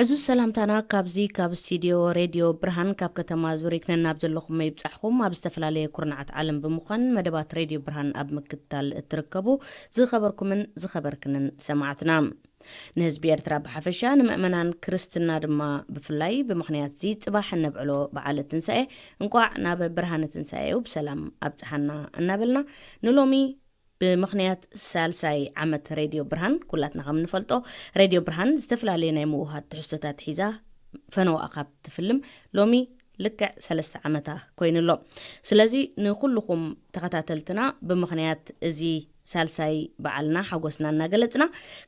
ዕዙዝ ሰላምታና ካብዚ ካብ ስቱድዮ ሬድዮ ብርሃን ካብ ከተማ ዙሪክ ነናብ ዘለኹም ይብጻሕኹም። ኣብ ዝተፈላለየ ኩርናዓት ዓለም ብምዃን መደባት ሬድዮ ብርሃን ኣብ ምክትታል እትርከቡ ዝኸበርኩምን ዝኸበርክንን ሰማዕትና፣ ንህዝቢ ኤርትራ ብሓፈሻ፣ ንምእመናን ክርስትና ድማ ብፍላይ፣ ብምኽንያት እዚ ጽባሕ እነብዕሎ በዓለ ትንሳኤ እንቋዕ ናብ ብርሃነ ትንሳኤኡ ብሰላም ኣብጽሓና እናበልና፣ ንሎሚ ብምኽንያት ሳልሳይ ዓመት ሬድዮ ብርሃን፣ ኩላትና ከም ንፈልጦ፣ ሬድዮ ብርሃን ዝተፈላለየ ናይ ምውሃድ ትሕዝቶታት ሒዛ ፈነዋኣ ካብ ትፍልም ሎሚ ልክዕ ሰለስተ ዓመታ ኮይኑ ኣሎ። ስለዚ ንኹልኹም ተኸታተልትና ብምኽንያት እዚ ሳልሳይ በዓልና ሓጎስና እናገለጽና፣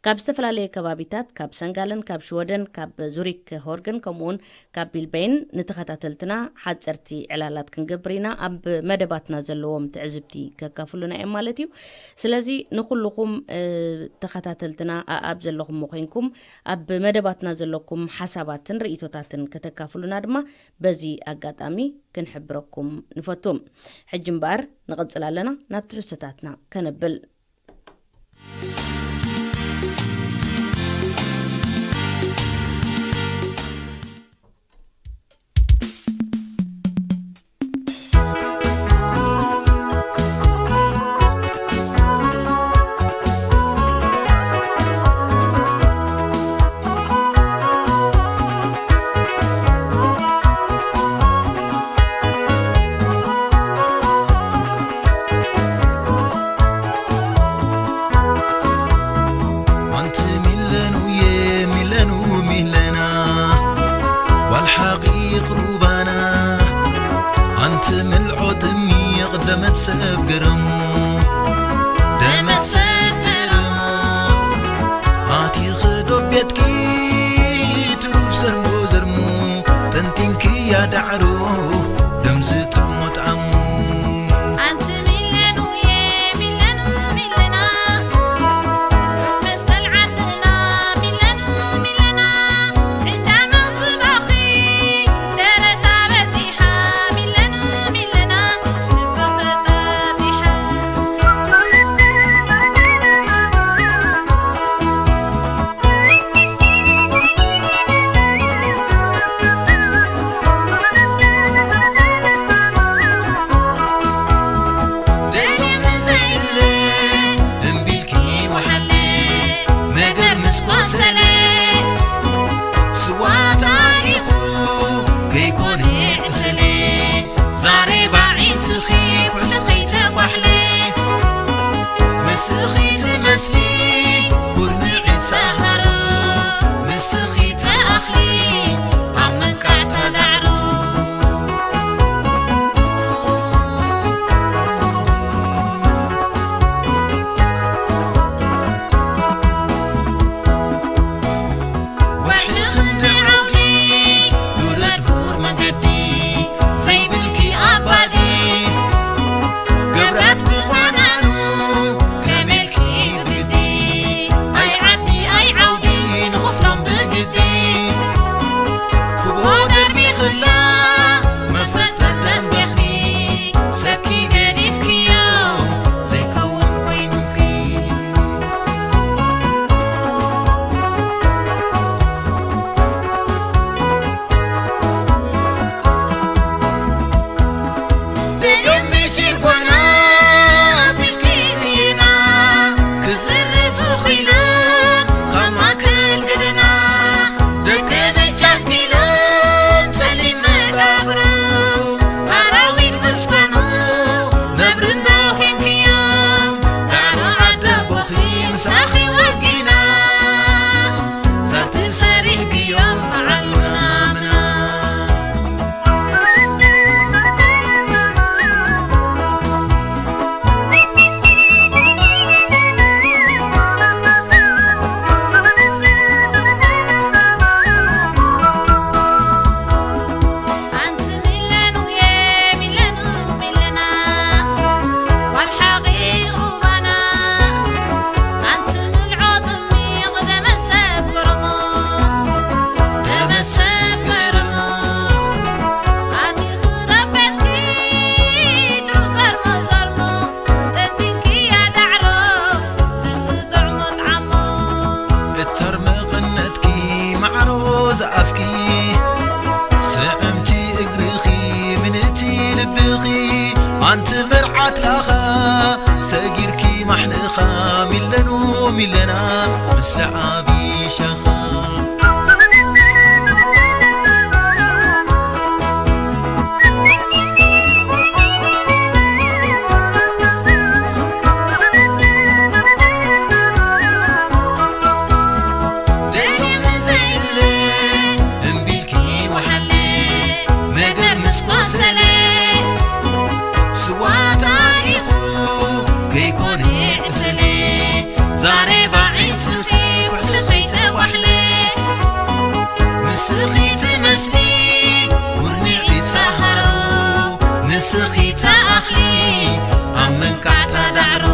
ካብ ዝተፈላለየ ከባቢታት፣ ካብ ሰንጋለን ካብ ሽወደን፣ ካብ ዙሪክ ሆርገን፣ ከምኡውን ካብ ቢልበይን ንተኸታተልትና ሓጸርቲ ዕላላት ክንገብር ኢና። ኣብ መደባትና ዘለዎም ትዕዝብቲ ከካፍሉና እዮም ማለት እዩ። ስለዚ ንኹልኹም፣ እ፣ ተኸታተልትና፣ ኣ-፣ ኣብ ዘለኹምዎ ኮይንኩም ኣብ መደባትና ዘለኩም ሓሳባትን ርእይቶታትን ከተካፍሉና ድማ በዚ ኣጋጣሚ ክንሕብረኩም ንፈቱ። ሕጂ እምበኣር ንቕጽል ኣለና፣ ናብ ትሕዝቶታትና ከነብል። ቢለና፣ ምስለ ዓቢ ሻኻ። ደይኑ ንዘይድለ እምቢልኪ ወሓለ፣ ነገር ምስ ቆሰለ፣ ስዋ ታሪኹ ከይኮነ ዕስለ። ዛሬባ ዓይንትኺ ኩሕሊ ከይተኳሕለ፣ ንስኺ ትመስሊ ውርኒዒት ሳሃሮ፣ ንስኺ ትኣኽሊ ኣብ መንቃዕታ ዳዕሮ።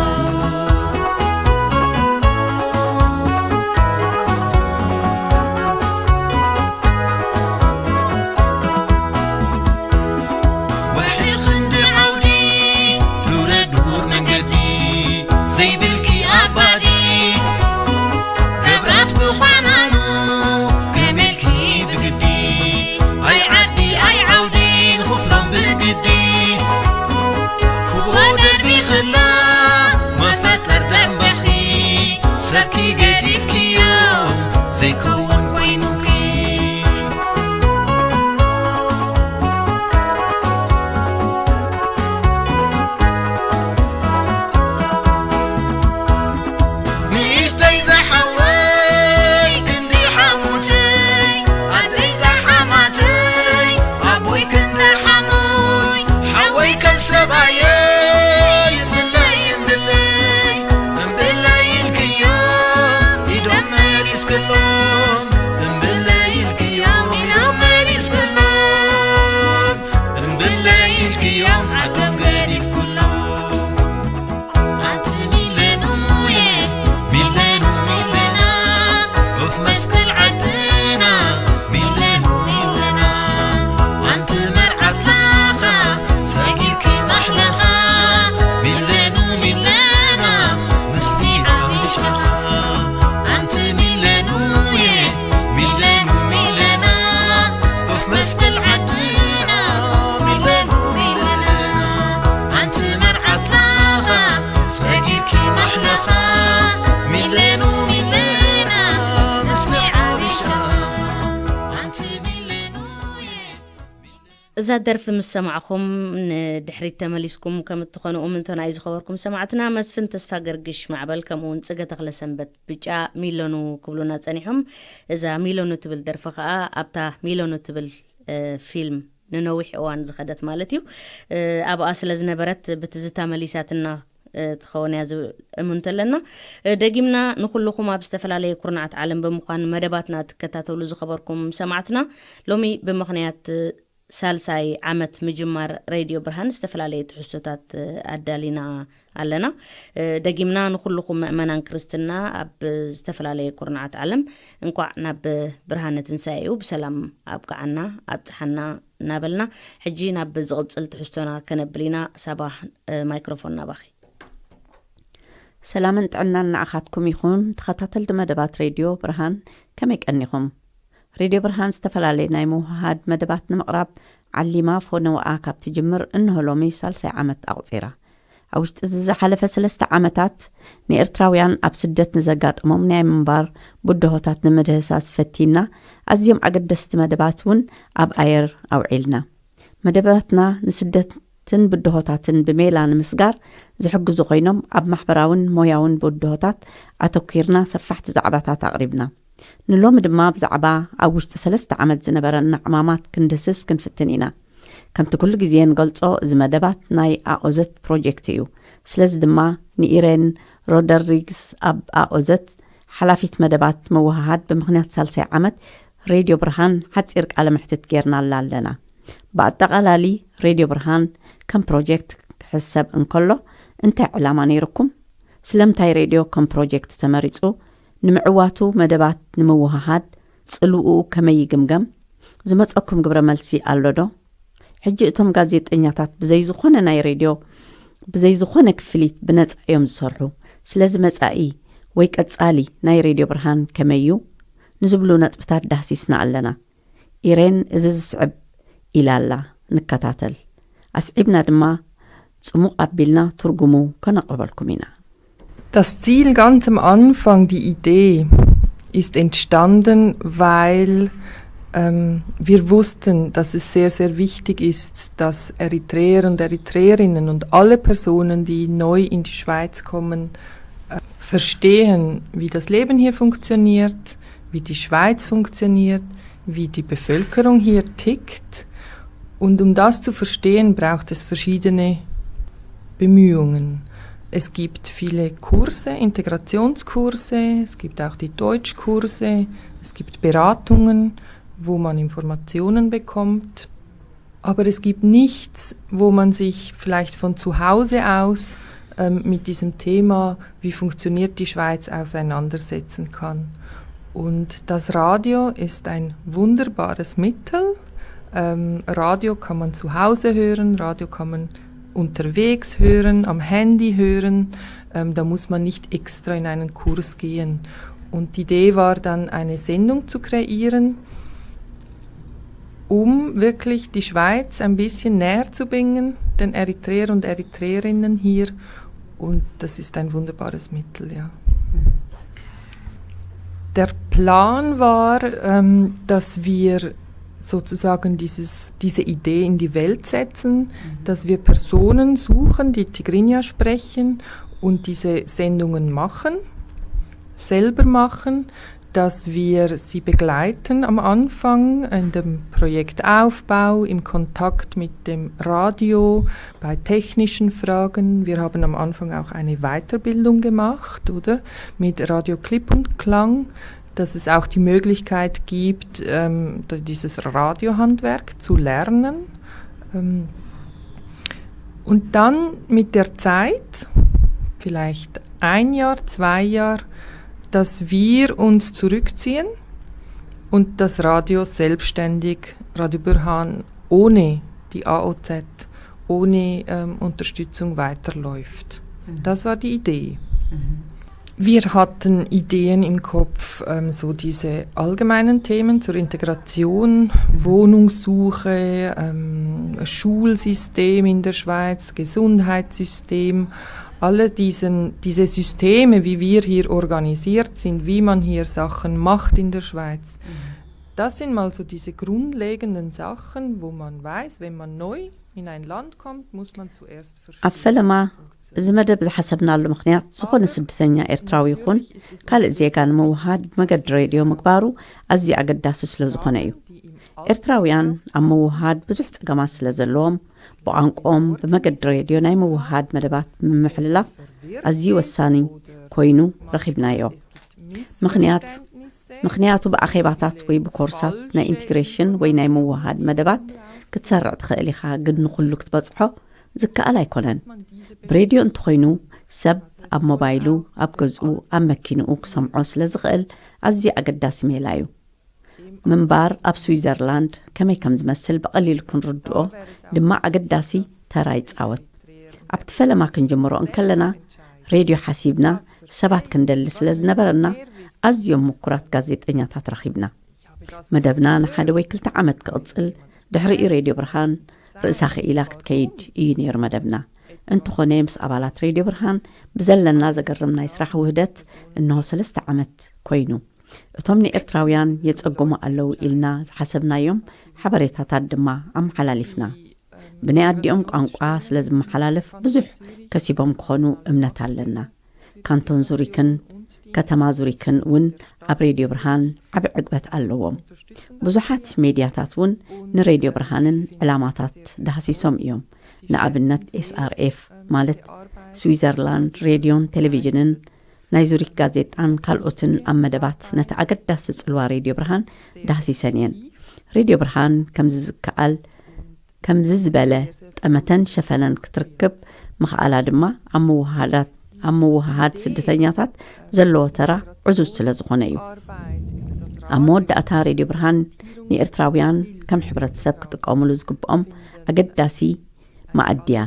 ወርሒ ክንዲ ዓውዲ፣ ዱረ ዱር መንገዲ፣ ዘይብልኪ ኣባዲ፣ ገብራት ብዃናኑ፣ ከመልኪ ብግዲ፣ ኣይ ዓዲ ኣይ ዓውዲ፣ ንኽፍሎም ብግዲ። ክቦ ደርቢ ኸላ፣ መፈጠር ደንበኺ፣ ሰብኪ ገዲፍክዮ፣ ዘይከውን ኮይኑኪ። ንእሽተይ ዝሓወይ ክንዲ ሓሙተይ፣ ኣደይ ዝሓማተይ፣ ኣቦይ ክንዲ ሓሙይ፣ ሓወይ ከም ሰባየይ፣ እምብለይ፣ እምብለይ፣ እምብለይ ኢልክዮ፣ ኢዶም መሊስክሎም፣ እምብለይ ኢልክዮም፣ ኢዶም መሊስክሎም፣ እምብለይ ኢልክዮም፣ ዓዶም ገዲፍኩሎም። ኣንቲ ሚለኑየ፣ ሚለኑ ሚለና፣ ዑፍ መስቀል ዓድና፣ ሚለኑ ሚለና። ኣንቲ መርዓት ላኻ፣ ሰጊርኪ ማሕለኻ፣ ሚለኑ ሚለና፣ ምስሊ ዓሚሻኻ። ኣንቲ ሚለኑየ፣ ሚለኑ ሚለና፣ ዑፍ መስቀል ዓድና፣ ሚለኑ ሚለና። ኣንቲ መርዓት ላኻ፣ ሰጊርኪ ማሕለኻ፣ ሚለኑ ሚለና፣ ምስሊ ዓቢሻኻ። ኣንቲ ሚለኑየ። እዛ ደርፊ ምስ ሰማዕኹም ንድሕሪት ተመሊስኩም ከም እትኾኑ እምንቶና እዩ ዝኸበርኩም ሰማዕትና። መስፍን ተስፋ ገርግሽ ማዕበል ከምኡ እውን ጽገ ተኽለ ሰንበት ብጫ ሚለኑ ክብሉና ጸኒሖም። እዛ ሚለኑ ትብል ደርፊ ከኣ ኣብታ ሚለኑ ትብል፣ እ፣ ፊልም ንነዊሕ እዋን ዝኸደት ማለት እዩ። እ፣ ኣብኣ ስለ ዝነበረት ብትዝታ መሊሳትና፣ እ፣ ትኸውን እያ ዝብል እምንቶ ኣለና። እ፣ ደጊምና ንኹልኹም ኣብ ዝተፈላለየ ኩርናዓት ዓለም ብምዃን መደባትና እትከታተሉ ዝኸበርኩም ሰማዕትና፣ ሎሚ ብምኽንያት፣ እ፣ ሳልሳይ ዓመት ምጅማር ሬድዮ ብርሃን ዝተፈላለየ ትሕዝቶታት፣ እ፣ ኣዳሊና ኣለና። እ፣ ደጊምና ንኹልኹም ምእመናን ክርስትና ኣብ ዝተፈላለየ ኩርናዓት ዓለም እንቋዕ ናብ ብርሃነ ትንሳኤኡ ብሰላም ኣብቅዓና ኣብጽሓና እናበልና፣ ሕጂ ናብ ዝቕጽል ትሕዝቶና ከነብል ኢና። ሳባ፣ እ፣ ማይክሮፎን ናባኺ። ሰላምን ጥዕናን ንዓኻትኩም ይኹን፣ ተኸታተልቲ መደባት ሬድዮ ብርሃን፣ ከመይ ቀኒኹም? ሬድዮ ብርሃን ዝተፈላለየ ናይ ምውህሃድ መደባት ንምቕራብ ዓሊማ ፎነውኣ ካብ ትጅምር እንሆ ሎሚ ሳልሳይ ዓመት ኣቑጺራ። ኣብ ውሽጢ እዚ ዝሓለፈ ሰለስተ ዓመታት ንኤርትራውያን ኣብ ስደት ንዘጋጠሞም ናይ ምንባር ብድሆታት ንምድህሳስ ፈቲና፣ ኣዝዮም ኣገደስቲ መደባት እውን ኣብ ኣየር ኣውዒልና። መደባትና ንስደትን ብድሆታትን ብሜላ ንምስጋር ዝሕግዙ ኮይኖም፣ ኣብ ማሕበራውን ሞያውን ብድሆታት ኣተኲርና ሰፋሕቲ ዛዕባታት ኣቕሪብና። ንሎሚ ድማ ብዛዕባ ኣብ ውሽጢ ሰለስተ ዓመት ዝነበረና ዕማማት ክንድህስስ ክንፍትን ኢና። ከምቲ ኩሉ ግዜ ንገልጾ፣ እዚ መደባት ናይ ኣኦዘት ፕሮጀክት እዩ። ስለዚ ድማ ንኢሬን ሮደሪግስ ኣብ ኣኦዘት ሓላፊት መደባት ምውህሃድ ብምኽንያት ሳልሳይ ዓመት ሬድዮ ብርሃን ሓጺር ቃለ መሕትት ጌርናላ ኣለና። ብኣጠቓላሊ ሬድዮ ብርሃን ከም ፕሮጀክት ክሕሰብ እንከሎ እንታይ ዕላማ ነይርኩም? ስለምንታይ ሬድዮ ከም ፕሮጀክት ተመሪጹ? ንምዕዋቱ መደባት ንምውህሃድ ጽልውኡ ከመይ ይግምገም? ዝመጸኩም ግብረ መልሲ ኣሎ ዶ? ሕጂ እቶም ጋዜጠኛታት ብዘይ ዝኾነ ናይ ሬድዮ፣ ብዘይ ዝኾነ ክፍሊት ብነጻ እዮም ዝሰርሑ። ስለዚ መጻኢ ወይ ቀጻሊ ናይ ሬድዮ ብርሃን ከመይ እዩ? ንዝብሉ ነጥብታት ዳህሲስና ኣለና። ኢሬን እዚ ዝስዕብ ኢላ ኣላ። ንከታተል። ኣስዒብና ድማ ጽሙቕ ኣቢልና ትርጉሙ ከነቕርበልኩም ኢና። Das Ziel ganz am Anfang, die Idee, ist entstanden, weil ähm, wir wussten, dass es sehr, sehr wichtig ist, dass Eritreer und Eritreerinnen und alle Personen, die neu in die Schweiz kommen, äh, verstehen, wie das Leben hier funktioniert, wie die Schweiz funktioniert, wie die Bevölkerung hier tickt. Und um das zu verstehen, braucht es verschiedene Bemühungen. Es gibt viele Kurse, Integrationskurse, es gibt auch die Deutschkurse, es gibt Beratungen, wo man Informationen bekommt. Aber es gibt nichts, wo man sich vielleicht von zu Hause aus ähm, mit diesem Thema, wie funktioniert die Schweiz, auseinandersetzen kann. Und das Radio ist ein wunderbares Mittel. Ähm, Radio kann man zu Hause hören, Radio kann man unterwegs hören, am Handy hören. Ähm, da muss man nicht extra in einen Kurs gehen. Und die Idee war dann, eine Sendung zu kreieren, um wirklich die Schweiz ein bisschen näher zu bringen, den Eritreer und Eritreerinnen hier. Und das ist ein wunderbares Mittel, ja. Der Plan war, ähm, dass wir sozusagen dieses, diese Idee in die Welt setzen, dass wir Personen suchen, die Tigrinya sprechen und diese Sendungen machen, selber machen, dass wir sie begleiten am Anfang in dem Projektaufbau, im Kontakt mit dem Radio, bei technischen Fragen. Wir haben am Anfang auch eine Weiterbildung gemacht, oder? Mit Radio Klipp und Klang, dass es auch die Möglichkeit gibt, ähm, dieses Radiohandwerk zu lernen. Ähm, und dann mit der Zeit, vielleicht ein Jahr, zwei Jahr, dass wir uns zurückziehen und das Radio selbstständig, Radio Burhan, ohne die A O Z, ohne ähm, Unterstützung weiterläuft. Mhm. Das war die Idee. Mhm. Wir hatten Ideen im Kopf, ähm, so diese allgemeinen Themen zur Integration, mhm. Wohnungssuche, ähm, Schulsystem in der Schweiz, Gesundheitssystem, alle diesen, diese Systeme, wie wir hier organisiert sind, wie man hier Sachen macht in der Schweiz. Mhm. Das sind mal so diese grundlegenden Sachen, wo man weiß, wenn man neu in ein Land kommt, muss man zuerst verstehen. ኣብ ፈለማ እዚ መደብ ዝሓሰብናሉ ምኽንያት ዝኾነ ስደተኛ ኤርትራዊ ይኹን ካልእ ዜጋ ንምውሃድ ብመገዲ ሬድዮ ምግባሩ ኣዝዩ ኣገዳሲ ስለ ዝኾነ እዩ። ኤርትራውያን ኣብ ምውሃድ ብዙሕ ጸገማት ስለ ዘለዎም ብቋንቋኦም ብመገዲ ሬድዮ ናይ ምውሃድ መደባት ምምሕልላፍ ኣዝዩ ወሳኒ ኮይኑ ረኺብናዮ። ምኽንያት ምኽንያቱ ብኣኼባታት ወይ ብኮርሳት ናይ ኢንቲግሬሽን ወይ ናይ ምውሃድ መደባት ክትሰርዕ ትኽእል ኢኻ፣ ግን ንኹሉ ክትበጽሖ ዝከኣል ኣይኮነን። ብሬድዮ እንተኾይኑ ሰብ ኣብ ሞባይሉ፣ ኣብ ገዝኡ፣ ኣብ መኪንኡ ክሰምዖ ስለ ዝኽእል ኣዝዩ ኣገዳሲ ሜላ እዩ። ምንባር ኣብ ስዊዘርላንድ ከመይ ከም ዝመስል ብቐሊሉ ክንርድኦ ድማ ኣገዳሲ ተራ ይጻወት። ኣብቲ ፈለማ ክንጅምሮ እንከለና ሬድዮ ሓሲብና ሰባት ክንደሊ ስለ ዝነበረና ኣዝዮም ምኩራት ጋዜጠኛታት ረኺብና። መደብና ንሓደ ወይ ክልተ ዓመት ክቕጽል ድሕሪኡ ሬድዮ ብርሃን ርእሳ ክኢላ ክትከይድ እዩ ነይሩ መደብና። እንተኾነ ምስ ኣባላት ሬድዮ ብርሃን ብዘለና ዘገርም ናይ ስራሕ ውህደት እንሆ ሰለስተ ዓመት ኮይኑ። እቶም ንኤርትራውያን የጸግሙ ኣለዉ ኢልና ዝሓሰብናዮም ሓበሬታታት ድማ ኣመሓላሊፍና። ብናይ ኣዲኦም ቋንቋ ስለ ዝመሓላለፍ ብዙሕ ከሲቦም ክኾኑ እምነት ኣለና። ካንቶን ዙሪክን ከተማ ዙሪክን እውን ኣብ ሬድዮ ብርሃን ዓቢ ዕግበት ኣለዎም። ብዙሓት ሜድያታት እውን ንሬድዮ ብርሃንን ዕላማታት ዳህሲሶም እዮም። ንኣብነት ኤስኣርኤፍ ማለት ስዊዘርላንድ ሬድዮን ቴሌቪዥንን ናይ ዙሪክ ጋዜጣን ካልኦትን ኣብ መደባት ነቲ ኣገዳሲ ጽልዋ ሬድዮ ብርሃን ዳህሲሰን እየን። ሬድዮ ብርሃን ከምዚ ዝከኣል ከምዚ ዝበለ ጠመተን ሸፈነን ክትርክብ ምኽኣላ ድማ ኣብ ምውሃዳት ኣብ ምውሃሃድ ስደተኛታት ዘለዎ ተራ ዕዙዝ ስለ ዝኾነ እዩ። ኣብ መወዳእታ ሬድዮ ብርሃን ንኤርትራውያን ከም ሕብረተሰብ ክጥቀሙሉ ዝግብኦም ኣገዳሲ መኣድያ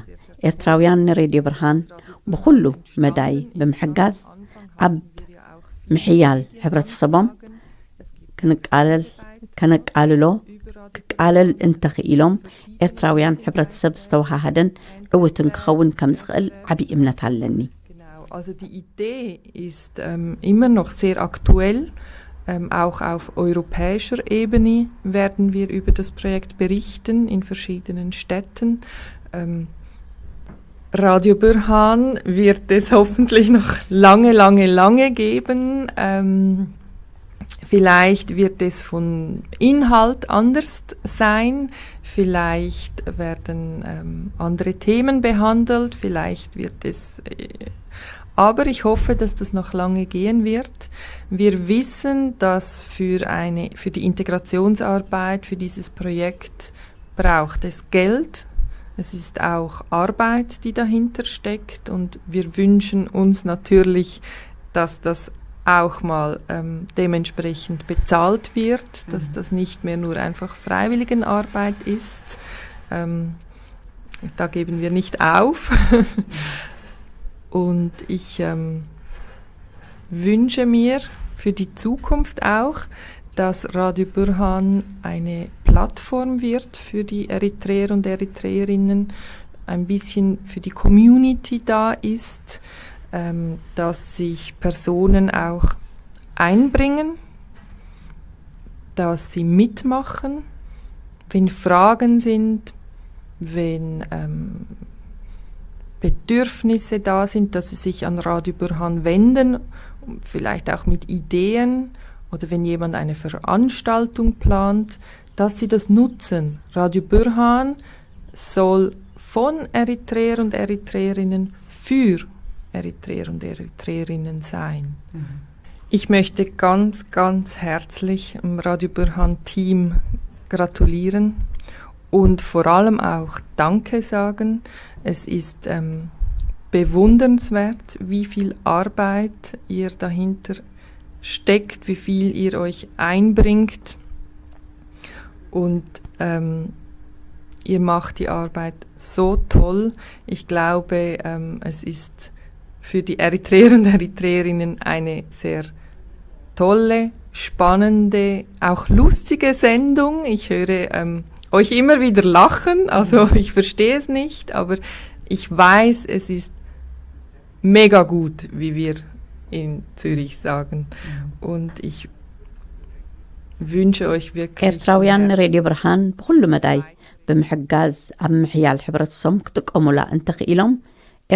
ኤርትራውያን ንሬድዮ ብርሃን ብኹሉ መዳይ ብምሕጋዝ ኣብ ምሕያል ሕብረተሰቦም ክንቃለል ከነቃልሎ ክቃለል እንተኽኢሎም ኤርትራውያን ሕብረተሰብ ዝተወሃሃደን ዕውትን ክኸውን ከም ዝኽእል ዓብዪ እምነት ኣለኒ። Also die Idee ist ähm, immer noch sehr aktuell. Ähm, auch auf europäischer Ebene werden wir über das Projekt berichten in verschiedenen Städten. Ähm, Radio Burhan wird es hoffentlich noch lange, lange, lange geben. Ähm, vielleicht wird es von Inhalt anders sein. Vielleicht werden ähm, andere Themen behandelt. Vielleicht wird es. Äh, aber ich hoffe, dass das noch lange gehen wird. Wir wissen, dass für, eine, für die Integrationsarbeit, für dieses Projekt braucht es Geld. Es ist auch Arbeit, die dahinter steckt. Und wir wünschen uns natürlich, dass das auch mal ähm, dementsprechend bezahlt wird, dass mhm. das nicht mehr nur einfach Freiwilligenarbeit ist. Ähm, da geben wir nicht auf. Und ich ähm, wünsche mir für die Zukunft auch, dass Radio Burhan eine Plattform wird für die Eritreer und Eritreerinnen, ein bisschen für die Community da ist, ähm, dass sich Personen auch einbringen, dass sie mitmachen, wenn Fragen sind, wenn ähm, Bedürfnisse da sind, dass sie sich an Radio Burhan wenden, vielleicht auch mit Ideen oder wenn jemand eine Veranstaltung plant, dass sie das nutzen. Radio Burhan soll von Eritreer und Eritreerinnen für Eritreer und Eritreerinnen sein. Mhm. Ich möchte ganz, ganz herzlich dem Radio Burhan Team gratulieren und vor allem auch Danke sagen. Es ist ähm, bewundernswert, wie viel Arbeit ihr dahinter steckt, wie viel ihr euch einbringt und ähm, ihr macht die Arbeit so toll. Ich glaube, ähm, es ist für die Eritreer und Eritreerinnen eine sehr tolle, spannende, auch lustige Sendung. Ich höre ähm, euch immer wieder lachen, also ich verstehe es nicht, aber ich weiß, es ist mega gut, wie wir in Zürich sagen. Und ich wünsche euch wirklich ኤርትራውያን ንሬድዮ ብርሃን ብኹሉ መዳይ ብምሕጋዝ ኣብ ምሕያል ሕብረተሰቦም ክጥቀሙላ እንተኽኢሎም፣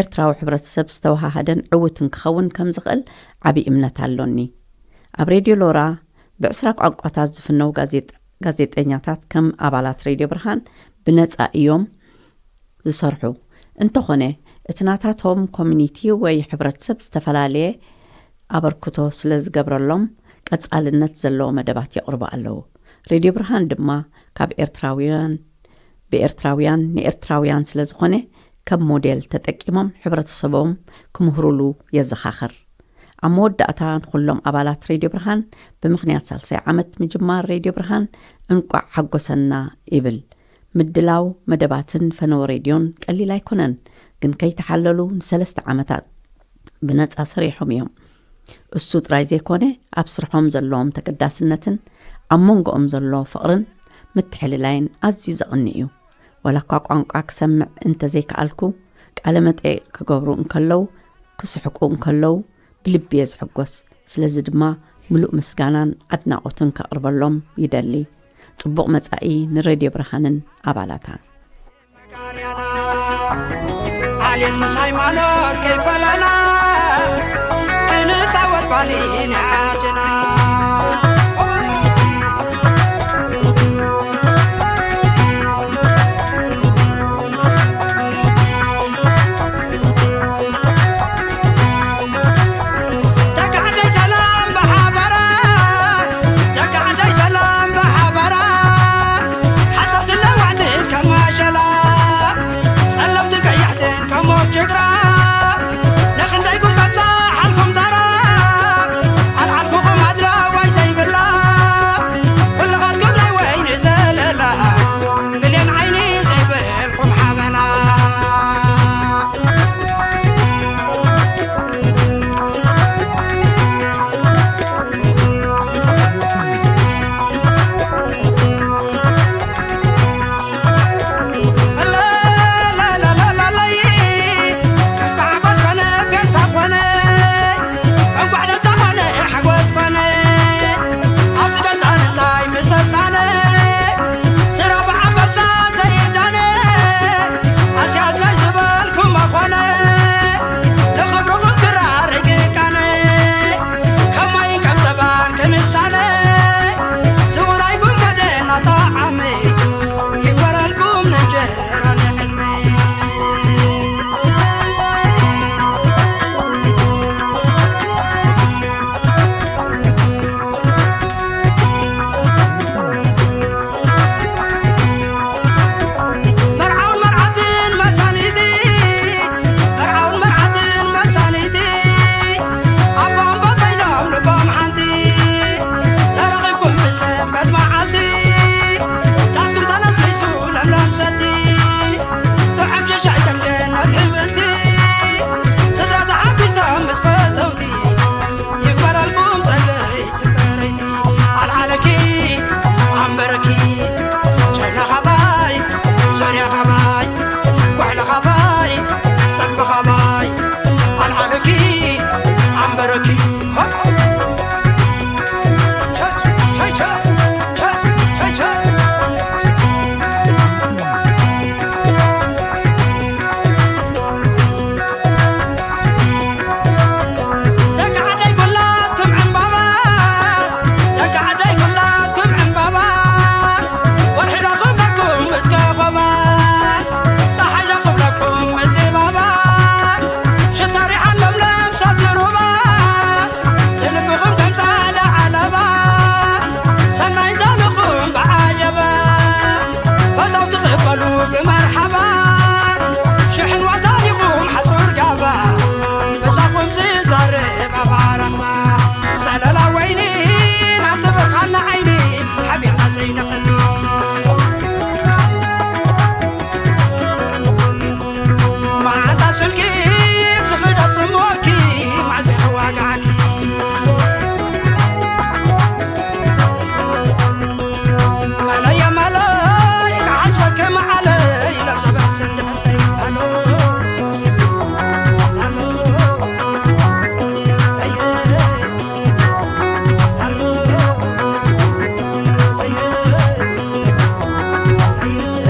ኤርትራዊ ሕብረተሰብ ዝተወሃሃደን ዕዉትን ክኸውን ከም ዝኽእል ዓቢ እምነት ኣሎኒ። ኣብ ሬድዮ ሎራ ብዕስራ ቋንቋታት ዝፍነው ጋዜጠኛታት ከም ኣባላት ሬድዮ ብርሃን ብነጻ እዮም ዝሰርሑ። እንተኾነ እቲ ናታቶም ኮሚኒቲ ወይ ሕብረተሰብ ዝተፈላለየ ኣበርክቶ ስለ ዝገብረሎም ቀጻልነት ዘለዎ መደባት የቕርቡ ኣለዉ። ሬድዮ ብርሃን ድማ ካብ ኤርትራውያን ብኤርትራውያን ንኤርትራውያን ስለ ዝኾነ ከም ሞዴል ተጠቂሞም ሕብረተሰቦም ክምህሩሉ የዘኻኽር። ኣብ መወዳእታ ንኹሎም ኣባላት ሬድዮ ብርሃን ብምኽንያት ሳልሳይ ዓመት ምጅማር ሬድዮ ብርሃን እንቋዕ ሓጎሰና ይብል። ምድላው መደባትን ፈነወ ሬድዮን ቀሊል ኣይኮነን፣ ግን ከይተሓለሉ ንሰለስተ ዓመታት ብነጻ ሰሪሖም እዮም። እሱ ጥራይ ዘይኮነ ኣብ ስርሖም ዘለዎም ተገዳስነትን ኣብ መንጎኦም ዘሎ ፍቕርን ምትሕልላይን ኣዝዩ ዘቕኒ እዩ። ዋላ እኳ ቋንቋ ክሰምዕ እንተዘይከኣልኩ፣ ቃለ መጠይቕ ክገብሩ እንከለዉ፣ ክስሕቁ እንከለዉ ብልቢ እየ ዝሕጎስ። ስለዚ ድማ ምሉእ ምስጋናን ኣድናቖትን ከቕርበሎም ይደሊ። ጽቡቕ መጻኢ ንሬድዮ ብርሃንን ኣባላታን። ዓሌት ምስ ሃይማኖት ከይፈለና ክንጻወት ባህሊ ናይ ዓድና። ደቂ ዓደይ ሰላም ብሓበራ፣ ደቂ ዓደይ ሰላም ብሓበራ፣ ሓፀርትን ነዋሕትን ከም ማሸላ፣ ፀለምትን ቀያሕትን ከም ወጅግራ፣ ንኽንደይ ጉድ ካብ ፀሓልኩም ታራ፣ ኣልዓልኩኹም ኣድረ ደቂ ዓደይ ኩላትኩም ዕምባባ፣ ደቂ ዓደይ ኩላትኩም ዕምባባ፣ ወርሒ ዶ ክብለኩም እስከ ኸባ፣ ፀሓይ ዶ ክብለኩም እዚ ባባ፣ ሽታ ሪሓን ለምለም ሳቲ ሩባ፣ ትልብኹም ከም ፃዕዳ ዓለባ፣ ሰናይ እንተልኹም ብዓጀባ፣ ፈተውቲ ክበሉ ብመርሓባ፣ ሽሕን ዋልታን ኢኹም ሓጹር ጋባ፣ ምሳኹም ዝዛረብ ኣባራኽባ፣ ሰለላ ወይኒ ናብቲ ብርሃና ዓይኒ ሓቢርና ዘይንቐኒ። መዓልታ ስልኪ ዝኽደት ጽምወኪ፣ ማዕዚ ክዋጋዓኪ። መለየ መለይ ክሓስበኪ መዓለይ፣ ለብሰ በስንድዕለይ። ኣሎ፣ ኣሎ፣ ኣየ፣ ኣሎ፣ ኣየ፣ ኣየ።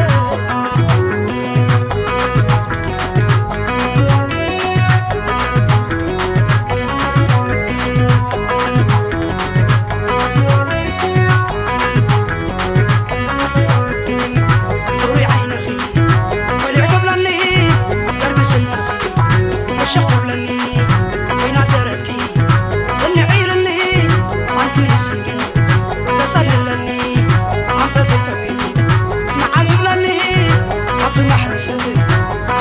ፍቕሪ ዓይንኺ በሊሕ ክብለኒ፣ ደርቢ ስንኺ በሸኽ ክብለኒ፣ ኮይና ደረትኪ ትንዕ ኢልኒ፣ ኣንቲ ንስንኪ ዘጸልለኒ፣ ኣንፈተይ ተጒ ንዓ ዝብለኒ፣ ካብቲ ማሕረሰይ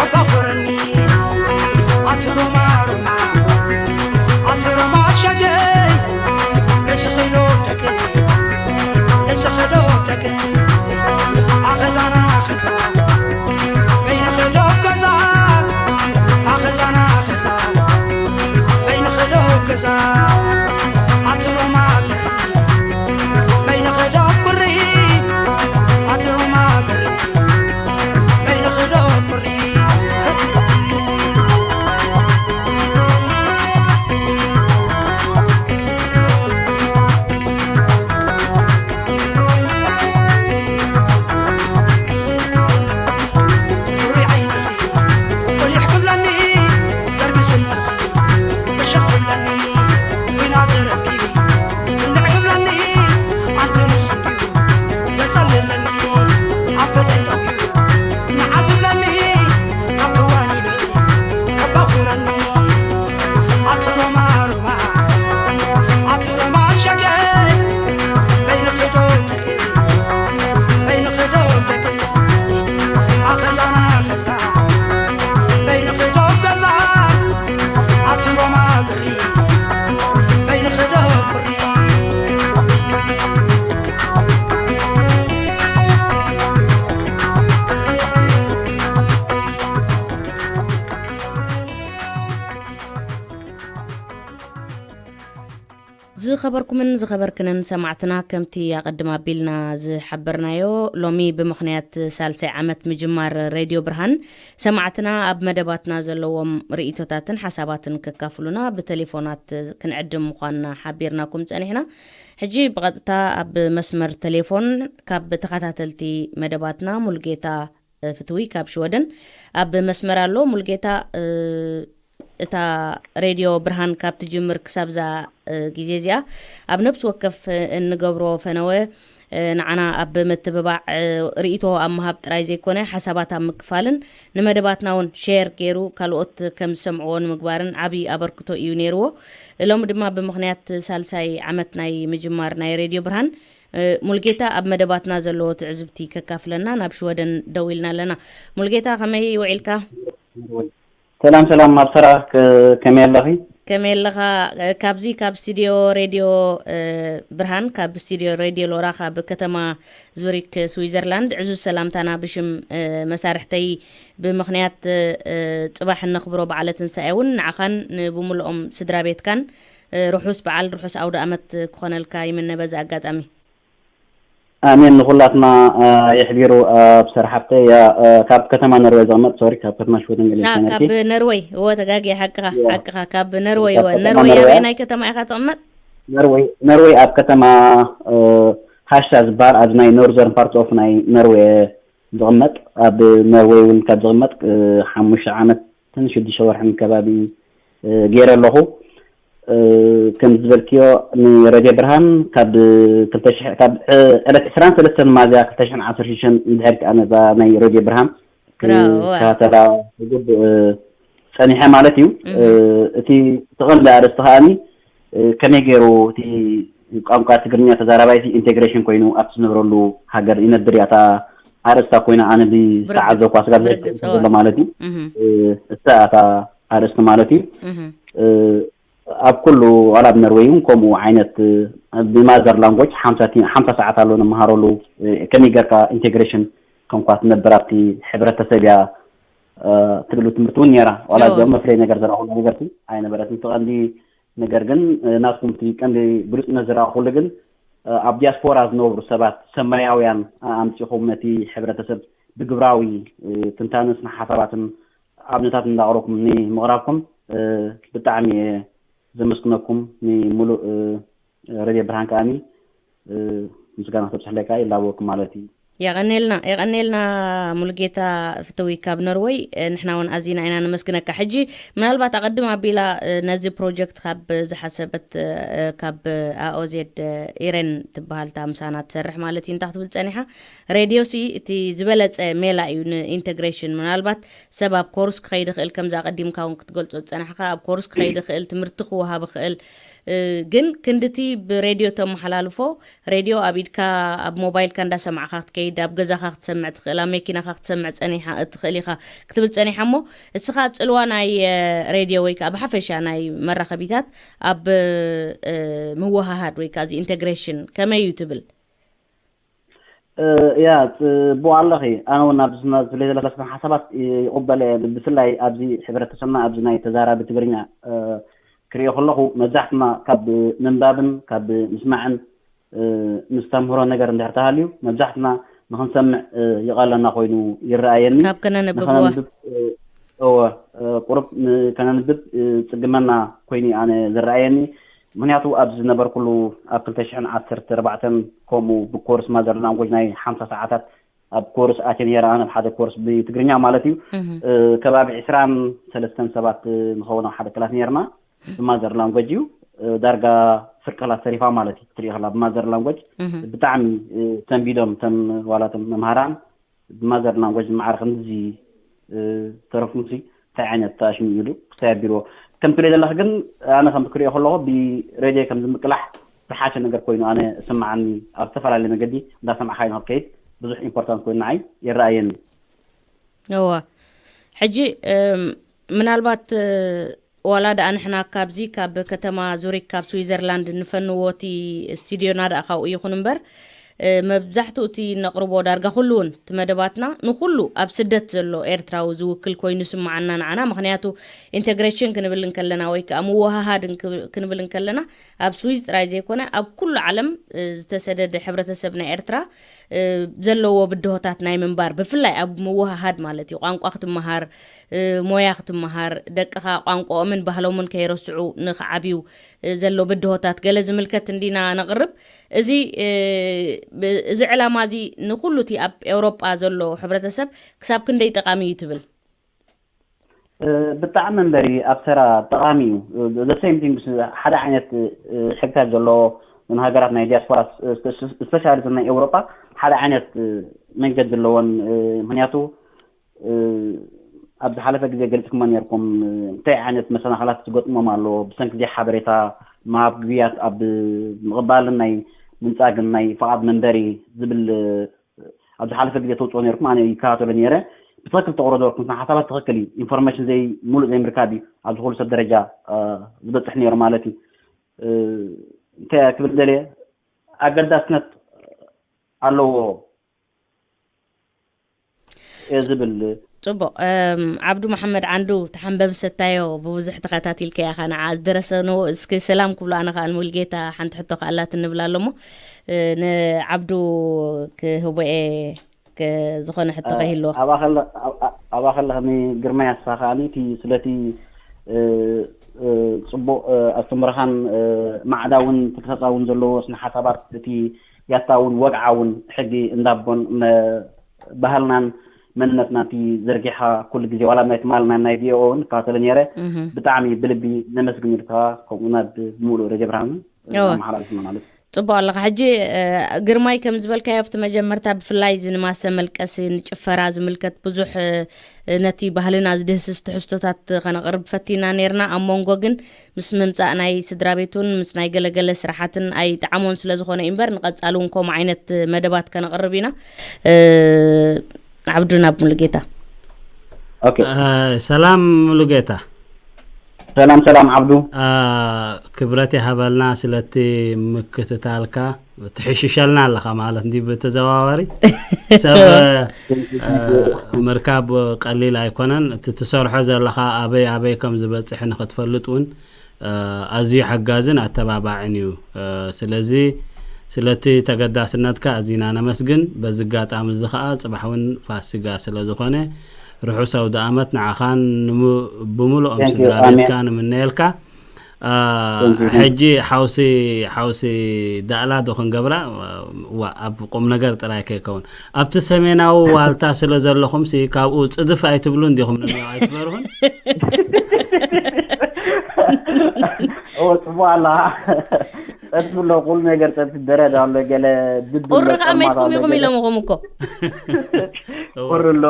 ኣባኹረኒ። ኣቲ ሮማ ሮማ፣ ኣቲ ሮማ ሸገይ፣ ንስኺ ዶ ደገይ፣ ንስኺ ዶ ደገይ፣ ኣኸዛና ኣኸዛ፣ በይንኺ ዶ ገዛ፣ ኣኸዛና ኣኸዛ፣ በይንኺ ዶ ገዛ፣ ኣቲ ሮማ በሪ፣ በይንኺ ዶ ቁሪ፣ ኣቲ ሮማ በሪ፣ በይንኺ ዶ ቁሪ። ፍሩይ ዓይንኺ ቆሊሕ ክብለኒ፣ ደርቢ ስንኺ በሸኽ ክብለኒ፣ ኲናት ደረትኪ ትንዕ ክብለኒ፣ ኣንቲ ንስኺ ዘጸልለኒ፣ ኣንፈተይ ጠጒሩ ንዓ ዝብለኒ፣ ካብ ትዋኒኒ ከባኹረኒ። ኣቲ ሮማ ሮማ፣ ኣቲ ሮማ ሸገር፣ በይንኺ ዶ ደገ፣ በይንኺ ዶ ደገ፣ ኣኸዛና ኣኸዛ፣ በይንኺ ዶ ገዛ፣ ኣቲ ሮማ ብሪ፣ በይንኺ ዶ ብሪ። ዝኸበርኩምን ዝኸበርክንን ሰማዕትና፣ ከምቲ ኣቐድም ኣቢልና ዝሓበርናዮ፣ ሎሚ ብምኽንያት ሳልሳይ ዓመት ምጅማር ሬድዮ ብርሃን፣ ሰማዕትና ኣብ መደባትና ዘለዎም ርእይቶታትን ሓሳባትን ከካፍሉና ብቴሌፎናት ክንዕድም ምዃንና ሓቢርናኩም ጸኒሕና። ሕጂ ብቐጥታ ኣብ መስመር ቴሌፎን ካብ ተኸታተልቲ መደባትና ሙሉጌታ ፍትዊ ካብ ሽወደን ኣብ መስመር ኣሎ። ሙሉጌታ፣ እ፣ እታ ሬድዮ ብርሃን ካብ ትጅምር ክሳብዛ፣ እ፣ ግዜ እዚኣ ኣብ ነፍሲ ወከፍ፣ እ፣ እንገብሮ ፈነወ፣ እ፣ ንዓና ኣብ ምትብባዕ፣ እ፣ ርእይቶ ኣብ ምሃብ ጥራይ ዘይኮነ፣ ሓሳባት ኣብ ምክፋልን ንመደባትና እውን ሼር ገይሩ ካልኦት ከም ዝሰምዕዎ ንምግባርን ዓቢ ኣበርክቶ እዩ ነይርዎ። ሎሚ ድማ ብምኽንያት ሳልሳይ ዓመት ናይ ምጅማር ናይ ሬድዮ ብርሃን፣ እ፣ ሙልጌታ ኣብ መደባትና ዘለዎ ትዕዝብቲ ከካፍለና ናብ ሽወደን ደዊልና ኣለና። ሙልጌታ፣ ከመይ ውዒልካ? ሰላም ሰላም፣ ኣብ ሰራ ከ-፣ ከመይ ኣለኺ? ከመይ ኣለኻ? እ፣ ካብዚ ካብ ስቱድዮ ሬድዮ፣ እ፣ ብርሃን፣ ካብ ስቱድዮ ሬድዮ ሎራ ካብ ከተማ ዙሪክ ስዊዘርላንድ ዕዙዝ ሰላምታና ብሽም፣ እ፣ መሳርሕተይ ብምኽንያት፣ እ፣ ጽባሕ እነኽብሮ በዓለ ትንሳኤ እውን ንዓኻን ንብምልኦም ስድራ ቤትካን፣ እ፣ ርሑስ በዓል ርሑስ ኣውደ ኣመት ክኾነልካ ይምነ በዚ ኣጋጣሚ። ኣሜን። ንኹላትና የሕቢሩ። ኣብ ሰር ሓፍተይ እያ፣ ካብ ከተማ ነርወይ ዝቕመጥ፣ ሶሪ፣ ካብ ከተማ ሽወደን ገለ ና ይሰነልኪ ካብ ነርወይ እወ ተጋጊ ሓቅኻ እያ። ሓቅኻ ካብ ነርወይ ካብ እወ ከተማ ነርወይ ነርወይ ኣበይ እያ። ናይ ከተማ ኢኻ ትቕመጥ? ነርወይ ነርወይ ኣብ ከተማ ሃሻ ዝበሃል ኣብዚ ናይ ኖርዘርን ፓርት ኦፍ ናይ ነርወይ ዝቕመጥ፣ ኣብ ነርወይ እውን ካብ ዝቕመጥ ሓሙሽተ ዓመትን ሽዱሽተ ወርሕን ከባቢ ገይረ ኣለኹ። ከም ዝበልክዮ ንረድዮ ብርሃን ካብ ክልተ ሽሕ ካብ ዕለት ዕስራን ሰለስተን ማዝያ ክልተ ሽሕን ዓሰርተ ሽዱሽተን እንድሕር ከኣ ነዛ ናይ ረድዮ ብርሃን ብራዎ እዋ ክከታተላ ግቡእ ጸኒሐ ማለት እዩ። እቲ ተቐንዲ ኣርእስቲ ከኣኒ ከመይ ገይሩ እቲ ቋንቋ ትግርኛ ተዛራባይ ኢንቴግሬሽን ኮይኑ ኣብቲ ዝነብረሉ ሃገር ይነብር እያ እታ ኣርእስታ ኮይና ኣነ ብዝተዓዘብኳ ስጋብ ዘሎ ማለት እዩ። እሳ እታ ኣርእስቲ ማለት እዩ። ኣብ ኩሉ ዋላ ኣብ ነርወይ እውን ከምኡ ዓይነት ብማዘር ላንጎጅ ሓምሳ ሰዓት ኣሎ ንመሃረሉ። ከመይ ጌርካ ኢንቴግሬሽን ከምኳ ትነብር ኣብቲ ሕብረተሰብ እያ ትብሉ ትምህርቲ እውን ነራ ዋላ እዚኦም መፍለይ ነገር ዘረኹ ነገር ኣይነበረትን። እቲ ቀንዲ ነገር ግን ናትኩም እቲ ቀንዲ ብሉፅነት ዝረኣኹሉ ግን ኣብ ዲያስፖራ ዝነብሩ ሰባት ሰማያውያን ኣምፂኹም ነቲ ሕብረተሰብ ብግብራዊ ትንታነ ስነ ሓሳባትን ኣብነታት እንዳቕረብኩም ንምቕራብኩም ብጣዕሚ እየ ዘመስግነኩም። ንሙሉእ ረድዮ ብርሃን ከኣኒ ምስጋና ክተብፅሕለይ ከኣ ይላበወኩም ማለት እዩ። የቐኔልና የቐኔልና። ሙሉጌታ ፍትዊ ካብ ኖርወይ ንሕና እውን ኣዚና ኢና ነመስግነካ። ሕጂ ምናልባት ኣቐድም ኣቢላ ነዚ ፕሮጀክት ካብ ዝሓሰበት ካብ ኣኦዜድ ኢሬን ትበሃል እታ ምሳና ትሰርሕ ማለት እዩ እንታይ ክትብል ፀኒሓ? ሬድዮ ሲ እቲ ዝበለፀ ሜላ እዩ ንኢንተግሬሽን። ምናልባት ሰብ ኣብ ኮርስ ክኸይድ ይኽእል ከምዚ ኣቐዲምካ እውን ክትገልፆ ዝፀናሕካ ኣብ ኮርስ ክኸይድ ይኽእል ትምህርቲ ክወሃብ ይኽእል። ግን ክንድቲ ብሬድዮ ተመሓላልፎ ሬድዮ ኣብ ኢድካ ኣብ ሞባይልካ እንዳሰማዕካ ክትከይድ ኣብ ገዛኻ ክትሰምዕ ትኽእል ኣብ መኪናኻ ክትሰምዕ ፀኒሓ ትኽእል ኢኻ ክትብል ፀኒሓ እሞ እስኻ ፅልዋ ናይ ሬድዮ ወይ ከዓ ብሓፈሻ ናይ መራኸቢታት ኣብ ምወሃሃድ ወይ ከዓ እዚ ኢንቴግሬሽን ከመይ እዩ ትብል? እያ ጽቡቕ ኣለኺ። ኣነ እውን ኣብዚ ስና ዝፍለይ ዘለካ ስና ሓሳባት ይቕበለ። ብፍላይ ኣብዚ ሕብረተሰብና ኣብዚ ናይ ተዛራቢ ትግርኛ ክሪኦ ከለኹ መብዛሕትና ካብ ምንባብን ካብ ምስማዕን ንስተምህሮ ነገር እንድሕር ተሃልዩ መብዛሕትና ንክንሰምዕ ይቐለና ኮይኑ ይረኣየኒ። ካብ ከነንብብ ንኸነንብብ እወ ቁሩብ ከነንብብ ጽግመና ኮይኑ ኣነ ዝረኣየኒ። ምክንያቱ ኣብ ዝነበርኩሉ ኣብ ክልተ ሽሕን ዓሰርተ ኣርባዕተን ከምኡ ብኮርስ ማዘር ላንጎጅ ናይ ሓምሳ ሰዓታት ኣብ ኮርስ ኣትየ ነይረ። ኣነ ኣብ ሓደ ኮርስ ብትግርኛ ማለት እዩ። ከባቢ ዕስራን ሰለስተን ሰባት ንኸውን ኣብ ሓደ ክላስ ነይርና። ብማዘር ላንጎጅ እዩ። ዳርጋ ፍርቂ ክላስ ተሪፋ ማለት እዩ ክትሪኢ ከላ ብማዘር ላንጎጅ። ብጣዕሚ ሰንቢዶም እተን ዋላ እተን መምሃራን ብማዘር ላንጎጅ ማዕረ ከምዚ ዝተረፉ ሲ እንታይ ዓይነት ተኣሽሙ ኢሉ ክሳይ ኣቢልዎ። ከም ትሪኦ ዘለኺ ግን ኣነ ከም ክሪኦ ከለኹ ብሬድዮ ከም ዝምቅላሕ ዝሓሸ ነገር ኮይኑ ኣነ እሰማዓኒ። ኣብ ዝተፈላለየ መገዲ እንዳሰማዕካ ንክትከይድ ብዙሕ ኢምፖርታንት ኮይኑ ንዓይ ይረኣየኒ። እወ ሕጂ ምናልባት ዋላ ደኣ ንሕና ካብዚ ካብ ከተማ ዙሪክ ካብ ስዊዘርላንድ ንፈንዎ እቲ ስቱድዮና ደኣ ካብኡ ይኹን እምበር መብዛሕትኡ እቲ ነቕርቦ ዳርጋ ኩሉ እውን እቲ መደባትና ንኩሉ ኣብ ስደት ዘሎ ኤርትራዊ ዝውክል ኮይኑ ስምዓና ንዓና። ምክንያቱ ኢንተግሬሽን ክንብል እንከለና ወይ ከዓ ምወሃሃድ ክንብል እንከለና ኣብ ስዊዝ ጥራይ ዘይኮነ ኣብ ኩሉ ዓለም ዝተሰደደ ሕብረተሰብ ናይ ኤርትራ ዘለዎ ብድሆታት ናይ ምንባር ብፍላይ ኣብ ምውሃሃድ ማለት እዩ። ቋንቋ ክትመሃር፣ ሞያ ክትመሃር፣ ደቅኻ ቋንቋኦምን ባህሎምን ከይረስዑ ንክዓብዩ ዘሎ ብድሆታት ገለ ዝምልከት እንዲና ነቕርብ። እዚ እዚ ዕላማ እዚ ንኩሉ እቲ ኣብ ኤውሮጳ ዘሎ ሕብረተሰብ ክሳብ ክንደይ ጠቓሚ እዩ ትብል? ብጣዕሚ እምበሪ ኣብ ተራ ጠቓሚ እዩ። ዘ ሴም ቲንግ ሓደ ዓይነት ሕግታት ዘለዎ ን ሃገራት ናይ ዲያስፖራ ስፔሻሊ ናይ ኤውሮጳ ሓደ ዓይነት መንገዲ ኣለዎን። ምክንያቱ ኣብ ዝሓለፈ ግዜ ገሊፅኩሞ ነርኩም እንታይ ዓይነት መሰናኸላት ዝገጥሞም ኣሎ ብሰንኪ ዘይ ሓበሬታ ምሃብ ግብያት ኣብ ምቕባልን ናይ ምንፃግን ናይ ፍቓድ መንበሪ ዝብል ኣብ ዝሓለፈ ግዜ ተውፅኦ ነርኩም ኣነ ይከታተሎ ነይረ። ብትክክል ተቕሮ ዘበልኩም ስነ ሓሳባት ትክክል እዩ። ኢንፎርሜሽን ዘይ ሙሉእ ዘይምርካብ እዩ ኣብዚ ኩሉ ሰብ ደረጃ ዝበፅሕ ነይሩ ማለት እዩ። እንታይ ክብል ደልየ ኣገዳስነት ኣለዎ እየ ዝብል። ጽቡቕ። እም፣ ዓብዱ መሓመድ ዓንዱ፣ ተሓንበብ ሰታዮ፣ ብብዙሕ ተኸታቲልካ ኢኻ ንዓ ዝደረሰ ኖ። እስኪ ሰላም ክብሎ፣ ኣነ ኸኣ ንሙልጌታ ሓንቲ ሕቶ ከኣላት እንብላ ኣሎ እሞ፣ እ፣ ንዓብዱ ክህቦ እየ፣ ክ-፣ ዝኾነ ሕቶ እ፣ ከይህልዎ። ኣብኣ ከለ-፣ ኣብ-፣ ኣብ-፣ ኣብኣ ከለኽኒ ግርማይ ኣስፋ ከኣኒ እቲ ስለቲ፣ እ፣ እ፣ ጽቡቕ፣ እ፣ ኣስተምህሮኻን፣ እ፣ ማዕዳ እውን ተፈጻውን ዘለዎ ስነ ሓሳባት እቲ ያታ እውን ወግዓ እውን ሕጊ እንዳቦን መ-፣ ባህልናን መንነትና እቲ ዘርጊሓ ኩሉ ግዜ ዋላ ናይ ትማል ናይ፣ ናይ ቪኦኤ እውን እከታተሎ ነይረ። እህ። ብጣዕሚ ብልቢ ነመስግን ኢልካ ከምኡ ናብ ብምሉእ ረጀ ብርሃን እወ። ኣመሓላልፍና ማለት እዩ። ጽቡቕ ኣለኻ። ሕጂ፣ እ፣ ግርማይ ከም ዝበልካዮ ኣብቲ መጀመርታ ብፍላይ እዚ ንማሰ መልቀሲ ንጭፈራ ዝምልከት ብዙሕ፣ እ፣ ነቲ ባህልና ዝድህስስ ትሕዝቶታት ከነቕርብ ፈቲና ነይርና። ኣብ መንጎ ግን ምስ ምምጻእ ናይ ስድራ ቤቱን ምስ ናይ ገለገለ ስራሓትን ኣይጠዓሞን ስለ ዝኾነ እዩ እምበር ንቐጻሊ እውን ከምኡ ዓይነት መደባት ከነቕርብ ኢና። እ፣ ዓብዱ ናብ ሙሉጌታ። ኦኬ። እ፣ ሰላም ሙሉጌታ። ሰላም፣ ሰላም ዓብዱ። እ፣ ክብረት ይሃበልና ስለቲ ምክትታልካ። ትሕሽሸልና ኣለኻ ማለት እንዲ ብተዘዋዋሪ። ሰብ፣ እ፣ ምርካብ ቀሊል ኣይኮነን። እቲ ትሰርሖ ዘለኻ ኣበይ ኣበይ ከም ዝበጽሕ ንኽትፈልጥ እውን፣ እ፣ ኣዝዩ ሓጋዝን ኣተባባዕን እዩ። እ፣ ስለዚ ስለቲ ተገዳስነትካ ኣዚና ነመስግን። በዚ ኣጋጣሚ እዚ ኸኣ ጽባሕ እውን ፋሲጋ ስለ ዝኾነ ርሑስ ኣውደ ኣመት ንዓኻን ንሙ-፣ ብምሉኦም Thank you. ስድራ ኣሜን። ቤትካ ንምነየልካ። አ፣ Thank you, thank you. ሕጂ ሓውሲ፣ ሓውሲ ዳእላ ዶ ክንገብራ? ዋ፣ ኣብ ቁም ነገር ጥራይ ከይከውን። ኣብቲ ሰሜናዊ ዋልታ ስለ ዘለኹም ሲ ካብኡ ጽድፍ ኣይትብሉን ዲኹም? ንሚያው ኣይትበርሁን? ኦ፣ ጽቡቕ ኣላ። ጸድፍ ኣሎ፣ ኩሉ ነገር ጸድፍ፣ በረድ ኣሎ፣ ገለ ድብ ኣሎ፣ ቁሪ ከኣ ጸልማት መይትኩም ኣሎ፣ ኢኹም ገለ ኢሎምኹም እኮ። ቁሪ ኣሎ።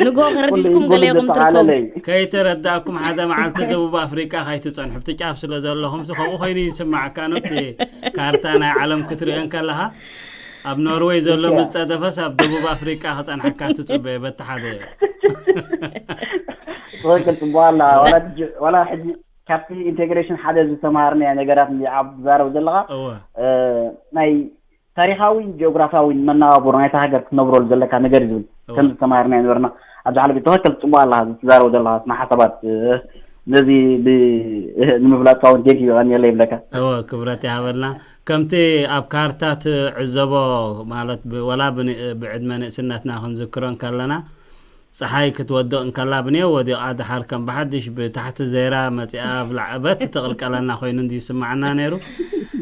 ንጎ ኩሉ ከረዲድኩም ገለ ኢኹም ትርከቡ። ዘጠቓለለ እዩ። ከይተረዳእኩም ሓደ መዓልቲ ደቡብ ኣፍሪቃ ከይትጸንሑ፣ ኣብቲ ጫፍ ስለ ዘለኹም ሲ ከምኡ ኮይኑ ይስማዓካ። ነቲ ካርታ ናይ ዓለም ክትርእዮ እንከለኻ፣ ኣብ ኖርዌይ ዘሎ እያ። ምስ ጸደፈስ ኣብ ደቡብ ኣፍሪቃ ክጸንሐካ ትጽበዮ፣ በቲ ሓደ። ትኽክል፣ ጽቡቕ ኣላ። ዋላ ትጅ-፣ ዋላ ሕጂ ካብቲ ኢንቴግሬሽን ሓደ ዝተማሃርናዮ ነገራት እንዲ ኣብ ትዛረብ ዘለኻ፣ እወ። እ፣ ናይ ታሪኻዊን ጂኦግራፊያዊን መነባብሮ ናይታ ሃገር ክትነብረሉ ዘለካ ነገር እዩ ዝብል። እወ። ከም ዝተማሃርናዮ ነበርና ኣብ ዝሓለፈ። ትኽክል፣ ጽቡቕ ኣለኻ ዝትዛረብ ዘለኻ ስነ ሓሳባት፣ እ፣ ነዚ ብ-፣ ንምፍላጥካ እውን ቴንክ ዩ፣ ቀንየለይ ይብለካ። እወ፣ ክብረት ይሃበልና። ከምቲ ኣብ ካርታ ትዕዘቦ፣ ማለት ብ-፣ ወላ ብን-፣ ብዕድመ ንእስነትና ክንዝክሮ እንከለና፣ ጸሓይ ክትወድቕ እንከላ ብኔው ወዲቓ፣ ደሓር ከም ብሓድሽ ብታሕቲ ዜራ መጺኣ ኣብ ላዕ-፣ በት ትቕልቀለና ኮይኑ እንድዩ ይስምዓና ነይሩ።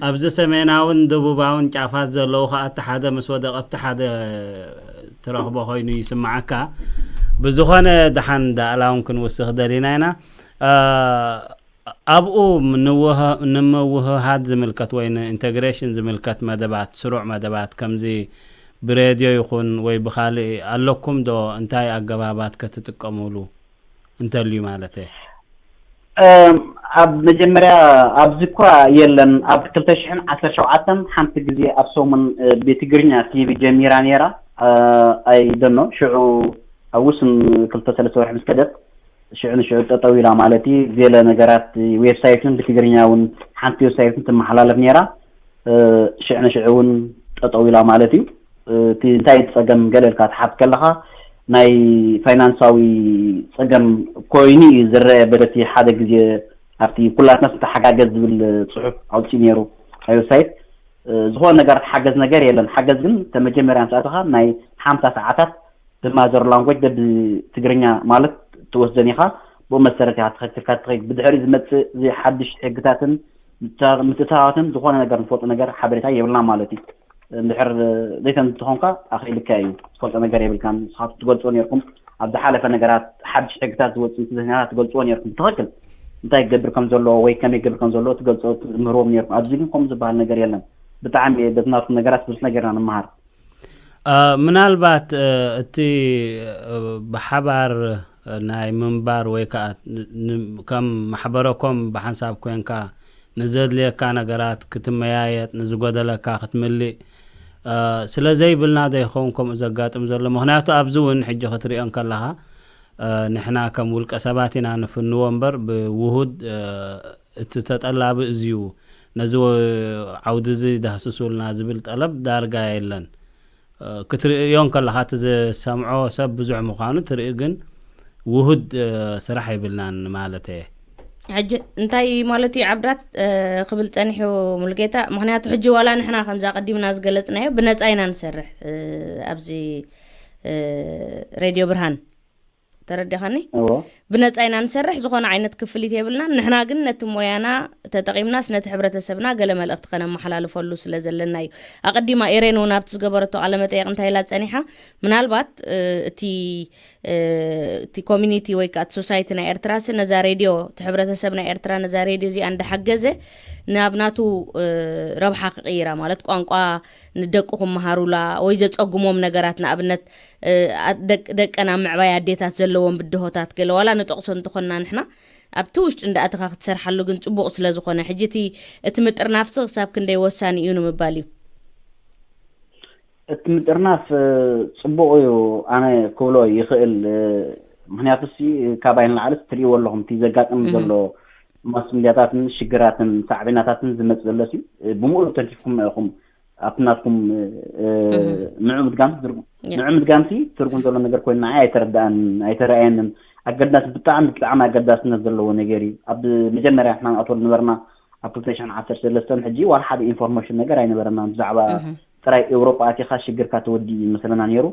ኣብዚ ሰሜናውን ደቡባውን ጫፋት ዘለዉ ከኣ፣ እቲ ሓደ ምስ ወደቐ፣ ኣብቲ ሓደ ትረኽቦ ኮይኑ ይስምዓካ። ብዝኾነ፣ ደሓን ዳእላ እውን ክንውስኽ ደሊና ኢና። እ፣ ኣብኡ ንውህ-፣ ንምውህሃድ ዝምልከት ወይ ንኢንተግሬሽን ዝምልከት መደባት፣ ስሩዕ መደባት ከምዚ ብሬድዮ ይኹን ወይ ብኻልእ ኣለኩም ዶ? እንታይ ኣገባባት ከ ትጥቀሙሉ እንተልዩ ማለት እየ? እም፣ ኣብ መጀመርያ ኣብዚ እኳ የለን። ኣብ ክልተ ሽሕን ዓሰርተ ሸውዓተን ሓንቲ ግዜ ኣብ ሰሙን፣ እ፣ ብትግርኛ ቲቪ ጀሚራ ነይራ። እ፣ ኣይደኖ ሽዑ ኣብ ውሱን ክልተ ሰለስተ ወርሒ ምስ ከደት ሽዑ ንሽዑ ጠጠው ኢላ ማለት እዩ። ገለ ነገራት ዌብሳይት እውን ብትግርኛ እውን ሓንቲ ዌብሳይት እውን ትመሓላለፍ ነይራ። እ፣ ሽዑ ንሽዑ እውን ጠጠው ኢላ ማለት እዩ። እ፣ እቲ እንታይ እቲ ጸገም ገለ ኢልካ ትሓት ከለኻ ናይ ፋይናንሳዊ ጸገም ኮይኑ እዩ ዝረአ። በለቲ ሓደ ግዜ ኣብቲ ኩላትና ንተሓጋገዝ ዝብል ጽሑፍ ኣውጺኡ ነይሩ ኣብ ዌብሳይት። እ፣ ዝኾነ ነገር ትሓገዝ ነገር የለን። ሓገዝ ግን ተመጀመርያ ምስ ኣተኻ ናይ ሓምሳ ሰዓታት ብማዘር ላንጉጅ ብትግርኛ ማለት ትወስደን ኢኻ። ብኡ መሰረት ኢኻ ተኸቲልካ ትኸይድ። ብድሕሪ ዝመጽእ እዚ ሓድሽ ሕግታትን ምትእታ-፣ ምትእትታዋትን ዝኾነ ነገር ንፈልጦ ነገር ሓበሬታ የብልና ማለት እዩ። እንድሕር ዘይተን እንተኾንካ ኣኽኢልካ እዩ። ትፈልጦ ነገር የብልካን። ንስኻትኩም ትገልጽዎ ነይርኩም። ኣብ ዝሓለፈ ነገራት ሓድሽ ሕግታት ዝወጽእ እንተዘይና ትገልጽዎ ነይርኩም። ብትኽክል እንታይ ክገብር ከም ዘለዎ ወይ ከመይ ክገብር ከም ዘለዎ ትገልጾ፣ ትምህርዎም ነይርኩም። ኣብዚ ግን ከምኡ ዝበሃል ነገር የለን። ብጣዕሚ እየ በቲ ናትኩም ነገራት ብዙሕ ነገር ኢና ንመሃር። እ፣ ምናልባት፣ እ፣ እቲ፣ እ፣ ብሓባር፣ እ፣ ናይ ምንባር ወይ ከኣ ን-፣ ን-፣ ከም ማሕበረኮም ብሓንሳብ ኮንካ ንዘድልየካ ነገራት ክትመያየጥ፣ ንዝጎደለካ ክትምልእ፣ እ፣ ስለ ዘይብልና ዶ ይኸውን ከምኡ ዘጋጥም ዘሎ? ምኽንያቱ ኣብዚ እውን ሕጂ ክትሪኦ እንከለኻ፣ እ፣ ንሕና ከም ውልቀ ሰባት ኢና ንፍንዎ እምበር ብውሁድ፣ እ፣ እቲ ተጠላቢ እዚዩ ነዚ ወ-፣ ዓውዲ እዚ ዳህስሱልና ዝብል ጠለብ ዳርጋ የለን። ክትርእዮ እንከለኻ እቲ ዝሰምዖ ሰብ ብዙሕ ምዃኑ ትርኢ፣ ግን ውሁድ ስራሕ ይብልናን ማለት እየ። ሕጂ እንታይ ማለት እዩ ዓብዳት ክብል ጸኒሑ ሙሉጌታ? ምክንያቱ ሕጂ ዋላ ንሕና ከምዛ ቀዲምና ዝገለጽናዮ ብነጻ ኢና ንሰርሕ ኣብዚ ሬድዮ ብርሃን፣ ተረዲኻኒ? ብነጻ ኢና ንሰርሕ፣ ዝኾነ ዓይነት ክፍሊት የብልናን። ንሕና ግን ነቲ ሞያና ተጠቒምናስ ነቲ ሕብረተሰብና ገለ መልእኽቲ ከነመሓላልፈሉ ስለ ዘለና እዩ። ኣቐዲማ ኤሬን እውን ኣብቲ ዝገበረቶ ቃለ መጠየቕ እንታይ ኢላ ጸኒሓ? ምናልባት እቲ እቲ ኮሚኒቲ ወይ ከዓ እቲ ሶሳይቲ ናይ ኤርትራሲ ነዛ ሬድዮ፣ እቲ ሕብረተሰብ ናይ ኤርትራ ነዛ ሬድዮ እዚኣ እንዳሓገዘ ናብ ናቱ ረብሓ ክቕይራ፣ ማለት ቋንቋ ንደቁ ክመሃሩላ ወይ ዘጸጉሞም ነገራት፣ ንኣብነት ደቀን ኣብ ምዕባይ ኣዴታት ዘለዎም ብድሆታት ገለ ዋላ ንጠቕሶ እንተኾንና ንሕና ኣብቲ ውሽጢ እንዳኣተኻ ክትሰርሓሉ ግን ጽቡቕ ስለ ዝኾነ፣ ሕጂ እቲ እቲ ምጥርናፍሲ ክሳብ ክንደይ ወሳኒ እዩ ንምባል እዩ። እቲ ምጥርናፍ ጽቡቕ እዩ ኣነ ክብሎ ይኽእል። ምክንያቱ ሲ ካባይ ንላዕሊ ትርእይዎ ኣለኹም እቲ ዘጋጥም ዘሎ ማስ ሚድያታትን ሽግራትን ሳዕቤናታትን ዝመጽእ ዘሎ ሲ ብምሉእ ተንኪፍኩም ኢኹም ኣብቲ ናትኩም ንዑ ምድጋም ትርጉም ንዑ ምድጋም ሲ ትርጉም ዘሎ ነገር ኮይኑ ንዓይ ኣይተረዳእን ኣይተረኣየንን። ኣገዳሲ ብጣዕሚ ብጣዕሚ ኣገዳስነት ዘለዎ ነገር እዩ። ኣብ መጀመርያ ንሕና ንኣትወሉ ነበርና ኣብ ክልተ ሽሕን ዓሰርተ ሰለስተን ሕጂ ዋላ ሓደ ኢንፎርሜሽን ነገር ኣይነበረናን ብዛዕባ ጥራይ ኤውሮጳ ኣቲኻ ሽግርካ ተወዲኡ ይመስለና ነይሩ።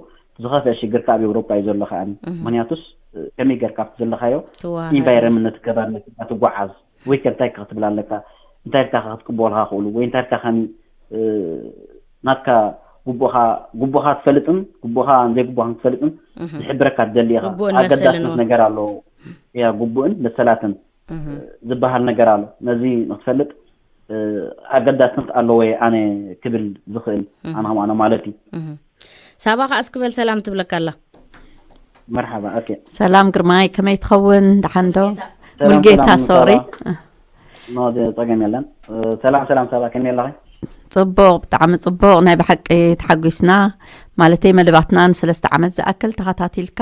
ዝኸፍአ ሽግርካ ኣብ ኤውሮጳ እዩ ዘሎ ከኣ ምክንያቱስ ከመይ ጌርካ ኣብቲ ዘለኻዮ ኢንቫይሮንመንት ገባርነት ትጓዓዝ ወይ ከ እንታይ ክትብል ኣለካ እንታይ ኢልካ ክትቅበልካ ክእሉ ወይ እንታይ ኢልካ ከሚ ናትካ ጉቡኻ ጉቡኻ ትፈልጥን ጉቡኻ ዘይጉቡኻን ትፈልጥን ዝሕብረካ ትደሊ ኢኻ። ኣገዳስነት ነገር ኣለዎ። ያ ጉቡእን መሰላትን ዝበሃል ነገር ኣሎ። ነዚ ንክትፈልጥ ኣገዳስነት ኣለዎ ኣነ ክብል ዝኽእል ኣነ ከም ኣነ ማለት እዩ። ሳባ ከኣ እስክበል ሰላም ትብለካ ኣላ። መርሓባ ኦኬ። ሰላም ግርማይ፣ ከመይ ትኸውን? ደሓን ዶ? ሙልጌታ ሶሪ። ጸገም የለን። ሰላም ሰላም ሳባ ከመይ ኣለኺ? ጽቡቕ፣ ብጣዕሚ ጽቡቕ። ናይ ብሓቂ ተሓጒስና። ማለተይ መደባትና ንሰለስተ ዓመት ዝኣክል ተኸታቲልካ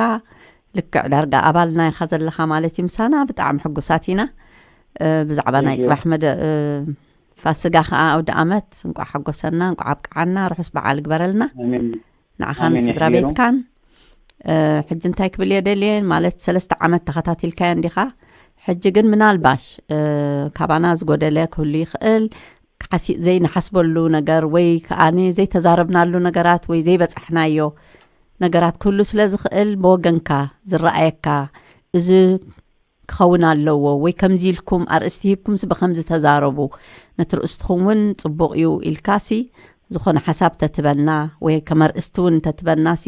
ልክዕ ዳርጋ ኣባልና ኢኻ ዘለኻ ማለት እዩ ምሳና። ብጣዕሚ ሕጉሳት ኢና። ብዛዕባ ናይ ጽባሕ መደ ፋስጋ ከዓ ኣውደ ኣመት እንቋዕ ሓጎሰና እንቋዕ ኣብቅዓና ርሑስ በዓል ግበረልና ንዓኻን ስድራ ቤትካን። ሕጂ እንታይ ክብል እየ ደልየ ማለት ሰለስተ ዓመት ተኸታቲልካዮ እንዲኻ። ሕጂ ግን ምናልባሽ ካባና ዝጎደለ ክህሉ ይኽእል። ዘይንሓስበሉ ነገር ወይ ከዓኒ ዘይተዛረብናሉ ነገራት ወይ ዘይበጻሕናዮ ነገራት ክህሉ ስለ ዝኽእል ብወገንካ ዝረኣየካ እዚ ክኸውን ኣለዎ ወይ ከምዚ ኢልኩም ኣርእስቲ ሂብኩምሲ ብኸምዚ ተዛረቡ ነቲ ርእስትኹም እውን ጽቡቕ እዩ ኢልካሲ ዝኾነ ሓሳብ ተትበና ወይ ከም ኣርእስቲ እውን ተትበናሲ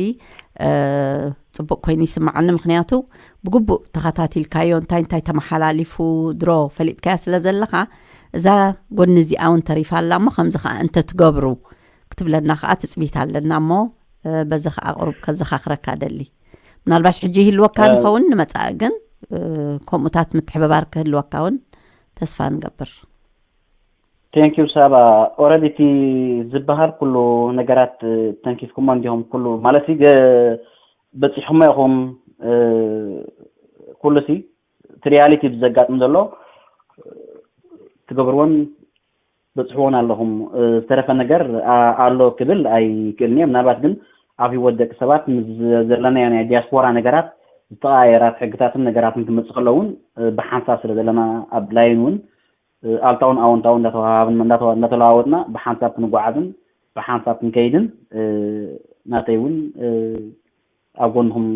ጽቡቕ ኮይኑ ይስምዓኒ። ምኽንያቱ ብግቡእ ተኸታቲልካዮ እንታይ እንታይ ተመሓላሊፉ ድሮ ፈሊጥካያ ስለ ዘለኻ እዛ ጎኒ እዚኣ እውን ተሪፋ ኣላ እሞ ከምዚ ከዓ እንተትገብሩ ክትብለና ከዓ ትፅቢት ኣለና እሞ በዚ ከዓ ቅሩብ ከዘኻኽረካ ደሊ። ምናልባሽ ሕጂ ይህልወካ ንኸውን ንመፃኢ ግን ከምኡታት ምትሕብባር ክህልወካ እውን ተስፋ ንገብር። Thank you ሳባ። Already እቲ ዝበሃል ኩሉ ነገራት ተንኪፍኩሞ እንዲኹም ኩሉ ማለት በፂሕኩሞ ኢኹም። ኩሉ ሲ እቲ ሪያሊቲ ብዘጋጥም ዘሎ ትገብርዎን በፅሕዎን ኣለኹም። ዝተረፈ ነገር ኣሎ ክብል ኣይክእልን እየ። ምናልባት ግን ኣብ ህይወት ደቂ ሰባት ምስ ዘለናዮ ናይ ዲያስፖራ ነገራት ዝተቐያየራት ሕግታትን ነገራትን ክመፅእ ከሎ እውን ብሓንሳብ ስለ ዘለና ኣብ ላይን እውን ኣልታውን ኣወንታውን እንዳተዋሃሃብን እንዳተለዋወጥና ብሓንሳብ ክንጓዓዝን ብሓንሳብ ክንከይድን ናተይ እውን ኣብ ጎንኹም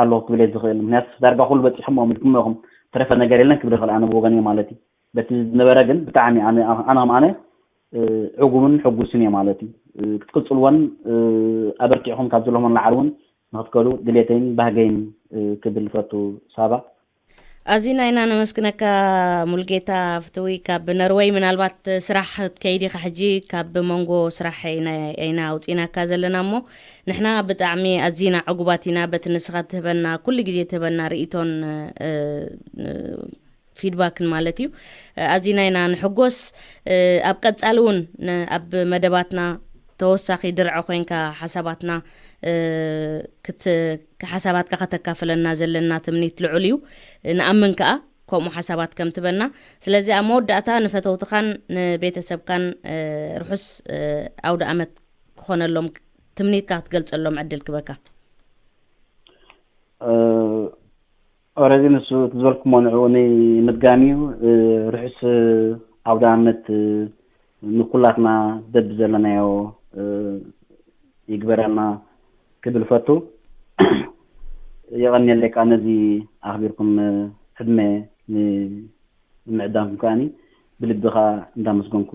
ኣለኹ ክብል እየ ዝኽእል። ምክንያቱ ዳርጋ ኩሉ በፂሖም ኣምልኩም ኢኹም። ተረፈ ነገር የለን ክብል ይኽእል ኣነ ብወገን እየ ማለት እዩ። በቲ ዝነበረ ግን ብጣዕሚ ኣነ ከም ኣነ ዕጉብን ሕጉስን እየ ማለት እዩ። ክትቅፅልዎን ኣበርቲዕኹም ካብ ዘለኹም ንላዕሊ እውን ንክትከዱ ድሌተይን ባህገይን ክብል ፈቱ ሳባ። ኣዚና ኢና ነመስግነካ ሙልጌታ ፍትዊ ካብ ነርወይ። ምናልባት ስራሕ ትከይድ ኢኻ ሕጂ፣ ካብ መንጎ ስራሕ ኢና ኣውፂናካ ዘለና እሞ ንሕና ብጣዕሚ ኣዚና ዕጉባት ኢና በቲ ንስኻ ትህበና ኩሉ ግዜ ትህበና ርእይቶን ፊድባክን ማለት እዩ። ኣዚና ኢና ንሕጎስ። ኣብ ቀፃሊ እውን ኣብ መደባትና ተወሳኺ ድርዒ ኮይንካ ሓሳባትና ሓሳባትካ ከተካፍለና ዘለና ትምኒት ልዑል እዩ። ንኣምን ከኣ ከምኡ ሓሳባት ከም ትበና። ስለዚ ኣብ መወዳእታ ንፈተውትኻን ንቤተሰብካን ርሑስ ኣውደ ኣመት ክኾነሎም ትምኒትካ ክትገልጸሎም ዕድል ክበካ። ኦረዲ ንሱ እቲ ዝበልኩሞ ንዕኡ ንምድጋም እዩ። ርሑስ ኣውደ ኣመት ንኩላትና በቢ ዘለናዮ ይግበረና ክብል ፈቱ። የቐንየለይ ከዓ ነዚ ኣኽቢርኩም ዕድመ ንምዕዳምኩም ከዓኒ ብልቢ ከዓ እንዳመስገንኩ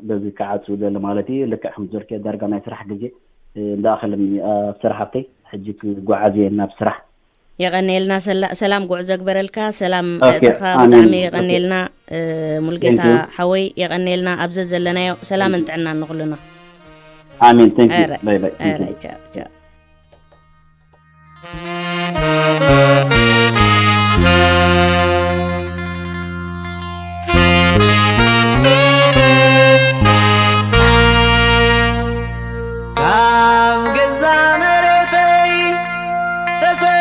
በዚ ክዓጽው ደለ ማለት እዩ። ልክዕ ከም ዝበልክዮ ዳርጋ ናይ ስራሕ ግዜ እንዳኣኸለኒ ኣብ ስራሕ ኣብተይ ሕጂ ክጓዓዝ እየ ናብ ስራሕ። የቐንየልና ሰላ- ሰላም ጉዕዞ ግበረልካ። ሰላም ኦኬ፣ ኣእትኻ ኣሜን። ብጣዕሚ ኦኬ። የቐንየልና። ሙልጌታ Thank you። ሓወይ የቐንየልና። ኣብ ዘዘለናዮ ሰላም ንጥዕና ንኹልና። ኣሜን። Thank you። ኣረ- ባይ ባይ። Thank you። ኣረ ቻው ቻው። ካብ ገዛ መሬተይ ተሰዲደ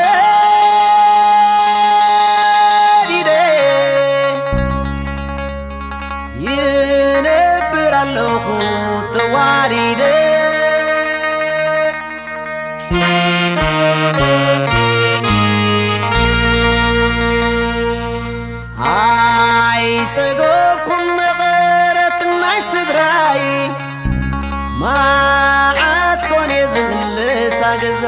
ይነብር ኣለኹ ተዋሪደ። ኣይጸገብኩን መቐረት ናይ ስድራይ፣ መዓስ ኮን እየ ዝምለሳ ገዛ?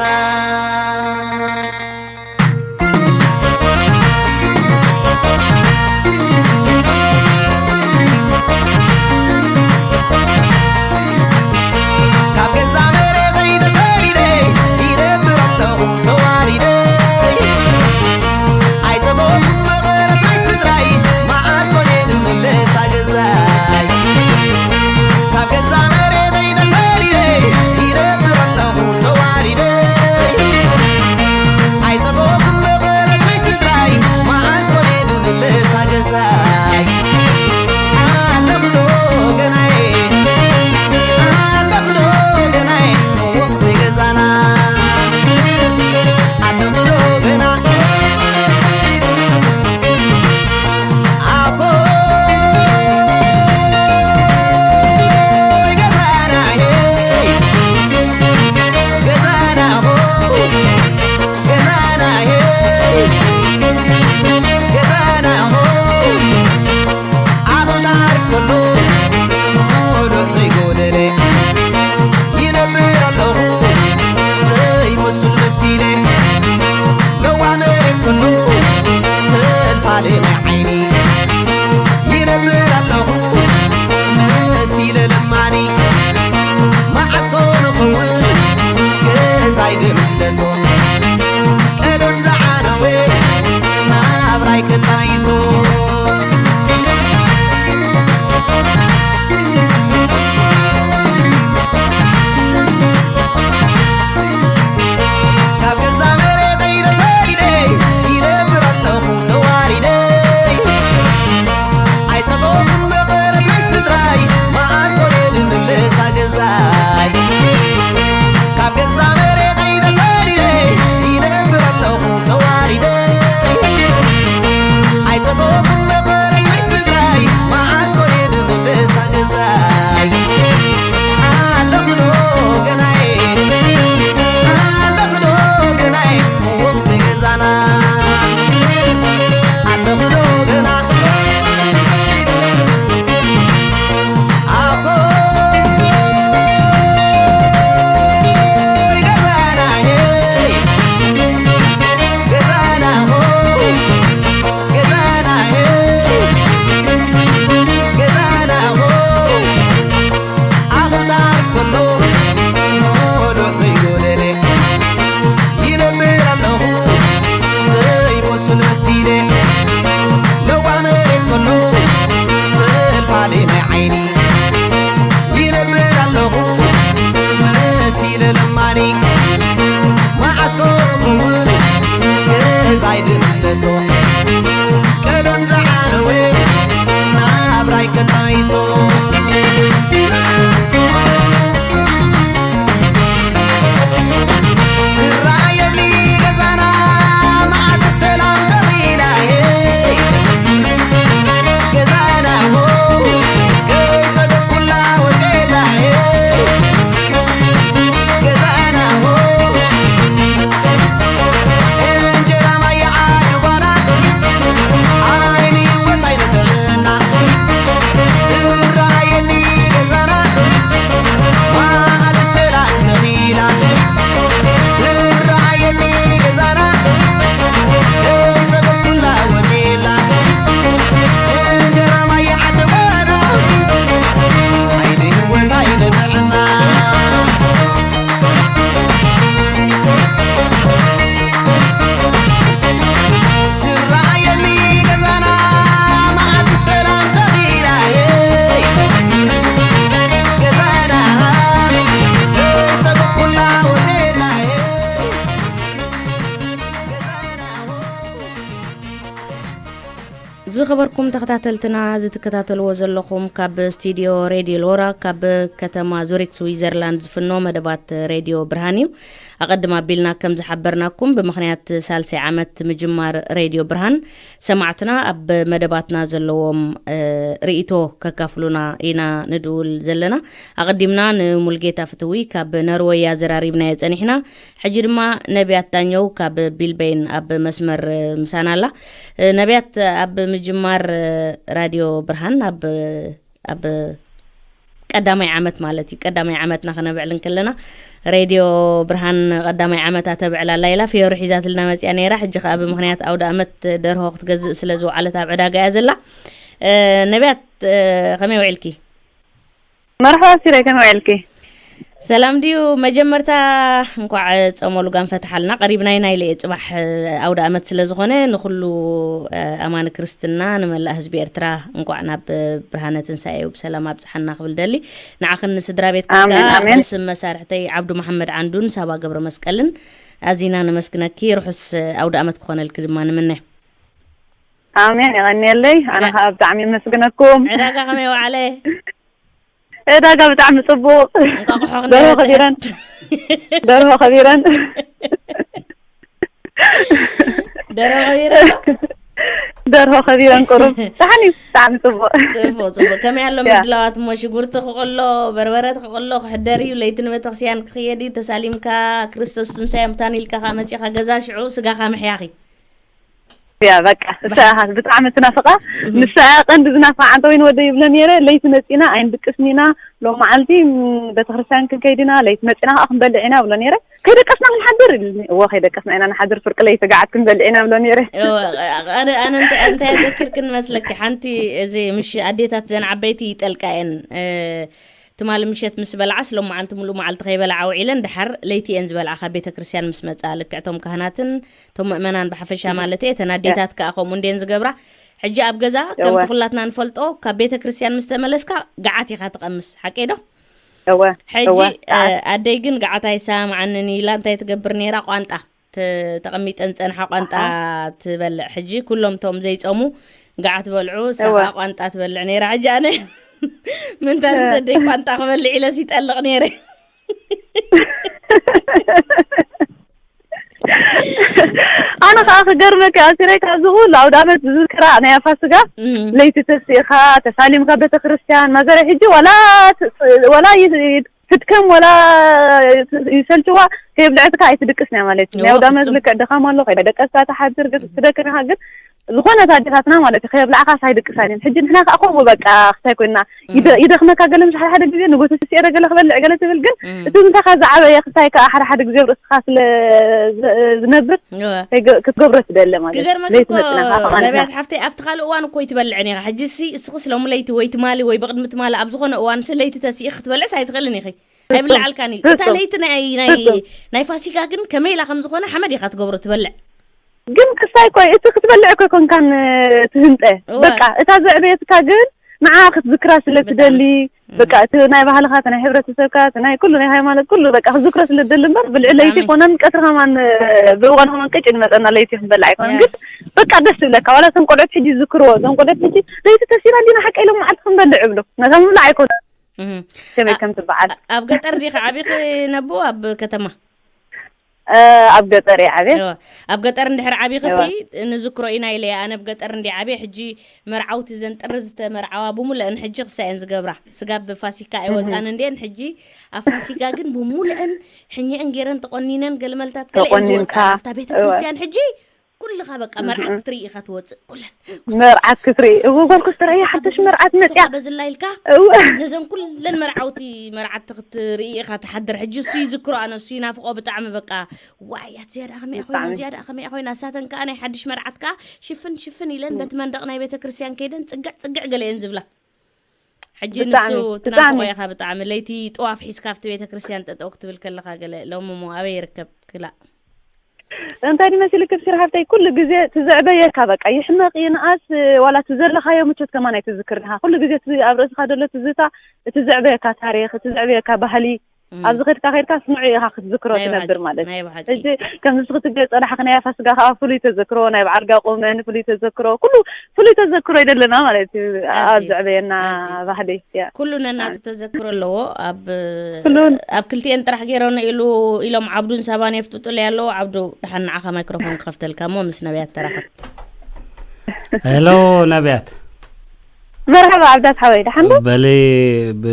ካብ ገዛ መሬተይ ተሰዲደ ይነብር ኣለኹ ተዋሪደ። ኣይጸገብኩን መቐረት ናይ ስድራይ፣ መዓስ ኮን እየ ዝምለሳ ገዛይ? ካብ ገዛ መሬተይ ተሰዲደ ይነብር ኣለኹ ተዋሪደ። ኣይጸገብኩን መቐረት ናይ ስድራይ፣ መዓስ ኮን እየ ዝምለሳ ገዛይ? ኣለኹ ዶ ገናይ? ኣለኹ ዶ ገናይ? ወቕቲ ገዛና ኣለኹ ዶ ገና? ኣኾይ ገዛና ሄይ፣ ገዛና ሆ፣ ገዛና ሄይ፣ ገዛና ሆ። ኣኽልቲ ዓርፍ ከሎ፣ ሙሉእ ዘይጎደለ፣ ይነብር ኣለኹ ዘይመስል መሲለ። ለዋህ መሬት ከሎ፣ ፈልፋሊ ናይ ዓይኒ፣ ይነብር ኣለኹ መሲለ ለማኒ። መዓስ ኮን እኸውን ገዛይ ድምለሶ፣ ቀደም ዝዓነወ ናብራይ ክጣይሶ። ካብ ገዛ መሬተይ ተሰዲደ ይነብር ኣለኹ ተዋሪደ። ኣይጸገብኩን መቐረት ናይ ስድራይ፣ መዓስ ኮን እየ ዝምለሳ ገዛይ? ካብ ገዛ መሬተይ ተሰዲደ ይነብር ኣለኹ ተዋሪደ። ኣይጸገብኩን መቐረት ናይ ስድራይ፣ መዓስ ኮን እየ ዝምለሳ ገዛይ? ኣለኹ ዶ ገናይ? ኣለኹ ዶ ገናይ? ወቕቲ ገዛና ኣለኹ ዶ ገና? ኣኾይ ገዛና ሄይ፣ ገዛና ሆ፣ ገዛና ሄይ፣ ገዛና ሆ። ኣኽልቲ ዓርፍ ከሎ፣ ሙሉእ ዘይጎደለ፣ ይነብር ኣለኹ ዘይመስል መሲለ። ለዋህ መሬት ከሎ፣ ፈልፋሊ ናይ ዓይኒ፣ ይነብር ኣለኹ መሲለ ለማኒ። መዓስ ኮን እኸውን ገዛይ ድምለሶ፣ ቀደም ዝዓነወ ናብራይ ከጣይሶ። ራእየኒ ገዛና መዓት ሰላም ተኺላ፣ ሄይ ገዛና ሆ፣ ከይጸገብኩላ ወጼላ፣ ሄይ ዝኸበርኩም ተኸታተልትና፣ እዚ ትከታተልዎ ዘለኹም ካብ ስቱድዮ ሬድዮ ሎራ፣ ካብ ከተማ ዙሪክ ስዊዘርላንድ ዝፍኖ መደባት ሬድዮ ብርሃን እዩ። ኣቐድም ኣቢልና ከም ዝሓበርናኩም፣ ብምኽንያት ሳልሳይ ዓመት ምጅማር ሬድዮ ብርሃን፣ ሰማዕትና ኣብ መደባትና ዘለዎም፣ እ፣ ርእይቶ ከካፍሉና ኢና ንድውል ዘለና። ኣቐዲምና ንሙልጌታ ፍትዊ ካብ ነርወይ ኣዘራሪብናዮ ጸኒሕና። ሕጂ ድማ ነቢያት ዳኘው ካብ ቢልበይን ኣብ መስመር፣ እ፣ ምሳና ኣላ። እ፣ ነቢያት፣ ኣብ ምጅማር፣ እ፣ ራድዮ ብርሃን ኣብ፣ ኣብ ቀዳማይ ዓመት ማለት እዩ። ቀዳማይ ዓመትና ከነብዕል እንከለና፣ ሬድዮ ብርሃን ቀዳማይ ዓመታ ተብዕል ኣላ ኢላ ፍዮሪ ሒዛትልና መጽያ ነይራ። ሕጂ ከኣ ብምኽንያት ኣውደ ኣመት ደርሆ ክትገዝእ ስለ ዝወዓለት ኣብ ዕዳጋ እያ ዘላ። እ፣ ነቢያት፣ እ፣ ከመይ ውዒልኪ? መርሓባ ሲራይ፣ ከመይ ውዒልኪ? ሰላም ድዩ? መጀመርታ እንኳዕ ጾመ ሉጋን ፈትሓልና። ቀሪብና ኢና ኢለ እየ፣ ጽባሕ ኣውደ ኣመት ስለ ዝኾነ፣ ንኹሉ፣ እ፣ ኣማኒ ክርስትና፣ ንመላእ ህዝቢ ኤርትራ እንኳዕ ናብ ብርሃነ ትንሳኤኡ ብሰላም ኣብጽሓና ክብል ደሊ። ንዓኽን ንስድራ ቤትክን ኣሜን፣ ከኣ ኣሜን። ብስም መሳርሕተይ ዓብዱ መሓመድ ዓንዱን ሳባ ገብረ መስቀልን ኣዚና ነመስግነኪ። ርሑስ ኣውደ ኣመት ክኾነልኪ ድማ ንምነ። ኣሜን፣ የቐንየለይ። ኣነ ዕዳ- ከኣ ብጣዕሚ የመስግነኩም። ዕዳጋ ከመይ ወዓለ? ዕዳጋ ብጣዕሚ ጽቡቕ። እንቋቑሖ ደርሆ ክንደይ ከቢረን። ደርሆ ከቢረን። ደርሆ ከቢረን። ደርሆ ከቢረን ቁሩብ። ደሓን እዩ፣ ብጣዕሚ ጽቡቕ። ጽቡቕ፣ ጽቡቕ። ከመይ ኣሎ ያ። ምድላዋት እሞ? ሽጉርቲ ክቕሎ፣ በርበረ ክቕሎ፣ ክሕደር እዩ፣ ለይቲ ንቤተክርስትያን ክኽየድ እዩ፣ ተሳሊምካ ክርስቶስ ትንሳኤ ሙታን ኢልካ ከኣ መጺኻ ገዛ፣ ሽዑ ስጋኻ ምሕያኽ እዩ። ያ፣ በቃ፣ እሳ በቃ። ኢኻ ብጣዕሚ ትናፍቓ። እህ። ንሳ እያ ቀንዲ ዝናፍቓ። ኣንተ ወይኒ ወደይ ይብለ ነይረ፣ ለይቲ መጺና ኣይንድቅስን ኢና፣ ሎም መዓልቲ፣ ም፣ ቤተክርስትያን ክንከይድ ኢና፣ ለይቲ መጺና ከኣ ክንበልዕ ኢና ብሎ ነይረ። ከይደቀስና ክንሓድር ኢሉኒ። እወ፣ ከይደቀስና ኢና ንሓድር፣ ፍርቂ ለይቲ ገዓት ክንበልዕ ኢና ብሎ ነይረ። እወ፣ ኣነ፣ ኣነ እንተ-፣ እንታይ ዘኪርክን መስለኪ? ሓንቲ እዚ ምሽ-፣ ኣዴታት ዘን ዓበይቲ ይጠልቃ እየን። እ፣ ትማሊ ምሸት ምስ በልዓስ፣ ሎም መዓልቲ፣ ሙሉእ መዓልቲ ከይበልዓ ውዒለን፣ ደሓር ለይቲ እየን ዝበልዓ፣ ካብ ቤተ ክርስቲያን ምስ መጻ። ልክዕ እቶም ካህናትን እቶም ምእመናን ብሓፈሻ እህ። ማለት እየ፣ እተን ያ። ኣዴታት ከኣ ከምኡ እንድየን ዝገብራ። ሕጂ ኣብ ገዛ፣ ከምቲ እወ። ኩላትና ንፈልጦ፣ ካብ ቤተ ክርስቲያን ምስ ተመለስካ፣ ገዓት ኢኻ ትቐምስ። ሓቀይ ዶ? እወ፣ ሕጂ፣ እወ፣ እ፣ ሰዓት። ኣደይ ግን ገዓት ኣይሰማማዓንን ኢላ እንታይ ትገብር ነይራ? ቋንጣ ተ-፣ ተቐሚጠን ዝጸንሓ ቋንጣ ኣሃ። ትበልዕ። ሕጂ ኩሎም እቶም ዘይጾሙ ገዓት በልዑ፣ እሳ እወ። ከኣ ቋንጣ ትበልዕ ነይራ። ሕጂ ኣነ ምንታ ምስ ኣደይ ቋንጣ ክበልዕ ኢለስ ይጠልቕ ነይረ። ኣነ ከኣ ክገርመኪ፣ ኣሲረይ ካብዚ ኩሉ ኣውደ ኣመት ዝዝክራ ናይ ፋሲካ እም። ለይቲ ተሲእኻ ተሳሊምካ ቤተክርስትያን ማዘረ፣ ሕጂ ዋላ ት-፣ ዋላ ይ-፣ ይ-፣ ትድከም ዋላ ይሰልችዋ፣ ከየብልዐትካ ኣይትድቅስን እያ ማለት እዩ። ናይ እወ፣ ኣውደ ኣመት ፍጹም። ልክዕ ድኻም ኣሎ፣ ከይደቀስካ ትሓድር፣ ግን እም። ትደክም ኢኻ፣ ግን ዝኾነት ኣዴታትና ማለት እዩ፣ ከየብልዓኻስ ኣይድቅሳን እየን። ሕጂ ንሕና ከኣ ከምኡ በቃ ክሳይ ኮይንና፣ ይደ-፣ እም። ይደኽመካ ገለ፣ ምሽ ሓደ ሓደ ግዜ ንጎተ ስስኤ ገለ ክበልዕ ገለ ትብል፣ ግን እም። እቲ ምሳኻ ዝዓበየ ክሳይ ከኣ ሓደ ሓደ ግዜ ኣብ ርእስኻ ስለ ዝ-፣ ዝነብር እወ። ከይገ-፣ ክትገብሮ ትደሊ ማለት እዩ። ክገርመኪ ለይቲ እኮ መጽና ከኣ ነቢያት ሓፍተይ፣ ኣብቲ ካልእ እዋን እኮ ይትበልዕ ነይራ። ሕጂ ሲ እስኽስ ሎሚ ለይቲ ወይ ትማሊ ወይ ብቕድሚ ትማሊ ኣብ ዝኾነ እዋን ሲ ለይቲ ተሲኢ ክትበልዕስ ኣይትኽእልን ኢኺ። ፍጹም። ኣይብልዓልካን እዩ። እታ ፍጹም። ለይቲ ናይ፣ ናይ፣ ፍጹም። ናይ ፋሲካ ግን ከመይ ኢላ ከም ዝኾነ ሓመድ ኢኻ ትገብሮ ትበልዕ። ግን ክሳይ ኮይ፣ እቲ ክትበልዕ እኮ ኣይኮንካን፣ እ፣ ትህንጠ። እወ። በቃ፣ እታ ዘዕበየትካ ግን ንዓ ክትዝክራ ስለ ብጣዕሚ። ትደሊ፣ እም። በቃ፣ እቲ ናይ ባህልኻ፣ እቲ ናይ ሕብረተሰብካ፣ እቲ ናይ ኩሉ ናይ ሃይማኖት ኩሉ በቃ ክትዝክሮ ስለ ትደሊ እምበር፣ ብልዒ ለይቲ ብጣዕሚ። ኮነን ቀትሪ ከማን፣ እ፣ ብእዋኑ ከማን ቅጭ ንመጸና ለይቲ ክንበልዕ ኣይኮነን። ያ። ግን በቃ ደስ ይብለካ። ዋላ እቶም ቆልዑት ሕጂ ይዝክርዎ፣ እቶም ቆልዑት ሕጂ ለይቲ ተሲና እንዲና ሓቀይ ሎም መዓልቲ ክንበልዕ ይብሉ። ነታ ምብላዕ ኣይኮነን። እህ። ከመይ ኣ-፣ ከም ትበዓል። ኣብ ገጠር ዲኺ ዓቢኺ ነቦ ኣብ ከተማ? እ፣ ኣብ ገጠር እየ ዓብየ። እወ። ኣብ ገጠር እንድሕር ዓቢኺ እወ። ሲ ንዝክሮ ኢና ኢለ እየ። ኣነ ኣብ ገጠር እንድየ ዓብየ። ሕጂ መርዓውቲ ዘን ጥሪ ዝተመርዓዋ ብሙሉአን ሕጂ ክሳየን ዝገብራ። ስጋብ ፋሲካ እህ። ኣይወጻን እንድየን። ሕጂ ኣብ ፋሲካ ግን ብሙሉአን ሕኝአን ገይረን ተቆኒነን ገልመልታት ገለ እየን ተቆኒንካ። ዝወጻ ናብታ ቤተ እወ። ክርስቲያን። ሕጂ ኩልኻ በቃ እህ። መርዓት ክትርኢ ኢኻ ትወጽእ። ኩለን መርዓት ክትርኢ። እወ፣ ጓል ክትርኢ፣ ሓድሽ መርዓት መጽያ። በዝላ ኢልካ እወ። ነዘን ኩለን መርዓውቲ መርዓቲ ክትርኢ ኢኻ ትሓድር። ሕጂ እሱ ይዝክሮ፣ ኣነ እሱ ይናፍቆ ብጣዕሚ በቃ። ዋይ፣ ኣቲ ዝያዳ ከመይ ብጣዕሚ። ኮይና፣ ዝያዳ ከመይ ኮይና። እሳተን ከኣ ናይ ሓድሽ መርዓት ከኣ ሽፍን ሽፍን ኢለን በቲ መንደቕ ናይ ቤተ ክርስቲያን ከይደን ጽግዕ ጽግዕ ገለ እየን ዝብላ። ሕጂ ብጣዕሚ፣ ንሱ ትናፍቆ ብጣዕሚ። ኢኻ ብጣዕሚ። ለይቲ ጥዋፍ ሒዝካ ኣብቲ ቤተ ክርስቲያን ጠጠው ክትብል ከለኻ ገለ፣ ሎሚ እሞ ኣበይ ይርከብ ክላእ? እንታይ ድመሲልኪ ብሽር ሃፍተይ፣ ኩሉ ግዜ እቲ ዘዕበየካ በቃ ይሕመቕ ይንኣስ፣ ዋላ እቲ ዘለኻዮ ምቾት ከማን ኣይትዝክርን ኢኻ። ኩሉ ግዜ እቲ ኣብ ርእስኻ ዘሎ ትዝታ፣ እቲ ዘዕበየካ ታሪኽ፣ እቲ ዘዕበየካ ባህሊ፣ ኣብዚ ከድካ ከድካ ስምዑ ኢኻ ክትዝክሮ ትነብር ማለት እዩ። ሕጂ ከምዚ ክትገ ጸናሕክ ናይ ኣፋስጋ ከዓ ፍሉይ ተዘክሮ፣ ናይ በዓል ጋቁመን ፍሉይ ተዘክሮ፣ ኩሉ ፍሉይ ተዘክሮ ይደለና ማለት እዩ። ኣብ ዘዕበየና ባህሊ ኩሉ ነናቱ ተዘክሮ ኣለዎ። ኣብ ኣብ ክልቲኤን ጥራሕ ገይረነ ኢሉ ኢሎም ዓብዱን ሳባን የፍጥጡለይ ኣለዎ። ዓብዱ፣ ደሓን ንዓኻ ማይክሮፎን ክኸፍተልካ እሞ ምስ ነብያት ተራኸብ። ሄሎ ነብያት። መርሓባ ዓብዳት ሓወይ፣ ደሓን ዶ? በሊ ብ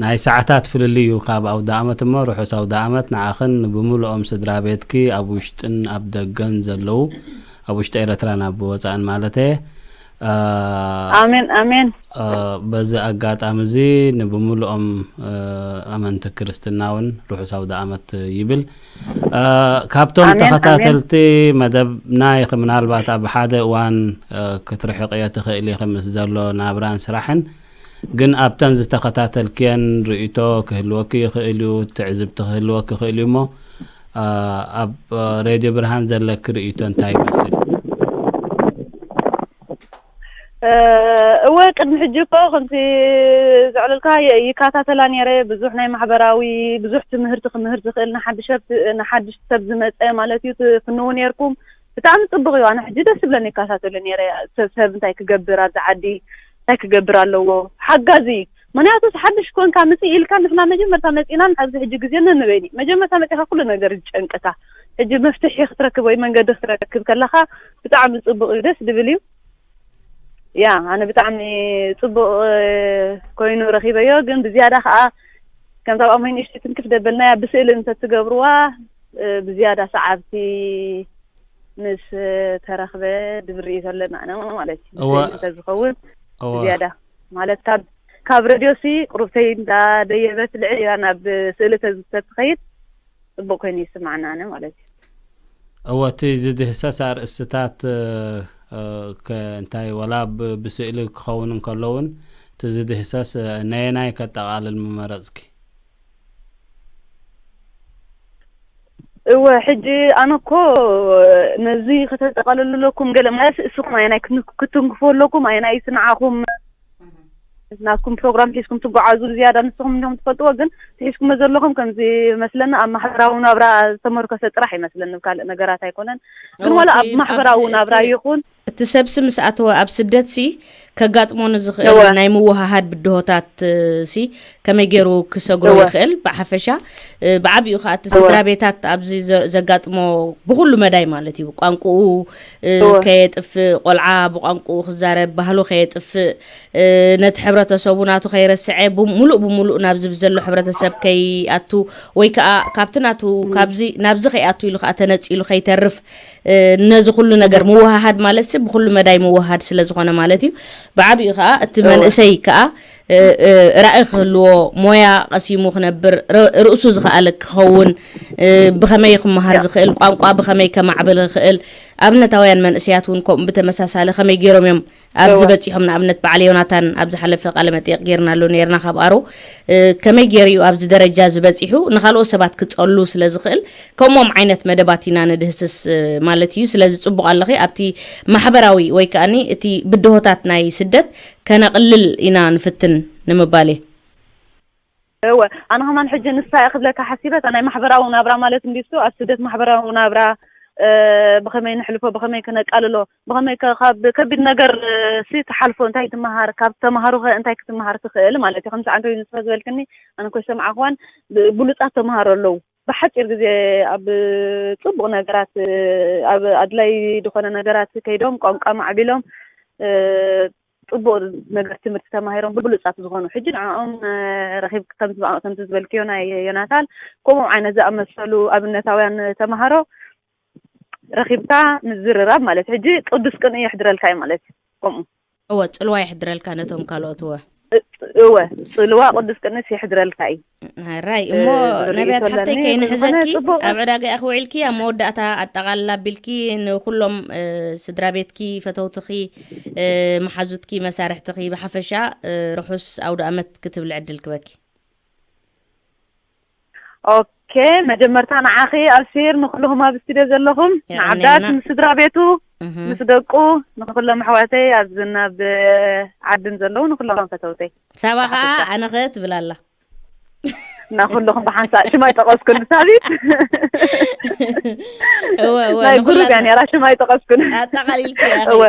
ናይ ሰዓታት ፍልልይ እዩ ካብ ኣውደ ኣመት እሞ ርሑስ ኣውደ ኣመት ንዓኽን ብሙሉኦም ስድራ ቤትኪ ኣብ ውሽጥን ኣብ ደገን ዘለዉ፣ ኣብ ውሽጢ ኤረትራን ኣብ ወጻእን ማለተየ። ኣሜን ኣሜን። በዚ ኣጋጣሚ እዚ ንብሙሉኦም ኣመንቲ ክርስትና እውን ርሑስ ኣውደ ኣመት ይብል። ካብቶም ተኸታተልቲ መደብና ኢኺ፣ ምናልባት ኣብ ሓደ እዋን ክትርሕቕዮ ትኽእሊ ኢኺ ምስ ዘሎ ናብራን ስራሕን፣ ግን ኣብተን ዝተኸታተልክየን ርእይቶ ክህልወኪ ይኽእል እዩ፣ ትዕዝብቲ ክህልወኪ ይኽእል እዩ እሞ ኣብ ሬድዮ ብርሃን ዘለኪ ርእይቶ እንታይ ይመስል? እወ ቅድሚ ሕጂ እኮ ከምቲ ዘዕለልካ ይከታተላ ነይረ። ብዙሕ ናይ ማሕበራዊ ብዙሕ ትምህርቲ ክምህር ዝኽእል ንሓድሽ ሰብ ዝመፀ ማለት እዩ ትፍንዉ ነይርኩም። ብጣዕሚ ፅቡቅ እዩ። ኣነ ሕጂ ደስ ዝብለኒ ይከታተሉ ነይረ። ሰብ ሰብ እንታይ ክገብር ኣብዚ ዓዲ እንታይ ክገብር ኣለዎ ሓጋዚ እዩ። ምክንያቱ ሓድሽ ኮንካ ምፅእ ኢልካ ንሕና መጀመርታ መፂእናን ኣብዚ ሕጂ ግዜ ነንበይኒ መጀመርታ መፂእካ ኩሉ ነገር ዝጨንቅካ ሕጂ መፍትሒ ክትረክብ ወይ መንገዲ ክትረክብ ከለካ ብጣዕሚ ፅቡቅ እዩ ደስ ድብል እዩ። ያ ኣነ ብጣዕሚ ፅቡቅ ኮይኑ ረኺበዮ። ግን ብዝያዳ ከዓ ከምታ ብኣሞይ ንእሽተይ ትንክፍ ደበልናያ ብስእሊ እንተትገብርዋ ብዝያዳ ሰዓብቲ ምስ ተረኽበ ድብል ርእይቶ ኣለና ኣነ ማለት እዩ። እወ። ብስእሊ እንተዝኸውን እወ። ብዝያዳ ማለት ካብ ካብ ረድዮ ሲ ቁሩብተይ እንዳደየበት ልዕል ኢላ ናብ ስእሊ ተዝ- ተትኸይድ ፅቡቅ ኮይኑ ይስማዓና ኣነ ማለት እዩ። እወ እቲ ዝድህሰስ ኣርእስትታት እ፣ እ፣ ከ እንታይ ወላ ብ- ብስእሊ ክኸውን እንከሎ እውን እቲ ዝድህሰስ እ፣ ነየናይ ከጠቓልል ምመረፅኪ? እወ ሕጂ ኣነ እኮ ነዚ ከተጠቃልሉ ኣለኩም ገለ ማለት እስኹም ኣየናይ ክን- ክትንክፉ ኣለኩም ኣየናይ ስንዓኹም ናትኩም ፕሮግራም ሒዝኩም ትጓዓዙ ዝያዳ ንስኹም እንዲኹም ትፈልጥዎ ግን ትሒዝኩሞ ዘለኹም ከምዚ መስለኒ ኣብ ማሕበራዊ ናብራ ዝተመርኮሰ ጥራሕ ይመስለኒ ካልእ ነገራት ኣይኮነን ግን ዋላ ኣብ ማሕበራዊ ናብራ ይኹን እቲ ሰብሲ ምስ ኣተወ ኣብ ስደትሲ ከጋጥሞ ንዝኽእል ናይ ምውሃሃድ ብድሆታት ሲ ከመይ ገይሩ ክሰግሮ ይኽእል ብሓፈሻ ብዓብኡ ከዓ እቲ ስድራ ቤታት ኣብዚ ዘጋጥሞ ብኩሉ መዳይ ማለት እዩ ቋንቁኡ ከየጥፍእ ቆልዓ ብቋንቁኡ ክዛረብ ባህሉ ከየጥፍእ ነቲ ሕብረተሰቡ ናቱ ከይረስዐ ሙሉእ ብሙሉእ ናብዚ ብዘሎ ሕብረተሰብ ከይኣቱ ወይ ከዓ ካብቲ ናቱ ናብዚ ከይኣቱ ኢሉ ከዓ ተነፂሉ ከይተርፍ ነዚ ኩሉ ነገር ምውሃሃድ ማለት ሲ ብኩሉ መዳይ ምውሃሃድ ስለ ዝኾነ ማለት እዩ። ብዓብኡ ከዓ እቲ መንእሰይ ከዓ ራኢ ክህልዎ፣ ሞያ ቀሲሙ ክነብር፣ ርእሱ ዝኸኣለ ክኸውን፣ ብኸመይ ክመሃር ዝኽእል፣ ቋንቋ ብኸመይ ከማዕብል ይኽእል፣ ኣብነታውያን መንእሰያት እውን ከምኡ ብተመሳሳሊ ከመይ ገይሮም እዮም ኣብዚ በፂሖም ንኣብነት በዓል ዮናታን ኣብ ዝሓለፈ ቃለ መጠየቅ ጌርናሉ ነርና ካብ ኣሮ ከመይ ገይሩ እዩ ኣብዚ ደረጃ ዝበፂሑ ንካልኦት ሰባት ክፀሉ ስለ ዝኽእል ከምኦም ዓይነት መደባት ኢና ንድህስስ ማለት እዩ ስለዚ ፅቡቅ ኣለኺ ኣብቲ ማሕበራዊ ወይ ከዓኒ እቲ ብድሆታት ናይ ስደት ከነቅልል ኢና ንፍትን ንምባል እየ እወ ኣነ ከማን ሕጂ ንሳ እየ ክብለካ ሓሲበ እታ ናይ ማሕበራዊ ናብራ ማለት እንዲሱ ኣብ ስደት ማሕበራዊ ናብራ ብኸመይ ንሕልፎ ብኸመይ ክነቃልሎ ብኸመይ ከ ካብ ከቢድ ነገር ሲ ትሓልፎ እንታይ ትመሃር ካብ ተምሃሮ ከ እንታይ ክትመሃር ትኽእል ማለት እዩ ከምዚ ዓንተ ንስኻ ዝበልክኒ ኣነ ኮ ዝሰምዓኽዋን ብሉፃት ተምሃሮ ኣለዉ ብሓፂር ግዜ ኣብ ፅቡቕ ነገራት ኣብ ኣድላይ ዝኾነ ነገራት ከይዶም ቋንቋ ማዕቢሎም ፅቡቕ ነገር ትምህርቲ ተማሂሮም ብሉፃት ዝኾኑ ሕጂ ንዕኦም ረኺብ ከምቲ ዝበልክዮ ናይ ዮናታን ከምኡ ዓይነት ዝኣመሰሉ ኣብነታውያን ተምሃሮ ረኺብካ ምዝርራብ ማለት ሕጂ ቅዱስ ቅንኢ የሕድረልካ እዩ ማለት እዩ ከምኡ እወ ፅልዋ የሕድረልካ ነቶም ካልኦት እወ እወ ፅልዋ ቅዱስ ቅንስ የሕድረልካ እዩ ሕራይ እሞ ነቢያት ሓፍተይ ከይንሕዘኪ ኣብ ዕዳጋ ኢኺ ውዒልኪ ኣብ መወዳእታ ኣጠቓልላ ኣቢልኪ ንኩሎም ስድራ ቤትኪ ፈተውትኺ መሓዙትኪ መሳርሕትኺ ብሓፈሻ ርሑስ ኣውደ ኣመት ክትብሊ ዕድል ክበኪ ኦኬ መጀመርታ ንዓኺ ኣብሲር ንኩልኹም ኣብ ስቱድዮ ዘለኹም ንዓዳት ንስድራ ቤቱ ምስ ደቁ ንኩሎም ኣሕዋተይ ኣብዝን ኣብ ዓድን ዘለዉ ንኩሎም ፈተውተይ ሳባ ከዓ ኣነኸ ትብል ኣላ ንኹልኹም ብሓንሳእ ሽም ኣይጠቐስኩን ሳቢት። እወ እወ ናይ ጉሩብ እያ ንኹላትና ነይራ፣ ሽም ኣይጠቐስኩን። ኣጠቓሊልኪ ኢኺ። እወ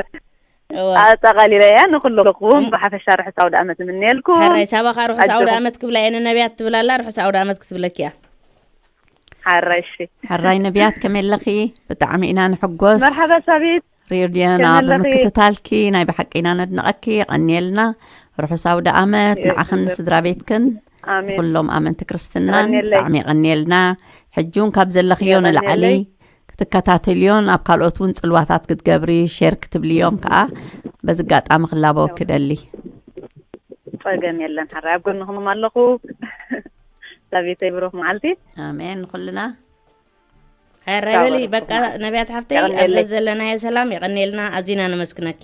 እወ ኣጠቓሊለ እያ። ንኹልኹም እም። ብሓፈሻ ርሑስ ኣውደ ዓመት እምንየልኩም። ሕራይ ሳባኻ ርሑስ ኣውደ ኣጆኹም። ዓመት ክብላ እየ፣ ንነቢያት ትብላ ኣላ፣ ርሑስ ኣውደ ዓመት ክትብለኪ እያ። ሓራይ እሺ። ሕራይ ነቢያት ከመይ ኣለኺ? ብጣዕሚ ኢና ንሕጎስ። መርሓባ ሳቢት። ሬድዮና ከመይ ኣለኺ? ብምክትታልኪ ናይ ብሓቂ ኢና ነድንቐኪ። የቐንየልና። ርሑስ ኣውደ ዓመት ንዓኽን የቐንየልና። ንስድራ ቤትክን ኣሜን። ኩሎም ኣመንቲ ክርስትናን የቐንየለይ። ብጣዕሚ የቐንየልና። ሕጂ እውን ካብ ዘለኽዮ ንላዕሊ የቐንየለይ። ክትከታተልዮን ኣብ ካልኦት እውን ጽልዋታት ክትገብሪ ሼር ክትብልዮም ከዓ በዚ ኣጋጣሚ ክላበወኪ ደሊ። ጸገም የለን ሓራይ ኣብ ጎንኹም ኣለኹ። ሳቢተይ ብሩኽ መዓልቲ። ኣሜን። ንኩልና ሕራይ በሊ ይባርክ። በቃ ነቢያት ሓፍተይ የቐንየለይ። ኣብዚ ዘለናዮ ሰላም የቐንየልና፣ ኣዚና ነመስግነኪ።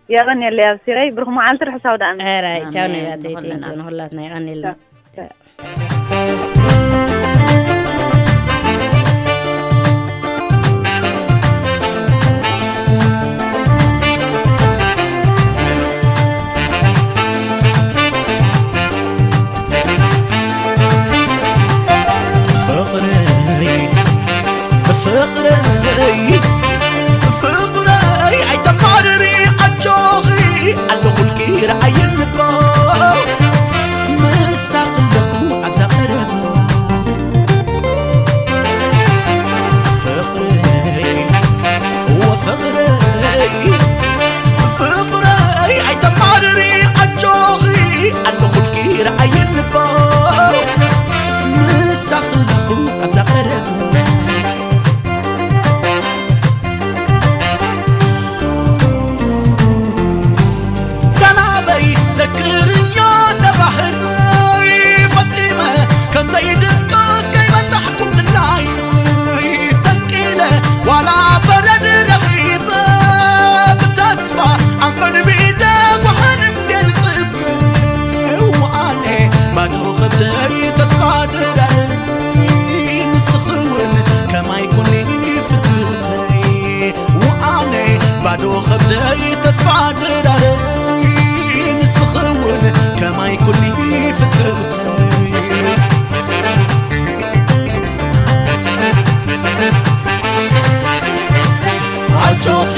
የቐንየለይ ኣብሲረይ ብሩኽ መዓልቲ ርሑስ ኣውደ ዓመት። ሕራይ ቻው ኣሜን። ነቢያተይ ንኹልና። ቴንኪዩ ንኹላትና የቐንየልና። ፍቕረይ ፍቕረይ ፍቕረይ ኣይተማርሪ ኣጆኺ ኣለኹልኪ ረኣይን ልቦ ምሳኺ ኣለኹ ኣብዛ ቀረባ ፍቕረይ ወፍቕረይ ፍቕረይ ኣይተማርሪ ኣጆኺ ኣለኹልኪ ረኣይን ልቦ ምሳኺ ኣለኹ ኣብዛ ቀረባ ካናበይ ዘክርዮ ነባህር ፈጺመ ከምዘይድቅስ ከይበዛሕኩም ድላይ ተንቂለ ዋላ በረድ ረኺበ ብተስፋ ኣብ ቅድሚ ደጓህን እንዴት ጽብ ኣነ ባዶ ኸብደይ ተስፋ ድራይ ንስኺ እውን ከማይ ኩኒ ፍትውተይ ወኣነ ባዶ ኸብደይ ተስፋ ድራይ ንስኺ እውን ከማይ ኩኒ ፍትውተይ ኣጆኺ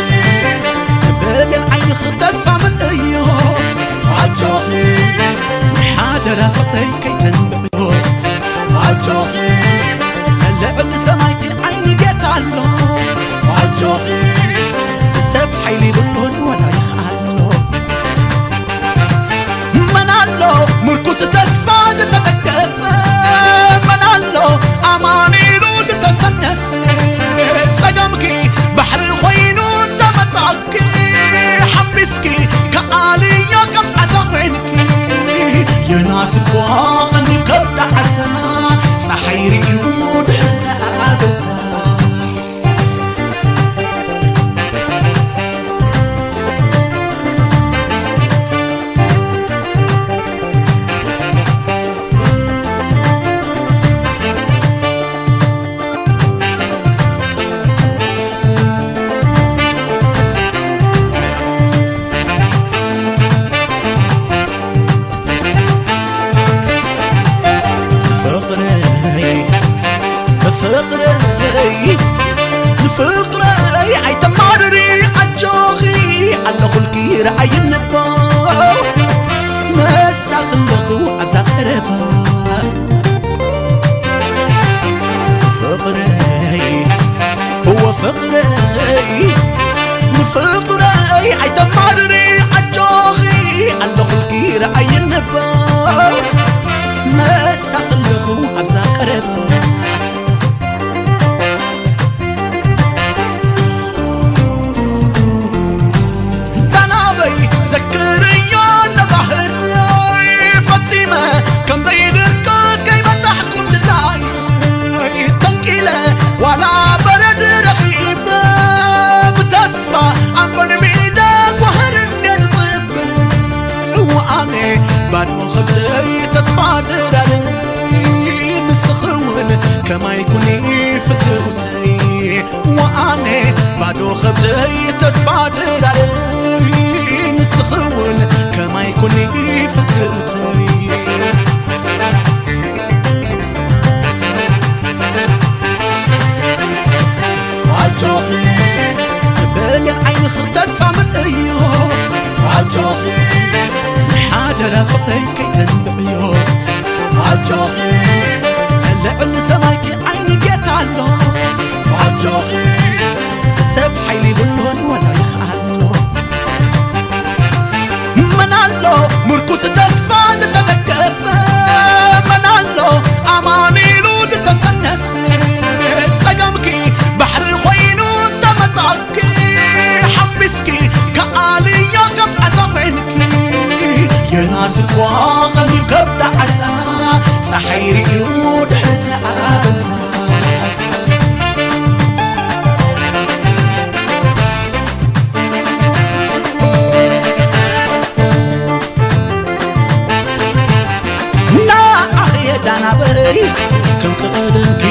ብሌን ዓይንኺ ተስፋ ምልእዮ ኣጆኺ ሓደራ ፍቕረይ ከይተንብዕዮ ኣጆኺ ልዕሊ ሰማይኪ ዓይኒ ጌታ ኣሎ ኣጆኺ ሰብ ሓይሊ ይብሉን ወላ ይኽኣሎ መን ኣሎ ምርኩስ ተስፋ ዝተደገፈ መን ኣሎ ኣማኒሉ ዝተሰነፈ ጸገምኪ ባሕሪ ኮይኑ ተመጻኪ ሓሚስኪ ከኣልዮ ከም ዓሳ ኮይንኪ የናስ እኳ ቐኒ ከብዳ ዓሳ ጸሓይ ርእዩ ድሕሪ ተኣበሳ ፍቕረይ ፍቕረይ ንፍቕረይ ኣይተማርሪ ኣጆኺ ኣለኹልኪ ረኣይኒ እባ መሳኺ ኣለኹ ኣብዛ ቀረባ ፍቕረይ እወ ፍቕረይ ንፍቕረይ ኣይተማርሪ ኣጆኺ ኣለኹልኪ ረኣይኒ እባ መሳኺ ኣለኹ ኣብዛ ቀረባ ዳናበይ ዘክርዮ ነባህር ፈጺመ ከም ዘይድቅስ ከይበጻሕኩም ድላይ ተንቂለ ዋላ በረድ ረኺበ ብተስፋ ኣንበርሚደ ጓህር እንዴት ጽብ ወኣነ ባድሞ ኸብደይ ተስፋ ድራለይ ንስኺ እውን ከማይ ኩኒ ፍትውተይ ወኣነ ባዶ ኸብደይ ተስፋ ድራለይ ንስኺ እውን ከማይ ኩኒ ፍትውተይ ከይተንብዕዮ ኣጆኺ፣ ልዕሊ ሰማይኪ ዓይኒ ጌታ ኣሎ። ኣጆኺ፣ ሰብ ሓይሊ ይብሉን ወላ ይኽኣሎ። መን ኣሎ ምርኩስ ተስፋ ዝተደገፈ? መን ኣሎ ኣማኒሉ ዝተሰነፈ? ጸገምኪ ባሕሪ ኮይኑ እንተመጻኪ፣ ሓምቢስኪ ከኣልዮ ከም ዓሳ ኮይንኪ። ዮናስ እኳ ቀሊል ከብዳ ዓሳ፣ ጸሓይ ርእዩ ድሕሪ እቲ ኣበሳ። ንኣኺ የዳናበይ ከም ቀደምኪ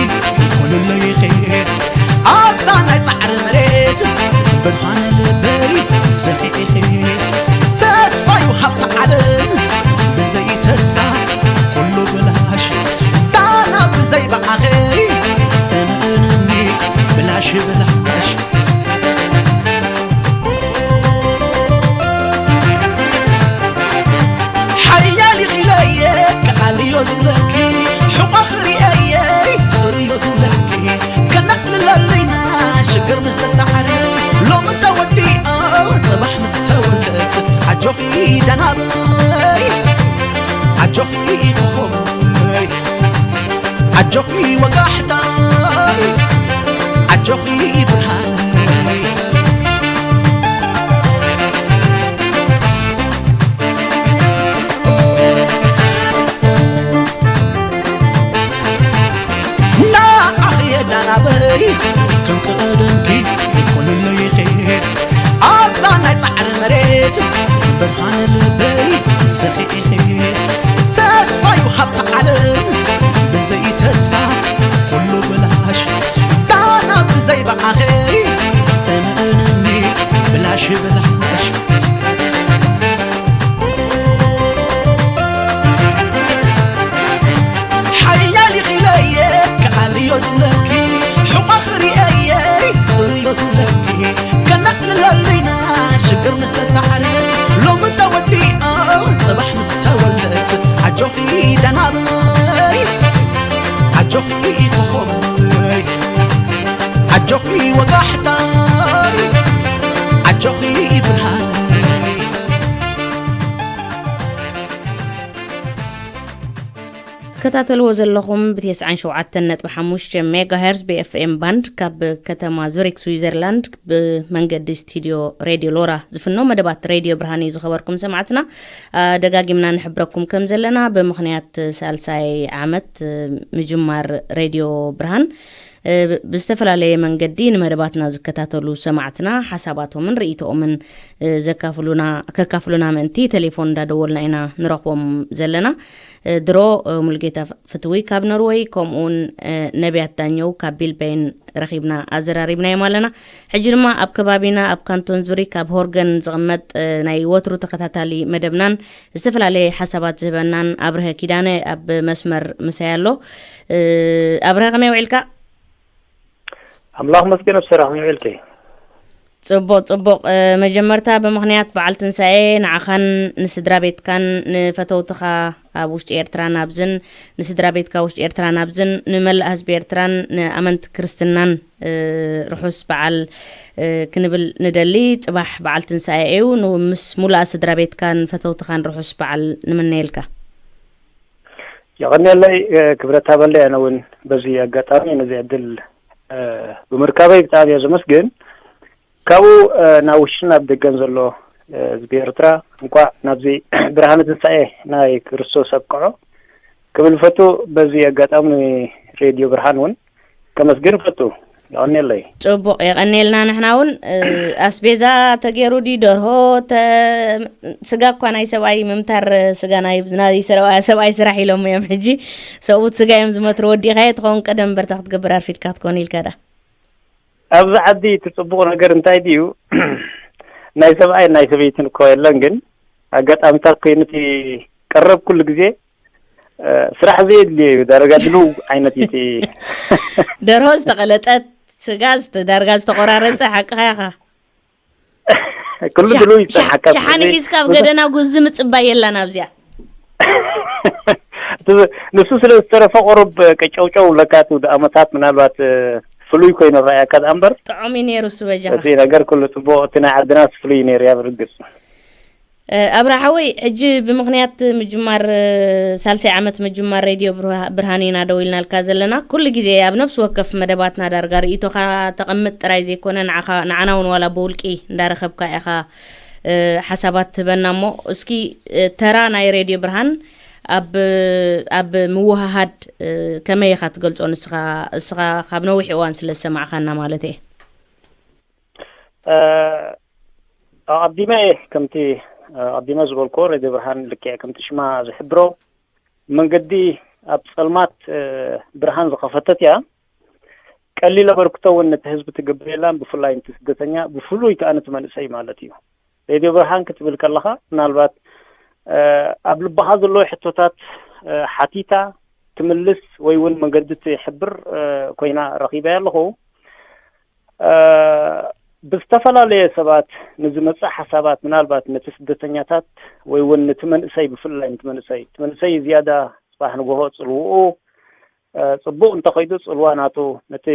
ኩልለይኺ ኣብዛ ናይ ጻዕሪ መሬት ብርሃን ልበይ ዘኺኢኺ ተስፋዩ ሃብቲ ዓለም ብዘይ ተስፋ ኩሉ ብላሽ ዳና ብዘይ ብኣኺ እንእንኒ ብላሽ ብላሽ ሓያል ኢኺለየ ክኣልዮ ዝብለኪ ሕቆ ክርእየየ ጽርዮ ዝብለኪ ከነዕልለለይና ሽግር ምስ ተሳዕረት ሎሚ ተወዲኣ ጽባሕ ምስ ተወልደት ኣጆኺ ደናበይ ኣጆኺ ኮኾበይ ኣጆኺ ወጋሕታይ ኣጆኺ ብርሃነይ ንኣኺ የዳናበይ ከም ቀደምኪ ኩልለይኺ ኣብዛ ናይ ጻዕሪ መሬት ብርሃን ልበይ ሰኺኢኺ ተስፋዩ ሃብቲ ዓለም ብዘይ ተስፋ ኩሉ ብላሽ ዳና ብዘይ ብኣኺ እንእንኒ ብላሽ ብላሽ ሓያል ኢኺለየ ክኣልዮ ዝብለኪ ሕቆ ክርእየየ ጽርዮ ዝብለኪ ከነዕልለሊና ሽግር ምስ ተሳዕረት ሎሚ ተወዲኣ ጽባሕ ምስ ተወልደት ኣጆኺ ደናበይ ኣጆኺ ኮኾበይ ኣጆኺ ወጋሕታይ ኣጆኺ ብርሃነይ ትከታተልዎ ዘለኹም ብ ተስዓን ሸውዓተን ነጥቢ ሓሙሽተ ሜጋሄርዝ ብ ኤፍ ኤም ባንድ ካብ ከተማ ዙሪክ ስዊዘርላንድ ብመንገዲ ስቱድዮ ሬድዮ ሎራ ዝፍኖ መደባት ሬድዮ ብርሃን እዩ። ዝኸበርኩም ሰማዕትና፣ አ፣ ደጋጊምና ንሕብረኩም ከም ዘለና ብምኽንያት ሳልሳይ ዓመት፣ እ፣ ምጅማር ሬድዮ ብርሃን እ፣ ብዝተፈላለየ መንገዲ ንመደባትና ዝከታተሉ ሰማዕትና ሓሳባቶምን ርእይቶኦምን፣ እ፣ ዘካፍሉና፣ ከካፍሉና ምእንቲ ቴሌፎን እንዳደወልና ኢና ንረኽቦም ዘለና። እ፣ ድሮ፣ እ፣ ሙሉጌታ ፍ-፣ ፍትዊ ካብ ኖርወይ፣ ከምኡውን፣ እ፣ ነቢያት ዳኘው ካብ ቢልበይን ረኺብና ኣዘራሪብናዮም ኣለና። ሕጂ ድማ ኣብ ከባቢና ኣብ ካንቶን ዙሪክ ኣብ ሆርገን ዝቕመጥ፣ እ፣ ናይ ወትሩ ተኸታታሊ መደብናን ዝተፈላለየ ሓሳባት ዝህበናን ኣብርሀ ኪዳነ ኣብ መስመር ምሳይ ኣሎ። እ፣ ኣብርሀ ከመይ ውዒልካ? ኣምላኽ መስገን ኣብ ሰራኽ ውዒልከ? ጽቡቕ፣ ጽቡቕ። እ፣ መጀመርታ ብምኽንያት በዓል ትንሳኤ ንዓኻን ንስድራ ቤትካን ንፈተውትኻ ኣብ ውሽጢ ኤርትራን ኣብዝን ንስድራ ቤትካ ውሽጢ ኤርትራን ኣብዝን ንመላእ ህዝቢ ኤርትራን ንኣመንቲ ክርስትናን፣ እ፣ ርሑስ በዓል፣ እ፣ ክንብል ንደሊ። ጽባሕ በዓል ትንሳኤ እዩ። ን-፣ ምስ ሙሉኣ ስድራ ቤትካን ፈተውትኻን ርሑስ በዓል ንምነየልካ። የቐንየለይ፣ እ፣ ክብረት ሃበለይ። ኣነ እውን በዚ ኣጋጣሚ ነዚ ዕድል፣ እ፣ ብምርካበይ ብጣዕሚ እየ ዘመስግን። ካብኡ፣ እ፣ ናብ ውሽጥን ኣብ ደገን ዘሎ፣ እ፣ ህዝቢ ኤርትራ እንቋዕ ናብዚ ብርሃነ ትንሳኤ ናይ ክርስቶስ ኣብቅዖ ክብል ፈቱ። በዚ ኣጋጣሚ ንሬድዮ ብርሃን እውን ከመስግን ፈቱ። የቐንየለይ። ጽቡቕ፣ የቐንየልና። ንሕና እውን፣ እ፣ ኣስቤዛ ተገይሩ ድዩ? ደርሆ ተ-፣ ስጋ እኳ ናይ ሰብኣይ ምምታር፣ ስጋ ናይ፣ ናይ ሰብኣይ፣ ሰብኣይ ስራሕ ኢሎም እዮም። ሕጂ ሰብኡት ስጋ እዮም ዝመትሩ። ወዲእኻዮ ትኸውን ቀደም እምበርታ ክትገብር ኣርፊድካ ክትኮን ኢልካ ዳ? ኣብዚ ዓዲ እቲ ጽቡቕ ነገር እንታይ ድዩ? ናይ ሰብኣይን ናይ ሰበይትን እኮ የለን፣ ግን ኣጋጣሚታት ኮይኑ እቲ ቀረብ ኩሉ ግዜ፣ እ፣ ስራሕ ዘየድልዮ እዩ። ዳርጋ ድልው ዓይነት እዩ እቲ ደርሆ ዝተቐለጠት፣ ስጋ ዝተ-፣ ዳርጋ ዝተቆራረጸ፣ ሓቅኻ ኢኻ። ኩሉ ሻ-፣ ድልው እዩ ሻ-፣ ዝጸንሓካ። ሸሓኒ ስለዚ ሒዝካ ኣብ ብዙሕ ገደና ጉዚ ምጽባይ የላን ኣብዚኣ። እቲ ንሱ ስለ ዝተረፈ ቁሩብ ቀጨውጨው ለካቱ ኣመታት ምናልባት ፍሉይ ኮይኑ ረኣያካ ደኣ እምበር ጥዑም እዩ ነይሩ እሱ በጃኻ። እቲ ነገር ኩሉ ጽቡቕ፣ እቲ ናይ ዓድናስ ፍሉይ ነይሩ እያ ብርግጽ። ኣብርሃ ሓወይ፣ ሕጂ ብምኽንያት ምጅማር ሳልሳይ ዓመት ምጅማር ሬድዮ ብርሃን ኢና ደው ኢልናልካ ዘለና። ኩሉ ግዜ ኣብ ነፍሲ ወከፍ መደባትና ዳርጋ ርእይቶኻ ተቐምጥ ጥራይ ዘይኮነ ንዓኻ ንዓና እውን ዋላ ብውልቂ እንዳረኸብካ ኢኻ ሓሳባት ትህበና። እሞ እስኪ ተራ ናይ ሬድዮ ብርሃን ኣብ ኣብ ምውሃሃድ ከመይ ኢኻ ትገልጾ? ንስኻ እስኻ ካብ ነዊሕ እዋን ስለ ዝሰማዕካና ማለት እየ። ኣቐዲመ ከምቲ ኣቐዲመ ዝበልኮ ሬድዮ ብርሃን ልክዕ ከምቲ ሽማ ዝሕብሮ መንገዲ ኣብ ጸልማት ብርሃን ዝኸፈተት እያ። ቀሊል ኣበርክቶ እውን ነቲ ህዝቢ ትገብር የላን፣ ብፍላይ ነቲ ስደተኛ፣ ብፍሉይ ከኣ ነቲ መንእሰይ ማለት እዩ። ሬድዮ ብርሃን ክትብል ከለኻ ምናልባት ኣብ ልብኻ ዘለዉ ሕቶታት ሓቲታ ትምልስ ወይ እውን መንገዲ ትሕብር ኮይና ረኺበያ ኣለኹ። ብዝተፈላለየ ሰባት ንዝመጽእ ሓሳባት ምናልባት ነቲ ስደተኛታት ወይ እውን ነቲ መንእሰይ ብፍላይ ነቲ መንእሰይ እቲ መንእሰይ ዝያዳ ጽባሕ ንጎሆ ጽልውኡ ጽቡቕ እንተኸይዱ ጽልዋ ናቱ ነቲ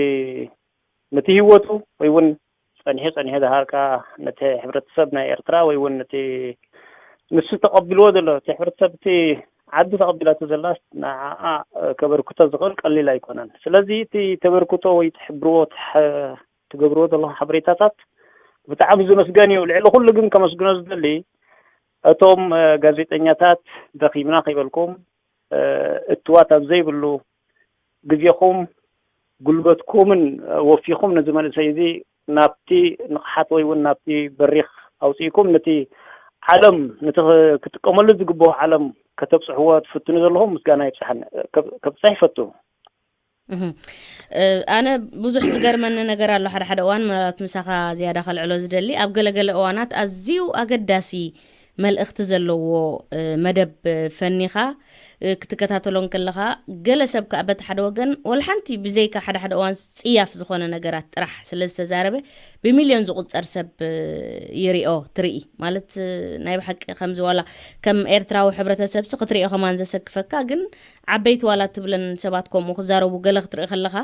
ነቲ ህይወቱ ወይ እውን ጸኒሑ ጸኒሑ ደሃርካ ነቲ ሕብረተሰብ ናይ ኤርትራ ወይ እውን ነቲ ንሱ ተቐቢልዎ ዘሎ እቲ ሕብረተሰብ እቲ ዓዲ ተቐቢላቶ ዘላስ ንዓኣ ከበርክቶ ዝኽእል ቀሊል ኣይኮነን። ስለዚ እቲ ተበርክቶ ወይ ትሕብርዎ ትገብርዎ ዘለኹም ሓበሬታታት ብጣዕሚ ዝመስገን እዩ። ልዕሊ ኩሉ ግን ከመስግኖ ዝደሊ እቶም ጋዜጠኛታት ደኺምና ከይበልኩም እትዋት ኣብ ዘይብሉ ግዜኹም ጉልበትኩምን ወፊኹም ነዚ መንእሰይ እዚ ናብቲ ንቕሓት ወይ እውን ናብቲ በሪኽ ኣውፅእኩም ነቲ ዓለም ነቲ ክጥቀመሉ ዝግብኦ ዓለም ከተብፅሕዎ ትፍትኑ ዘለኹም ምስጋና ይብፅሓኒ ከብፅሕ ይፈቱ። ኣነ ብዙሕ ዝገርመኒ ነገር ኣሎ። ሓደ ሓደ እዋን ምናልባት ምሳኻ ዝያዳ ከልዕሎ ዝደሊ ኣብ ገለገለ እዋናት ኣዝዩ ኣገዳሲ መልእኽቲ ዘለዎ መደብ ፈኒኻ ክትከታተሎ እንከለኻ ገለ ሰብ ከኣ በቲ ሓደ ወገን ወላ ሓንቲ ብዘይካ ሓደ ሓደ እዋን ጽያፍ ዝኾነ ነገራት ጥራሕ ስለ ዝተዛረበ ብሚልዮን ዝቑጸር ሰብ ይሪኦ ትርኢ ማለት ናይ ብሓቂ ከምዚ ዋላ ከም ኤርትራዊ ሕብረተሰብ ሲ ክትሪኦ ከማን ዘሰክፈካ ግን ዓበይቲ ዋላ ትብለን ሰባት ከምኡ ክዛረቡ ገለ ክትርኢ ከለኻ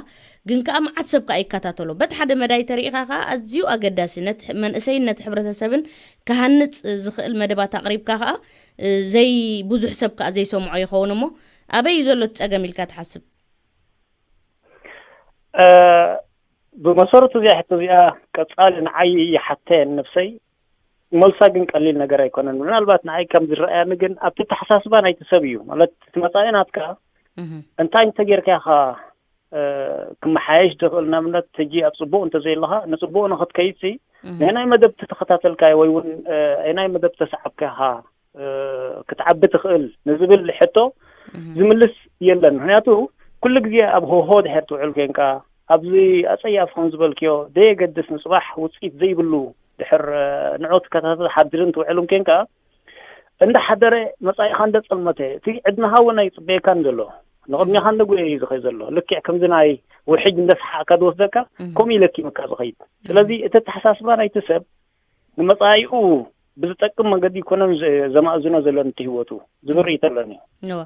ግን ከኣ መዓት ሰብ ከኣ ይከታተሎ በቲ ሓደ መዳይ ተሪኢኻ ከኣ ኣዝዩ ኣገዳሲ ነቲ መንእሰይን ነቲ ሕብረተሰብን ክሃንጽ ዝኽእል መደባት ኣቕሪብካ ከኣ ዘይ ብዙሕ ሰብ ከኣ ዘይሰምዖ ይኸውን እሞ ኣበይ እዩ ዘሎ እቲ ጸገም ኢልካ ትሓስብ? ብመሰረቱ እዚኣ ሕቶ እዚኣ ቀጻሊ ንዓይ ይሓተየን ነብሰይ መልሳ ግን ቀሊል ነገር ኣይኮነን። ምናልባት ንዓይ ከም ዝረኣያኒ ግን ኣብቲ ተሓሳስባ ናይቲ ሰብ እዩ ማለት እቲ መጻኢ ናትካ እንታይ እንተጌርካ ኢኻ ክመሓየሽ ዝኽእል ንኣብነት ሕጂ ኣብ ጽቡቕ እንተዘየለኻ ንጽቡቕ ንኽትከይድ ሲ ናይ ናይ መደብ ተተኸታተልካዮ ወይ እውን ናይ መደብ ተሰዓብካ ኢኻ ክትዓቢ ትኽእል ንዝብል ሕቶ ዝምልስ የለን። ምክንያቱ ኩሉ ግዜ ኣብ ሆሆ ድሕር ትውዕል ኮንካ ኣብዚ ኣጸያፍ ከም ዝበልክዮ ደየገድስ ንጽባሕ ውፅኢት ዘይብሉ ድሕር ንዑ ትከታተል ሓድርን ትውዕልን ኮንካ እንዳ ሓደረ መጻኢኻ እንደ ጸልመተ እቲ ዕድመኻ እውን ኣይጽበየካን ዘሎ ንቕድሜኻ እንደ ጉየ እዩ ዝኸይ ዘሎ ልክዕ ከምዚ ናይ ውሕጅ እንደ ሰሓቕካ ዝወስደካ ከምኡ ኢለኪምካ ዝኸይድ ስለዚ እቲ ኣተሓሳስባ ናይቲ ሰብ ንመጻኢኡ ብዝጠቅም መንገዲ ይኮነን ዘማእዝኖ ዘለን እቲ ህይወቱ ዝብል ርእይቶ ኣለኒ። እወ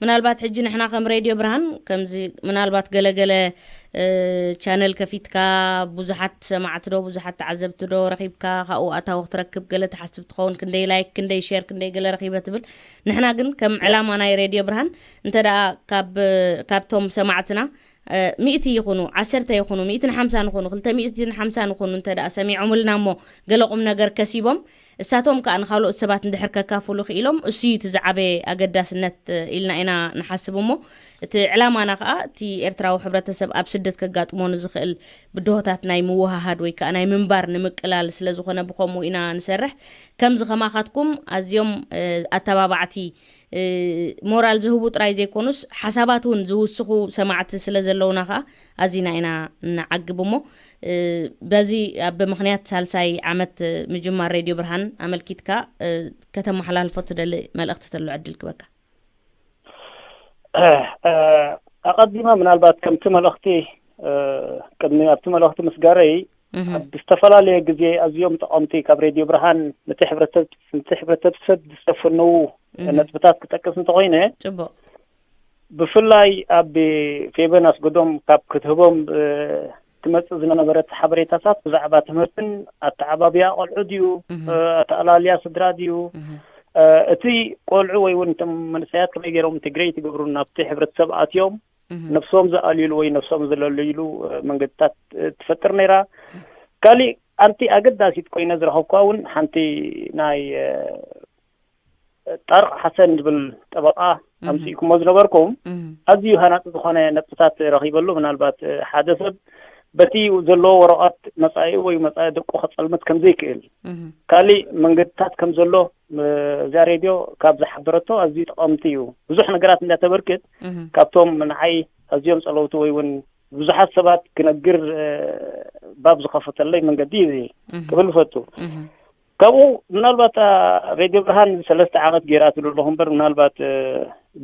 ምናልባት ሕጂ ንሕና ከም ሬድዮ ብርሃን ከምዚ ምናልባት ገለገለ ቻነል ከፊትካ ብዙሓት ሰማዕቲ ዶ ብዙሓት ተዓዘብቲ ዶ ረኺብካ ካብኡ ኣታዊ ክትረክብ ገለ ትሓስብ ትኸውን ክንደይ ላይክ ክንደይ ሼር ክንደይ ገለ ረኺበ ትብል ንሕና ግን ከም ዕላማ ናይ ሬድዮ ብርሃን እንተ ደኣ ካብ ካብቶም ሰማዕትና ሚእቲ ይኹኑ ዓሰርተ ይኹኑ ሚእትን ሓምሳን ይኹኑ ክልተ ሚእትን ሓምሳን ይኹኑ እንተ ደኣ ሰሚዖምልና እሞ ገለ ቁም ነገር ከሲቦም እሳቶም ከኣ ንኻልኦት ሰባት እንድሕር ከካፍሉ ክኢሎም እሱ እዩ እቲ ዝዓበየ ኣገዳስነት ኢልና ኢና ንሓስብ እሞ እቲ ዕላማና ከኣ እቲ ኤርትራዊ ሕብረተሰብ ኣብ ስደት ከጋጥሞ ንዝኽእል ብድሆታት ናይ ምውሃሃድ ወይ ከኣ ናይ ምንባር ንምቅላል ስለ ዝኾነ ብኸምኡ ኢና ንሰርሕ ከምዚ ከማኻትኩም ኣዝዮም ኣተባባዕቲ ሞራል ዝህቡ ጥራይ ዘይኮኑስ ሓሳባት እውን ዝውስኹ ሰማዕቲ ስለ ዘለውና ከኣ ኣዚና ኢና ንዓግብ እሞ በዚ ኣብ ምኽንያት ሳልሳይ ዓመት ምጅማር ሬድዮ ብርሃን ኣመልኪትካ ከተመሓላልፎ ትደሊ መልእኽቲ ተሎ ዕድል ክበካ። ኣቐዲመ ምናልባት ከምቲ መልእኽቲ ቅድሚ ኣብቲ መልእኽቲ ምስጋረይ ኣብ ዝተፈላለየ ግዜ ኣዝዮም ጠቐምቲ ካብ ሬድዮ ብርሃን ነቲ ሕብረተሰብ ዝሰፈነዉ ነጥብታት ክጠቅስ እንተኾይነ፣ ጽቡቕ። ብፍላይ ኣብ ፌበን ኣስገዶም ካብ ክትህቦም ትመጽእ ዝነበረት ሓበሬታታት ብዛዕባ ትምህርትን ኣተዓባብያ ቆልዑ ድዩ፣ ኣተኣላልያ ስድራ ድዩ፣ እቲ ቆልዑ ወይ እውን እቶም መንእሰያት ከመይ ገይሮም ኢንተግሬት ይገብሩ ናብቲ ሕብረተሰብ ኣትዮም ነፍሶም ዝኣልዩሉ ወይ ነፍሶም ዝለልዩሉ መንገድታት ትፈጥር ነይራ። ካሊእ ኣንቲ ኣገዳሲት ኮይነ ዝረኸብኳ እውን ሓንቲ ናይ ጣርቕ ሓሰን ዝብል ጠበቓ ኣምፅእኩሞ ዝነበርኩም ኣዝዩ ሃናፂ ዝኾነ ነጥብታት ረኺበሉ። ምናልባት ሓደ ሰብ በቲ ዘለዎ ወረቐት መፃኢ ወይ መፃኢ ደቁ ከፀልምት ከምዘይክእል ካሊእ መንገድታት ከም ዘሎ እዚኣ ሬድዮ ካብ ዝሓበረቶ ኣዝዩ ጠቐምቲ እዩ። ብዙሕ ነገራት እንዳተበርክት ካብቶም ንዓይ ኣዝዮም ጸለውቲ ወይ እውን ብዙሓት ሰባት ክነግር ባብ ዝኸፈተለይ መንገዲ እዩ እዚ ክብል ይፈቱ። ካብኡ ምናልባት ሬድዮ ብርሃን ሰለስተ ዓመት ገይራ ትብሉ ኣለኹ እምበር ምናልባት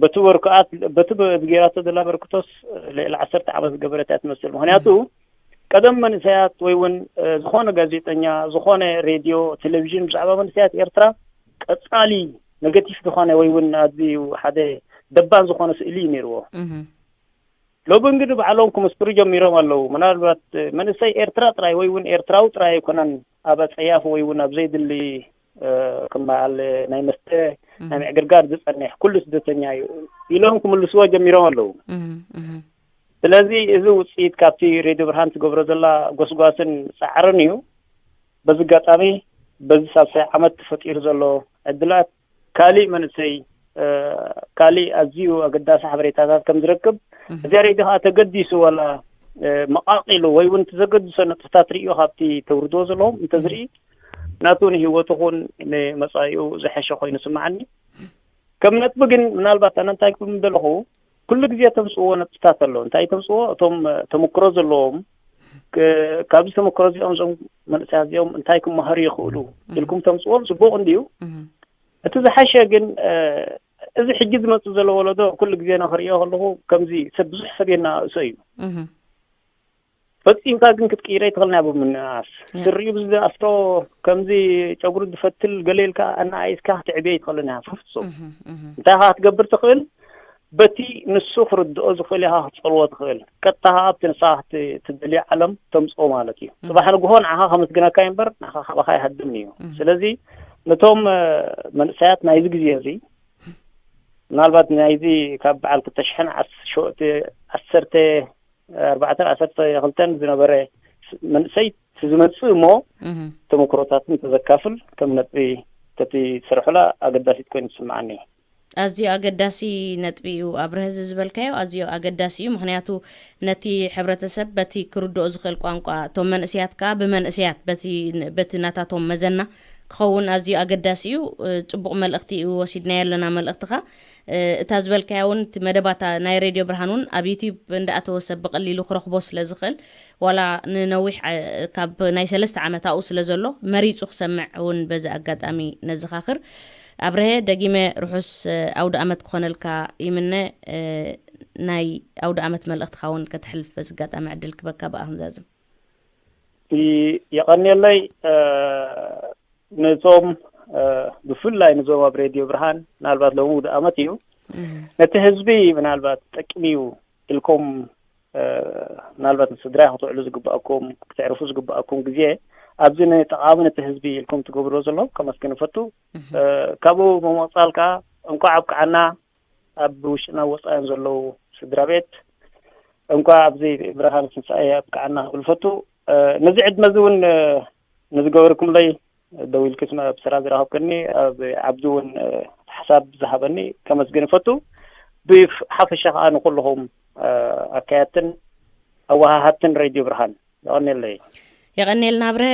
በቲ ወርክኣት በቲ ዝገይራቶ ዘላ በርክቶስ ልዕሊ ዓሰርተ ዓመት ዝገበረት እያ ትመስል። ምክንያቱ ቀደም መንእሰያት ወይ እውን ዝኾነ ጋዜጠኛ ዝኾነ ሬድዮ ቴሌቪዥን ብዛዕባ መንእሰያት ኤርትራ ቀጻሊ ኔጋቲቭ ዝኾነ ወይ እውን ኣዝዩ ሓደ ደባን ዝኾነ ስእሊ እዩ ነይርዎ። ሎሚ ግን ባዕሎም ክምስክሩ ጀሚሮም ኣለዉ። ምናልባት መንእሰይ ኤርትራ ጥራይ ወይ እውን ኤርትራዊ ጥራይ ኣይኮነን ኣብ ኣጸያፊ ወይ እውን ኣብ ዘይድሊ ከም በዓል ናይ መስተ ናይ ምዕግርጋር ዝጸንሕ ኩሉ ስደተኛ እዩ ኢሎም ክምልስዎ ጀሚሮም ኣለዉ። ስለዚ እዚ ውፅኢት ካብቲ ሬድዮ ብርሃን ትገብሮ ዘላ ጎስጓስን ፃዕርን እዩ። በዚ ኣጋጣሚ በዚ ሳልሳይ ዓመት ተፈጢሩ ዘሎ ዕድላት ካሊእ መንእሰይ ካሊእ ኣዝዩ ኣገዳሲ ሓበሬታታት ከም ዝረክብ እዚኣ ሬድዮ ከዓ ተገዲሱ ዋላ መቃቂሉ ወይ እውን ተዘገድሶ ነጥብታት ርእዮ ካብቲ ተውርድዎ ዘለዎም እንተዝርኢ ናቱ ንህይወቱ ኹን ንመፃኢኡ ዝሐሸ ኮይኑ ስምዓኒ። ከም ነጥቢ ግን ምናልባት ኣነ እንታይ ክብል ምደለኹ ኩሉ ግዜ ተምፅዎ ነጥብታት ኣሎ። እንታይ ተምፅዎ እቶም ተመክሮ ዘለዎም ካብዚ ተመክሮ እዚኦም እዞም መንእሰያት እዚኦም እንታይ ክመሃሩ ይኽእሉ ኢልኩም ተምፅዎም ፅቡቅ እንድዩ። እቲ ዝሓሸ ግን እዚ ሕጂ ዝመፅእ ዘሎ ወለዶ ኩሉ ግዜ ንክርእዮ ከለኹ ከምዚ ሰብ ብዙሕ ሰብ የናእሶ እዩ። ፈፂምካ ግን ክትቅይረ ይትኽእል ናይ ብምንኣስ ስሪኡ ብዝኣስሮ ከምዚ ጨጉሪ ዝፈትል ገለ ኢልካ ኣናኣይስካ ክትዕብዮ ይትኽእል ናይ ፍፍፁም እንታይ ካ ክትገብር ትኽእል በቲ ንሱ ክርድኦ ዝኽእል ኢኻ ክትፀልዎ ትኽእል ቀጥታ ኣብቲ ንሳ ትደልዮ ዓለም ተምፅኦ ማለት እዩ። ፅባሕ ንግሆ ንዓኻ ከመስግነካ እምበር ንዓኻ ካባኻ ይሃድም እዩ። ስለዚ ነቶም መንእሰያት ናይዚ ግዜ እዚ ምናልባት ናይዚ ካብ በዓል ክልተ ሽሕን ሸውዓተ ዓሰርተ ኣርባዕተን ዓሰርተ ክልተን ዝነበረ መንእሰይ ዝመፅእ እሞ ተመክሮታትን ተዘካፍል ከም ነጥቢ ተቲ ትሰርሑላ ኣገዳሲት ኮይኑ ትስምዓኒ። ኣዝዩ ኣገዳሲ ነጥቢ እዩ ኣብርሀ እዚ ዝበልካዮ ኣዝዩ ኣገዳሲ እዩ። ምክንያቱ ነቲ ሕብረተሰብ በቲ ክርድኦ ዝኽእል ቋንቋ እቶም መንእስያት ከዓ ብመንእስያት በቲ ናታቶም መዘና ክኸውን ኣዝዩ ኣገዳሲ እዩ። ፅቡቕ መልእኽቲ እዩ ወሲድናዮ ኣለና መልእኽትኻ። እታ ዝበልካያ እውን እቲ መደባታ ናይ ሬድዮ ብርሃን እውን ኣብ ዩቲዩብ እንዳኣተወ ሰብ ብቐሊሉ ክረኽቦ ስለ ዝኽእል ዋላ ንነዊሕ ካብ ናይ ሰለስተ ዓመት ኣብኡ ስለ ዘሎ መሪፁ ክሰምዕ እውን በዚ ኣጋጣሚ ነዘኻኽር። ኣብርሀ ደጊመ ርሑስ ኣውደ ኣመት ክኾነልካ ይምነ። ናይ ኣውደ ኣመት መልእኽትኻ እውን ከተሕልፍ በዚ ኣጋጣሚ ዕድል ክበካ ብኣ ክንዛዝም። የቐንየለይ ነዞም ብፍላይ ነዞም ኣብ ሬድዮ ብርሃን ምናልባት ሎሚ ውደ ኣመት እዩ ነቲ ህዝቢ ምናልባት ጠቅሚ እዩ ኢልኩም ምናልባት ንስድራይ ክትውዕሉ ዝግባኣኩም ክተዕርፉ ዝግባኣኩም ግዜ ኣብዚ ንጠቓሚ ነቲ ህዝቢ ኢልኩም ትገብርዎ ዘለኹም ከመስግን እፈቱ። ካብኡ ብምቕፃል ከዓ እንኳዕ ኣብቅዓና ኣብ ውሽጥና ወፃእን ዘለዉ ስድራ ቤት እንኳዕ ኣብዚ ብርሃን ትንሳኤ ኣብቅዓና ክብል እፈቱ። ነዚ ዕድመ እዚ እውን ንዝገበርኩምለይ ደዊልክስ ብስራ ዝረኸብክኒ ኣብ ዓብዲ እውን ሓሳብ ዝሃበኒ ከመስግን እፈቱ። ብሓፈሻ ከዓ ንኩልኹም ኣካያትን ኣወሃሃትን ሬድዮ ብርሃን የቐንየለይ። የቐንየልና ኣብርሀ።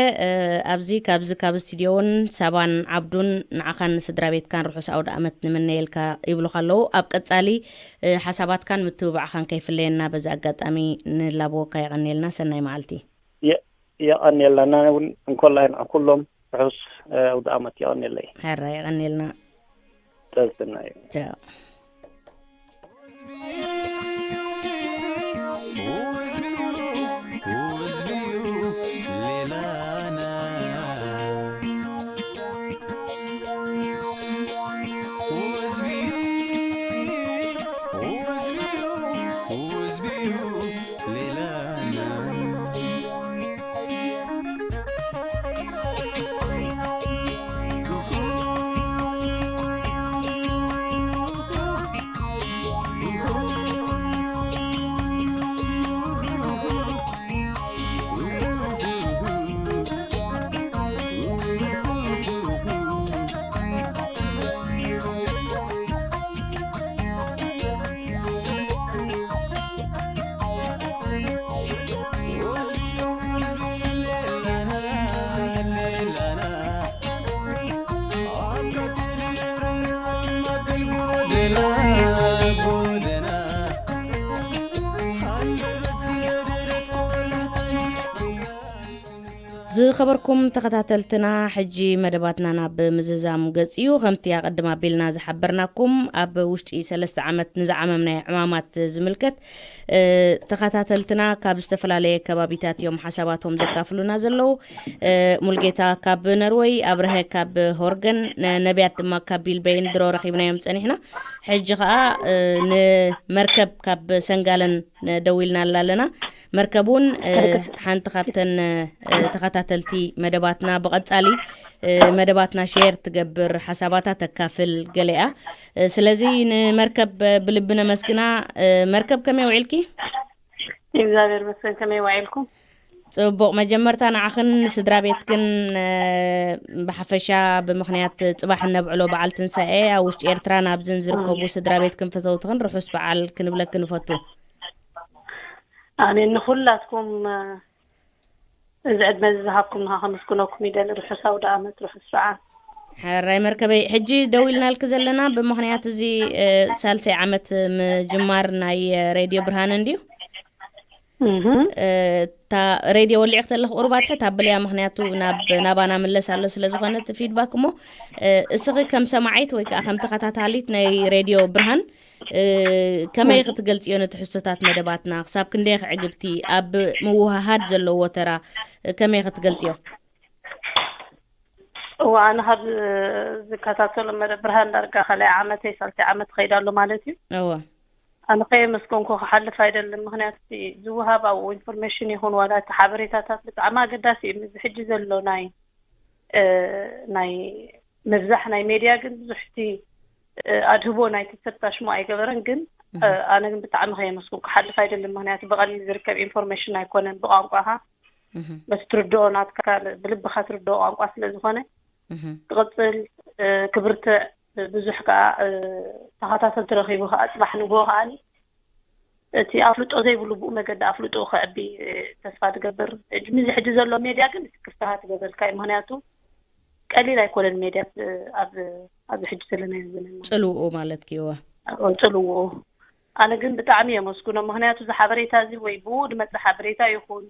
ኣብዚ ካብዚ ካብ ስቱድዮ እውን ሳባን ዓብዱን ንዓኻን ንስድራ ቤትካን ርሑስ ኣውደ ኣመት ንምነየልካ ይብሉኻ ኣለዉ። ኣብ ቀጻሊ ሓሳባትካን ምትብባዕኻን ከይፍለየና በዚ ኣጋጣሚ ንላበወካ። የቐንየልና። ሰናይ መዓልቲ። የቐንየልና እውን እንኮላይ ንዓኹም ኩሎም ርሑስ ኣውደ ኣመት። የቐንየለይ። ሕራይ የቐንየልና። ጠዝትና እዩ። ቻው። ዝኸበርኩም ተኸታተልትና፣ ሕጂ መደባትና ናብ ምዝዛም ገጽ እዩ። ከምቲ ኣቐድም ኣቢልና ዝሓበርናኩም፣ ኣብ ውሽጢ ሰለስተ ዓመት ንዝዓመምናዮ ዕማማት ዝምልከት፣ እ፣ ተኸታተልትና ካብ ዝተፈላለየ ከባቢታት እዮም ሓሳባቶም ዘካፍሉና ዘለዉ። እ፣ ሙልጌታ ካብ ነርወይ፣ ኣብርሀ ካብ ሆርገን፣ ነ-፣ ነቢያት ድማ ካብ ቢልበይን ድሮ ረኺብናዮም ጸኒሕና። ሕጂ ኸኣ፣ እ፣ ንመርከብ ካብ ሰንጋለን ደዊልናላ ኣለና። መርከብ እውን፣ እ፣ ሓንቲ ካብተን፣ እ፣ ተኸታተልቲ መደባትና፣ ብቐጻሊ፣ እ፣ መደባትና ሼር ትገብር፣ ሓሳባታ ተካፍል ገለ እያ። እ፣ ስለዚ ንመርከብ ብልቢ ነመስግና። እ፣ መርከብ ከመይ ውዒልኪ? እግዚኣብሔር ይመስገን፣ ከመይ ውዒልኩም? ጽቡቕ። መጀመርታ ንዓኽን ንስድራ ቤትክን፣ እ፣ ብሓፈሻ ብምኽንያት ጽባሕ እነብዕሎ በዓል ትንሳኤ ኣብ ውሽጢ ኤርትራን ኣብዝን ዝርከቡ ስድራ ቤትክን ፈተውትኽን ርሑስ በዓል ክንብለኪ ንፈቱ። ኣሜን። ንኹላትኩም፣ እ፣ እዚ ዕድመ እዚ ዝሃብኩምና ከመስግነኩም ይደሊ። ርሑስ ኣውደ ኣመት፣ ርሑስ በዓል። ሕራይ መርከበይ፣ ሕጂ ደው ኢልናልኪ ዘለና ብምኽንያት እዚ፣ እ፣ ሳልሳይ ዓመት ምጅማር ናይ፣ እ፣ ሬድዮ ብርሃን እንድዩ። እህ። እ፣ እታ ሬድዮ ወሊዕክ ተለኽ ቁሩብ ኣትሕት ኣብልያ፣ ምኽንያቱ ናብ፣ ናባና ምለስ ኣሎ ስለ ዝኾነ እቲ ፊድባክ እሞ፣ እ፣ እስኺ ከም ሰማዒት ወይ ከዓ ከም ተኸታታሊት ናይ ሬድዮ ብርሃን፣ እ፣ ከመይ ክትገልጽዮ ነቲ ሕቶታት መደባትና? ክሳብ ክንደይ ክዕግብቲ ኣብ ምውሃሃድ ዘለዎ ተራ፣ እ፣ ከመይ ክትገልጽዮ? እዋ፣ ኣነ ካብ ዝከታተሎ መደብ ብርሃን ዳርጋ ካልኣይ ዓመተይ፣ ሳልሳይ ዓመት ይኸይድ ኣሎ ማለት እዩ። እወ። ኣነ ከየመስገንኩ ክሓልፍ ኣይደልን፣ ምኽንያቱ እቲ ዝወሃብ ኣብኡ ኢንፎርሜሽን ይኹን ዋላ እቲ ሓበሬታታት ብጣዕሚ ኣገዳሲ እዩ። እዚ ሕጂ ዘሎ ናይ፣ እ፣ ናይ ምብዛሕ ናይ ሜድያ ግን ብዙሕ እቲ፣ እ፣ ኣድህቦ ናይቲ ሰብ ታሽሙ ኣይገበረን። ግን፣ እህ። እ፣ ኣነ ግን ብጣዕሚ ከየመስኩ ክሓልፍ ኣይደልን፣ ምኽንያቱ ብቐሊል ዝርከብ ኢንፎርሜሽን ኣይኮነን። ብቋንቋኻ፣ እህ። በቲ ትርድኦ፣ ናትካ ብልብኻ ትርድኦ ቋንቋ ስለ ዝኾነ፣ እህ። ክቕጽል፣ እ፣ ክብርትዕ፣ ብዙሕ ከኣ፣ እ፣ ተኸታተልቲ ረኺቡ ከኣ ጽባሕ ንግሆ ከኣኒ እቲ ኣፍልጦ ዘይብሉ ብኡ መገዲ ኣፍልጦ ከዕቢ፣ እ፣ ተስፋ ትገብር። ሕጂ፣ ምዚ ሕጂ ዘሎ ሜድያ ግን ክፍትሃ ትገብረልካ እዩ። ምኽንያቱ ቀሊል ኣይኮነን ሜድያ፣ እ፣ ኣብ፣ ኣብዚ ሕጂ ዘለናዮ ዘመን ማለት ጽልውኡ ማለት ክይዋ። ኦ፣ ጽልውኡ። ኣነ ግን ብጣዕሚ የመስግኖ። ምኽንያቱ እዚ ሓበሬታ እዚ ወይ ብኡ ዝመጽእ ሓበሬታ ይኹን፣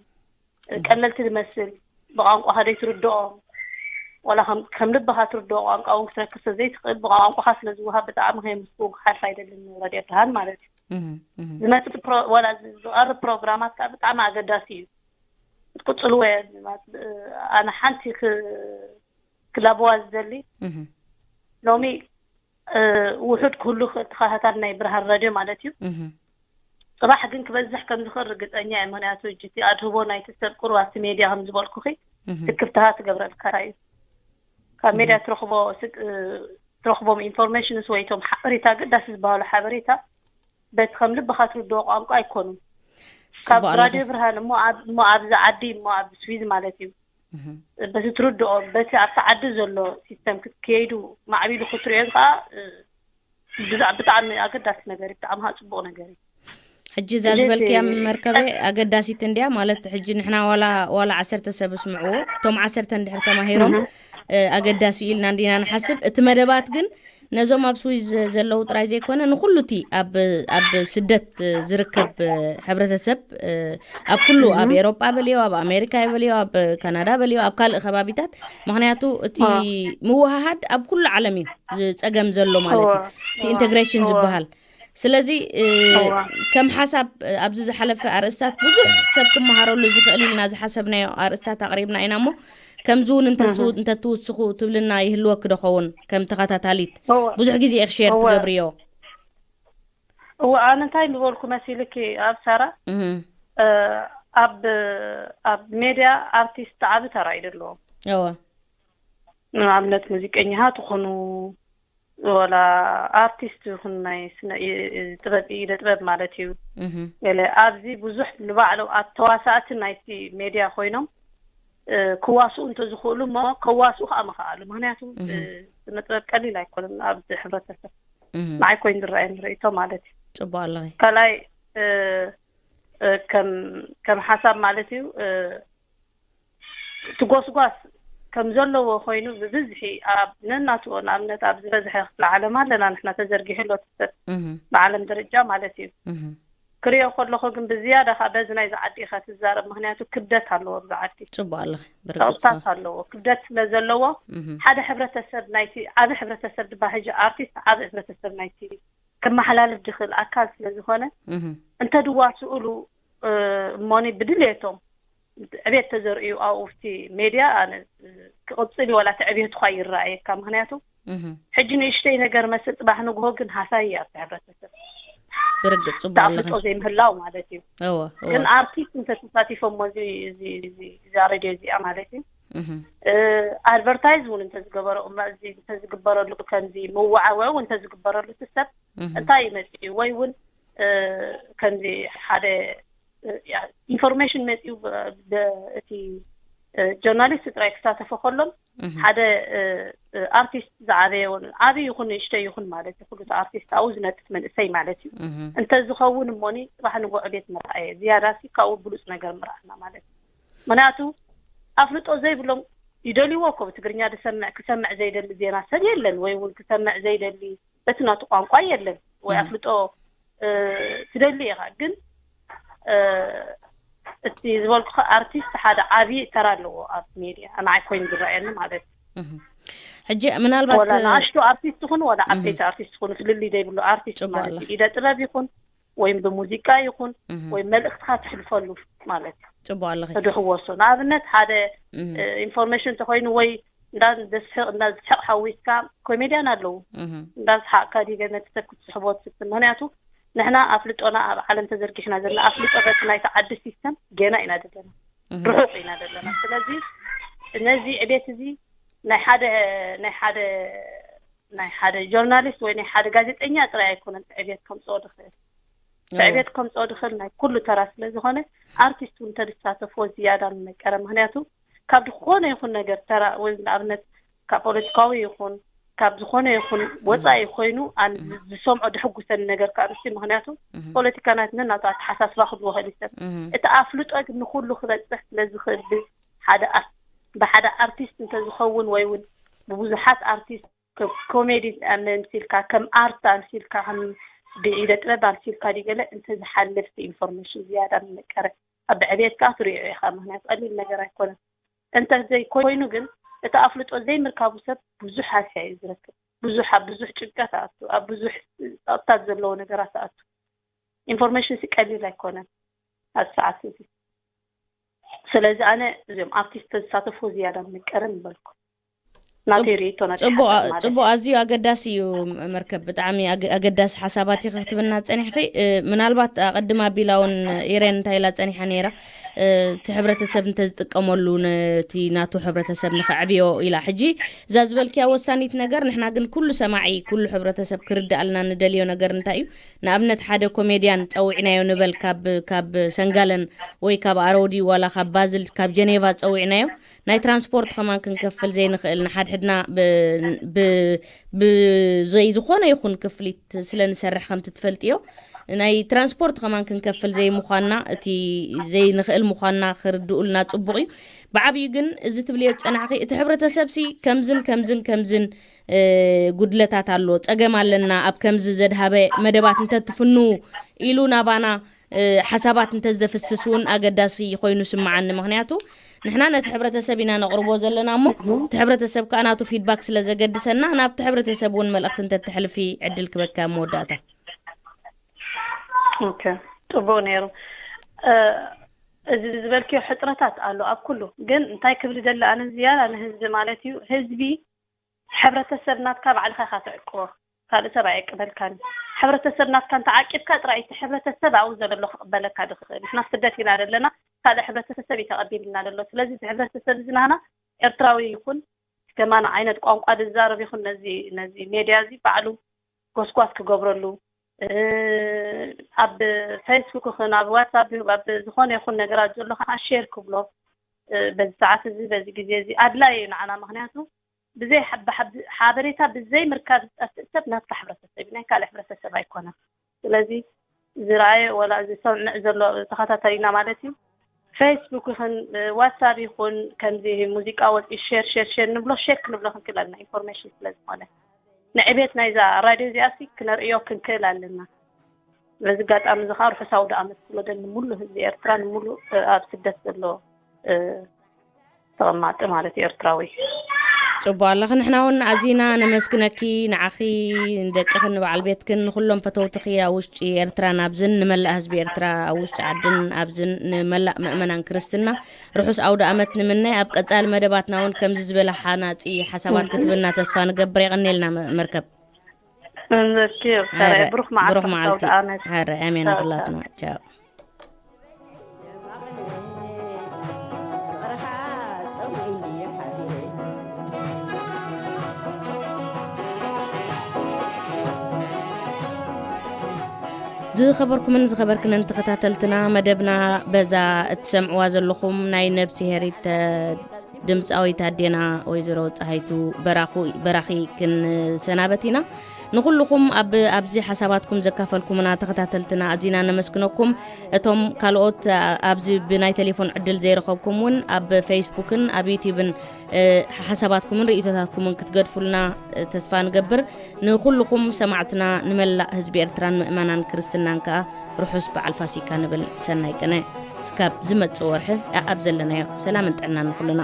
እ፣ እም። ቀለልቲ ዝመስል ብቋንቋኻ ዘይትርድኦ፣ ዋላ ከም፣ ከም ልብኻ ትርድኦ ቋንቋ እውን ክትረክብ ስለ ዘይትኽእል፣ ብቋንቋኻ ስለ ዝወሃብ ብጣዕሚ ከየመስግን ክሓልፍ ኣይደልን። ረድዮ ብርሃን ማለት እዩ። እህ፣ እህ። ዝመጽእ ፕሮ-፣ ዋላ ዝ-፣ ዝቐርብ ፕሮግራማት ከኣ ብጣዕሚ ኣገዳሲ እዩ። ክትቅጽልዎ እየ። ኣነ ሓንቲ ክ-፣ ክላበዋ ዝደሊ፣ እህ። ሎሚ፣ እ፣ ውሑድ ክህሉ ይኽእል ተኸታታሊ ናይ ብርሃን ረድዮ ማለት እዩ። እህ። ጽባሕ ግን ክበዝሕ ከም ዝኽእል ርግጸኛ እየ። ምኽንያቱ፣ ሕጂ እቲ ኣድህቦ ናይቲ ሰብ ቁሩብ ኣብቲ ሜድያ ከም ዝበልኩኺ እህ። ስክፍታሃ ትገብረልካ እዩ። ካብ ሜድያ እህ። ትረኽቦ ስክ-፣ እ፣ ትረኽቦም ኢንፎርሜሽንስ ወይ እቶም ሓበሬታ ኣገዳሲ ዝበሃሉ ሓበሬታ በቲ ከም ልብኻ ትርድኦ ቋንቋ ኣይኮኑን። ካብ ጽቡቕ ኣለኺ። ራድዮ ብርሃን እሞ ኣብ፣ እሞ ኣብዚ ዓዲ እሞ ኣብ ስዊዝ ማለት እዩ። እህ። በቲ ትርድኦ፣ በቲ ኣብቲ ዓዲ ዘሎ ሲስተም ክትከይዱ ማዕቢሉ ክትርእዮ ከኣ፣ እ፣ ብዛ-፣ ብጣዕሚ ኣገዳሲ ነገር እዩ፣ ብጣዕሚ ከኣ ጽቡቕ ነገር እዩ። ሕጂ እዛ እዚ ዝበልክያ እቲ መርከበይ ኣገዳሲት እንድያ፣ ማለት ሕጂ ንሕና ዋላ፣ ዋላ ዓሰርተ ሰብ ስምዕዎ፣ እቶም ዓሰርተ እንድሕር ተማሂሮም፣ እህ። እ፣ ኣገዳሲ እዩ ኢልና እንዲና ንሓስብ። እቲ መደባት ግን ነዞም ኣብ ስዊዝ ዘለዉ ጥራይ ዘይኮነ ንኹሉ እቲ ኣብ፣ ኣብ ስደት ዝርከብ ሕብረተሰብ፣ ኣብ ኩሉ፣ ኣብ እህ። ኤሮጳ በልዮ፣ ኣብ ኣሜሪካ በልዮ፣ ኣብ ካናዳ በልዮ፣ ኣብ ካልእ ከባቢታት፣ ምኽንያቱ እቲ ኣዎ። ምውሃሃድ ኣብ ኩሉ ዓለም እዩ ዝጸገም ዘሎ ማለት እዩ። እዋ፣ እቲ እዋ፣ ኢንተግሬሽን እዋ። ዝበሃል። ስለዚ፣ እ፣ እዋ። ከም ሓሳብ፣ እ፣ ኣብዚ ዝሓለፈ ኣርእስታት ብዙሕ ሰብ ክመሃረሉ ዝኽእል ኢልና ዝሓሰብናዮ ኣርእስታት ኣቕሪብና ኢና እሞ፣ ከምዚ እውን እንተስው-፣ እህ። እንተትውስኹ ትብልና ይህልወኪ ዶ ኸውን ከም ተኸታታሊት? እዋ። ብዙሕ ግዜ ኢኺ ሼር እዋ። ትገብርዮ። እዋ፣ ኣነ እንታይ ምበልኩ መሲልኪ፣ ኣብ ሳራ፣ እህ። እ፣ ኣብ፣ ኣብ ሜድያ ኣርቲስት ዓቢ ተራ እዩ ዘለዎ። እዋ። ንኣብነት ሙዚቀኛታት ትኹኑ፣ ወላ ኣርቲስት ይኹን ናይ ስነ-፣ ኢ-፣ ኢ-፣ ጥበብ፣ ኢደ ጥበብ ማለት እዩ። እህ። ገለ ኣብዚ ብዙሕ ንባዕሎም ኣብ ተዋሳእቲ ናይቲ ሜድያ ኮይኖም፣ እ፣ ክዋስኡ እንተዝኽእሉ እሞ ከዋስኡ ከኣ ምኽኣሉ። ምኽንያቱ፣ እህ። እ፣ ስነ ጥበብ ቀሊል ኣይኮነን ኣብዚ ሕብረተሰብ። እህ። ንዓይ ኮይኑ ዝረኣየኒ ርእይቶ ማለት እዩ። ጽቡቕ ኣለኺ። ካልኣይ፣ እ፣ እ፣ ከም፣ ከም ሓሳብ ማለት እዩ፣ እ፣ እቲ ጎስጓስ ከም ዘለዎ ኮይኑ ብብዝሒ ኣብ ነናትኡ፣ ንኣብነት ኣብ ዝበዝሐ ክፍለ ዓለም ኣለና ንሕና ተዘርጊሑ ኣሎ እቲ ሰብ እህ። ብዓለም ደረጃ ማለት እዩ። እህ። ክሪኦ ከለኹ ግን ብዝያዳ ከዓ በዚ ናይዚ ዓዲ ኢኻ ትዛረብ፣ ምክንያቱ ክብደት ኣለዎ ኣብዚ ዓዲ። ጽቡቅ ኣለኺ። ብርግጽ ጸቕጥታት ኣለዎ። ክብደት ስለ ዘለዎ ሓደ ሕብረተሰብ ናይቲ ዓቢ ሕብረተሰብ ድማ ሕጂ ኣርቲስት ዓቢ ሕብረተሰብ ናይቲ ክመሓላልፍ ዝኽእል ኣካል ስለ ዝኾነ እንተ ድዋስኡሉ እሞኒ ብድልየቶም ዕቤት ተዘርእዩ ኣብኡ ኣብቲ ሜድያ ኣነ ክቕጽል እዩ፣ ዋላ እቲ ዕቤት ኳ ይረኣየካ። ምክንያቱ ሕጂ ንእሽተይ ነገር መስል ጽባሕ ንግሆ ግን ሃሳይ ኣብቲ ሕብረተሰብ ብርግጽ ጽቡቅ ኣለኺ። ኣፍልጦ ዘይምህላው ማለት እዩ። እወ እወ ግን ኣርቲስት እንተተሳቲፎሞ እዚ እዚ እዚ እዛ ሬድዮ እዚኣ ማለት እዩ እህ ኣድቨርታይዝ እውን እንተዝገበረ እዚ እንተዝግበረሉ ከምዚ መወዓውዒ እውን እንተዝግበረሉ እቲ ሰብ እህ እንታይ ይመጽእ እዩ ወይ እውን ከምዚ ሓደ ኢንፎርሜሽን መጽኡ እቲ ጆርናሊስት ጥራይ ክሳተፎ ከሎም እህ ሓደ ኣርቲስት ዝዓበየ እውን ዓብዪ ይኹን ንእሽተይ ይኹን ማለት እዩ ኩሉ ኣርቲስት ኣብኡ ዝነጥፍ መንእሰይ ማለት እዩ እህ እንተዝኸውን እሞኒ ጽባሕ ንግሆ ዕቤት ምርኣየ ዝያዳ ሲ ካብኡ ብሉፅ ነገር ምርኣና ማለት እዩ ምክንያቱ ኣፍልጦ ዘይብሎም ይደልይዎ እኮ ብትግርኛ ዝሰምዕ ክሰምዕ ዘይደሊ ዜና ሰብ የለን ወይ እውን ክሰምዕ ዘይደሊ በቲ ናቱ ቋንቋ የለን ወይ ኣፍልጦ ትደሊ ኢኻ ግን እቲ ዝበልኩ ኣርቲስት ሓደ ዓብዪ ተራ ኣለዎ ኣብ ሜድያ ንዓይ ኮይኑ ዝረኣየኒ ማለት እዩ ሕጂ ምናልባት ወላ ንኣሽቱ ኣርቲስት ይኹን ወላ ዓበይቲ ኣርቲስት ይኹን ፍልልይ ዘይብሉ ኣርቲስት ጽቡቕ ማለት ኣላ። እዩ ኢደ ጥበብ ይኹን ወይም ብሙዚቃ ይኹን እህ ወይ መልእኽትካ ትሕልፈሉ ማለት እዩ ጽቡቕ ኣለኺ ተድሕወሶ ንኣብነት ሓደ እህ ኢንፎርሜሽን እንተኮይኑ ወይ እንዳ ዘስሕቕ እንዳ ዝስሕቕ ሓዊስካ ኮሜድያን ኣለዉ እህ እንዳ ዝሓቕካ ዲገ ነቲ ሰብ ክትስሕቦ ትፍትን ምክንያቱ ንሕና ኣፍልጦና ኣብ ዓለም ተዘርጊሕና ዘለና ኣፍልጦ በቲ ናይቲ ዓዲ ሲስተም ጌና ኢና ዘለና እህ ርሑቕ ኢና ዘለና ስለዚ ነዚ ዕቤት እዚ ናይ ሓደ ናይ ሓደ ናይ ሓደ ጆርናሊስት ወይ ናይ ሓደ ጋዜጠኛ ጥራይ ኣይኮነን ዕቤት ከምፅኦ ዝኽእል ዕቤት ከምፅኦ ዝኽእል ናይ ኩሉ ተራ ስለ ዝኾነ ኣርቲስት እውን ተዝሳተፍዎ ዝያዳ ምመቀረ ምክንያቱ ካብ ዝኾነ ይኹን ነገር ተራ ወይ ንኣብነት ካብ ፖለቲካዊ ይኹን ካብ ዝኾነ ይኹን ወፃኢ ኮይኑ ኣን ዝሰምዖ ድሕጉሰኒ ነገር ከዓ ንሱ ምክንያቱ እህ ፖለቲካ ናትና ናቱ ኣተሓሳስባ ክህልዎ ክእል እዩ ሰብ እህ እቲ ኣፍልጦ ግን ንኩሉ ክበፅሕ ስለ ዝኽእል ሓደ ኣር- ብሓደ ኣርቲስት እንተዝኸውን ወይ እውን ብብዙሓት ኣርቲስት ከም ኮሜዲ ኣምሲልካ ከም ኣርት ኣምሲልካ ከም ብኢደ ጥበብ ኣምሲልካ ድዩ ገለ እንተዝሓልፍ ኢንፎርሜሽን ዝያዳ ምመቀረ ኣብ ዕብየት ከዓ ትሪኦ ኢኻ ምክንያቱ ቀሊል ነገር ኣይኮነን እንተዘይኮይኑ ግን እቲ ኣፍልጦ ዘይምርካቡ ሰብ ብዙሕ ሃስያ እዩ ዝረክብ ብዙሕ ኣብ ብዙሕ ጭንቀት ኣቱ ኣብ ብዙሕ ፀቕጥታት ዘለዎ ነገራት ኣቱ ኢንፎርሜሽን ሲ ቀሊል ኣይኮነን ኣብዚ ሰዓት እዚ ስለዚ ኣነ እዚኦም ኣርቲስት ተዝሳተፉ ዝያዳ ምቀረ ምበልኩ ናተይ ርእይቶ ናተይ ጽቡቕ ሓሳብ ማለት ጽቡቕ ኣዝዩ ኣገዳሲ እዩ መርከብ ብጣዕሚ ኣገ- ኣገዳሲ ሓሳባት ኢኺ ክትብልና ጸኒሕኺ እ፣ ምናልባት ኣቐድም ኣቢላ እውን ኢሬን እንታይ ኢላ ጸኒሓ ነይራ እ፣ እቲ ሕብረተሰብ እንተዝጥቀመሉ ነቲ ናቱ ሕብረተሰብ ንኸዕብዮ ኢላ ሕጂ እዛ ዝበልክያ ወሳኒት ነገር ንሕና ግን ኩሉ ሰማዒ ኩሉ ሕብረተሰብ ክርድኣልና ንደልዮ ነገር እንታይ እዩ ንኣብነት ሓደ ኮሜድያን ጸዊዕናዮ ንበል ካብ ካብ ሰንጋለን ወይ ካብ ኣረውዲ ዋላ ካብ ባዝል ካብ ጀኔቫ ጸዊዕናዮ ናይ ትራንስፖርት ከማን ክንከፍል ዘይንኽእል ንሓድሕድና ብ- ብ- ብዘይ ዝኾነ ይኹን ክፍሊት ስለ ንሰርሕ ከምቲ ትፈልጥዮ ናይ ትራንስፖርት ከማን ክንከፍል ዘይምዃንና እቲ ዘይንኽእል ምዃንና ክርድኡልና ጽቡቕ እዩ ብዓብዩ ግን እዚ ትብልዮ ዝጸናሕኺ እቲ ሕብረተሰብሲ ከምዝን ከምዝን ከምዝን እ፣ ጉድለታት ኣሎ ጸገም ኣለና ኣብ ከምዚ ዘድሃበ መደባት እንተትፍኑ ኢሉ ናባና እ፣ ሓሳባት እንተዘፍስስ እውን ኣገዳሲ ኮይኑ ስምዓኒ ምክንያቱ ንሕና ነቲ ሕብረተሰብ ኢና ነቕርቦ ዘለና እሞ እቲ ሕብረተሰብ ከዓ ናቱ ፊድባክ ስለ ዘገድሰና ናብቲ ሕብረተሰብ እውን መልእኽቲ እንተተሕልፊ ዕድል ክበካ መወዳእታ ኦኬ ጽቡቅ ነይሩ እ፣ እዚ ዝበልክዮ ሕፅረታት ኣሎ ኣብ ኩሉ ግን እንታይ ክብል ደሊ ኣነ ዝያዳ ንህዝቢ ማለት እዩ ህዝቢ ሕብረተሰብ ናትካ ባዕልኻ ኢኻ ትዕቅቦ ካልእ ሰብ ኣይዕቅበልካን እዩ ሕብረተሰብ ናትካ እንተዓቂብካ ጥራይ እቲ ሕብረተሰብ ኣብኡ ዘሎ ክቕበለካ ዝኽእል ንሕና ስደት ኢና ዘለና ካልእ ሕብረተሰብ እዩ ተቐቢልና ዘሎ ስለዚ እቲ ሕብረተሰብ እዚ ናህና ኤርትራዊ ይኹን ከማን ዓይነት ቋንቋ ዝዛረብ ይኹን ነዚ ነዚ ሜድያ እዚ ባዕሉ ጎስጓስ ክገብረሉ ኣብ ፌስቡክ ይኹን ኣብ ዋትሳፕ ኣብ ዝኾነ ይኹን ነገራት ዘሎ ከዓ ሼር ክብሎ በዚ ሰዓት እዚ በዚ ግዜ እዚ ኣድላይ እዩ ንዓና ምክንያቱ ብዘይ ሓበሬታ ብዘይ ምርካብ ዝጠፍእ ሰብ ናትካ ሕብረተሰብ እዩ ናይ ካልእ ሕብረተሰብ ኣይኮነን ስለዚ ዝረኣየ ወላ ዝሰምዕ ዘሎ ተኸታታሊና ማለት እዩ ፌስቡክ ይኹን ዋትሳፕ ይኹን ከምዚ ሙዚቃ ወፂ ሼር ሼር ሼር ንብሎ ሼር ክንብሎ ክንክእል ኣለና ኢንፎርሜሽን ስለ ዝኾነ ንዕቤት ናይዛ ራድዮ እዚኣ ሲ ክነርእዮ ክንክእል ኣለና በዚ ኣጋጣሚ እዚ ከዓ ርሑስ ኣውደ ኣመት ክብሎ ደሊ ንሙሉእ ህዝቢ ኤርትራ፣ ንሙሉእ፣ እ፣ ኣብ ስደት ዘሎ፣ እ፣ ተቐማጢ ማለት እዩ ኤርትራዊ። ጽቡቕ ኣለኺ። ንሕና እውን ኣዚና ነመስግነኪ፣ ንዓኺ፣ ንደቅኽን ንበዓል ቤትክን ንኹሎም ፈተውትኺ ኣብ ውሽጢ ኤርትራን ኣብዝን ንመላእ ህዝቢ ኤርትራ ኣብ ውሽጢ ዓድን ኣብዝን ንመላእ ምእመናን ክርስትና ርሑስ ኣውደ ኣመት ንምነ። ኣብ ቀጻሊ መደባትና እውን ከምዚ ዝበለ ሓናጺ ሓሳባት ክትብና ተስፋ ንገብር። የቐንየልና መ-፣ መርከብ። እሺ፣ ብሩኽ መዓልቲ፣ ብሩኽ መዓልቲ። ኣውደ ኣመት። ሃረ፣ ኣሜን። ቻው፣ ቻው። ንኹላትና። ቻው። ዝኸበርኩምን ዝኸበርክንን ተኸታተልትና፣ መደብና በዛ እትሰምዕዋ ዘለኹም ናይ ነብስሄሪት ድምፃዊት ኣዴና ወይዘሮ ፀሃይቱ በራኹ-፣ በራኺ ክንሰናበት ኢና። ንኹልኹም ኣብ-፣ ኣብዚ ሓሳባትኩም ዘካፈልኩምና ተኸታተልትና ኣዚና ነመስግነኩም። እቶም ካልኦት፣ ኣ-፣ ኣብዚ ብናይ ቴሌፎን ዕድል ዘይረኸብኩም እውን ኣብ ፌስቡክን ኣብ ዩቲዩብን፣ እ፣ ሓሳባትኩምን ርእይቶታትኩምን ክትገድፉልና፣ እ፣ ተስፋ ንገብር። ንኹልኹም ሰማዕትና፣ ንመላእ ህዝቢ ኤርትራን ምእመናን ክርስትናን ከኣ ርሑስ በዓል ፋሲካ ንብል። ሰናይ ቅነ። እስካብ ዝመጽእ ወርሒ ኣኣብ ዘለናዮ ሰላምን ጥዕናን ንኹልና።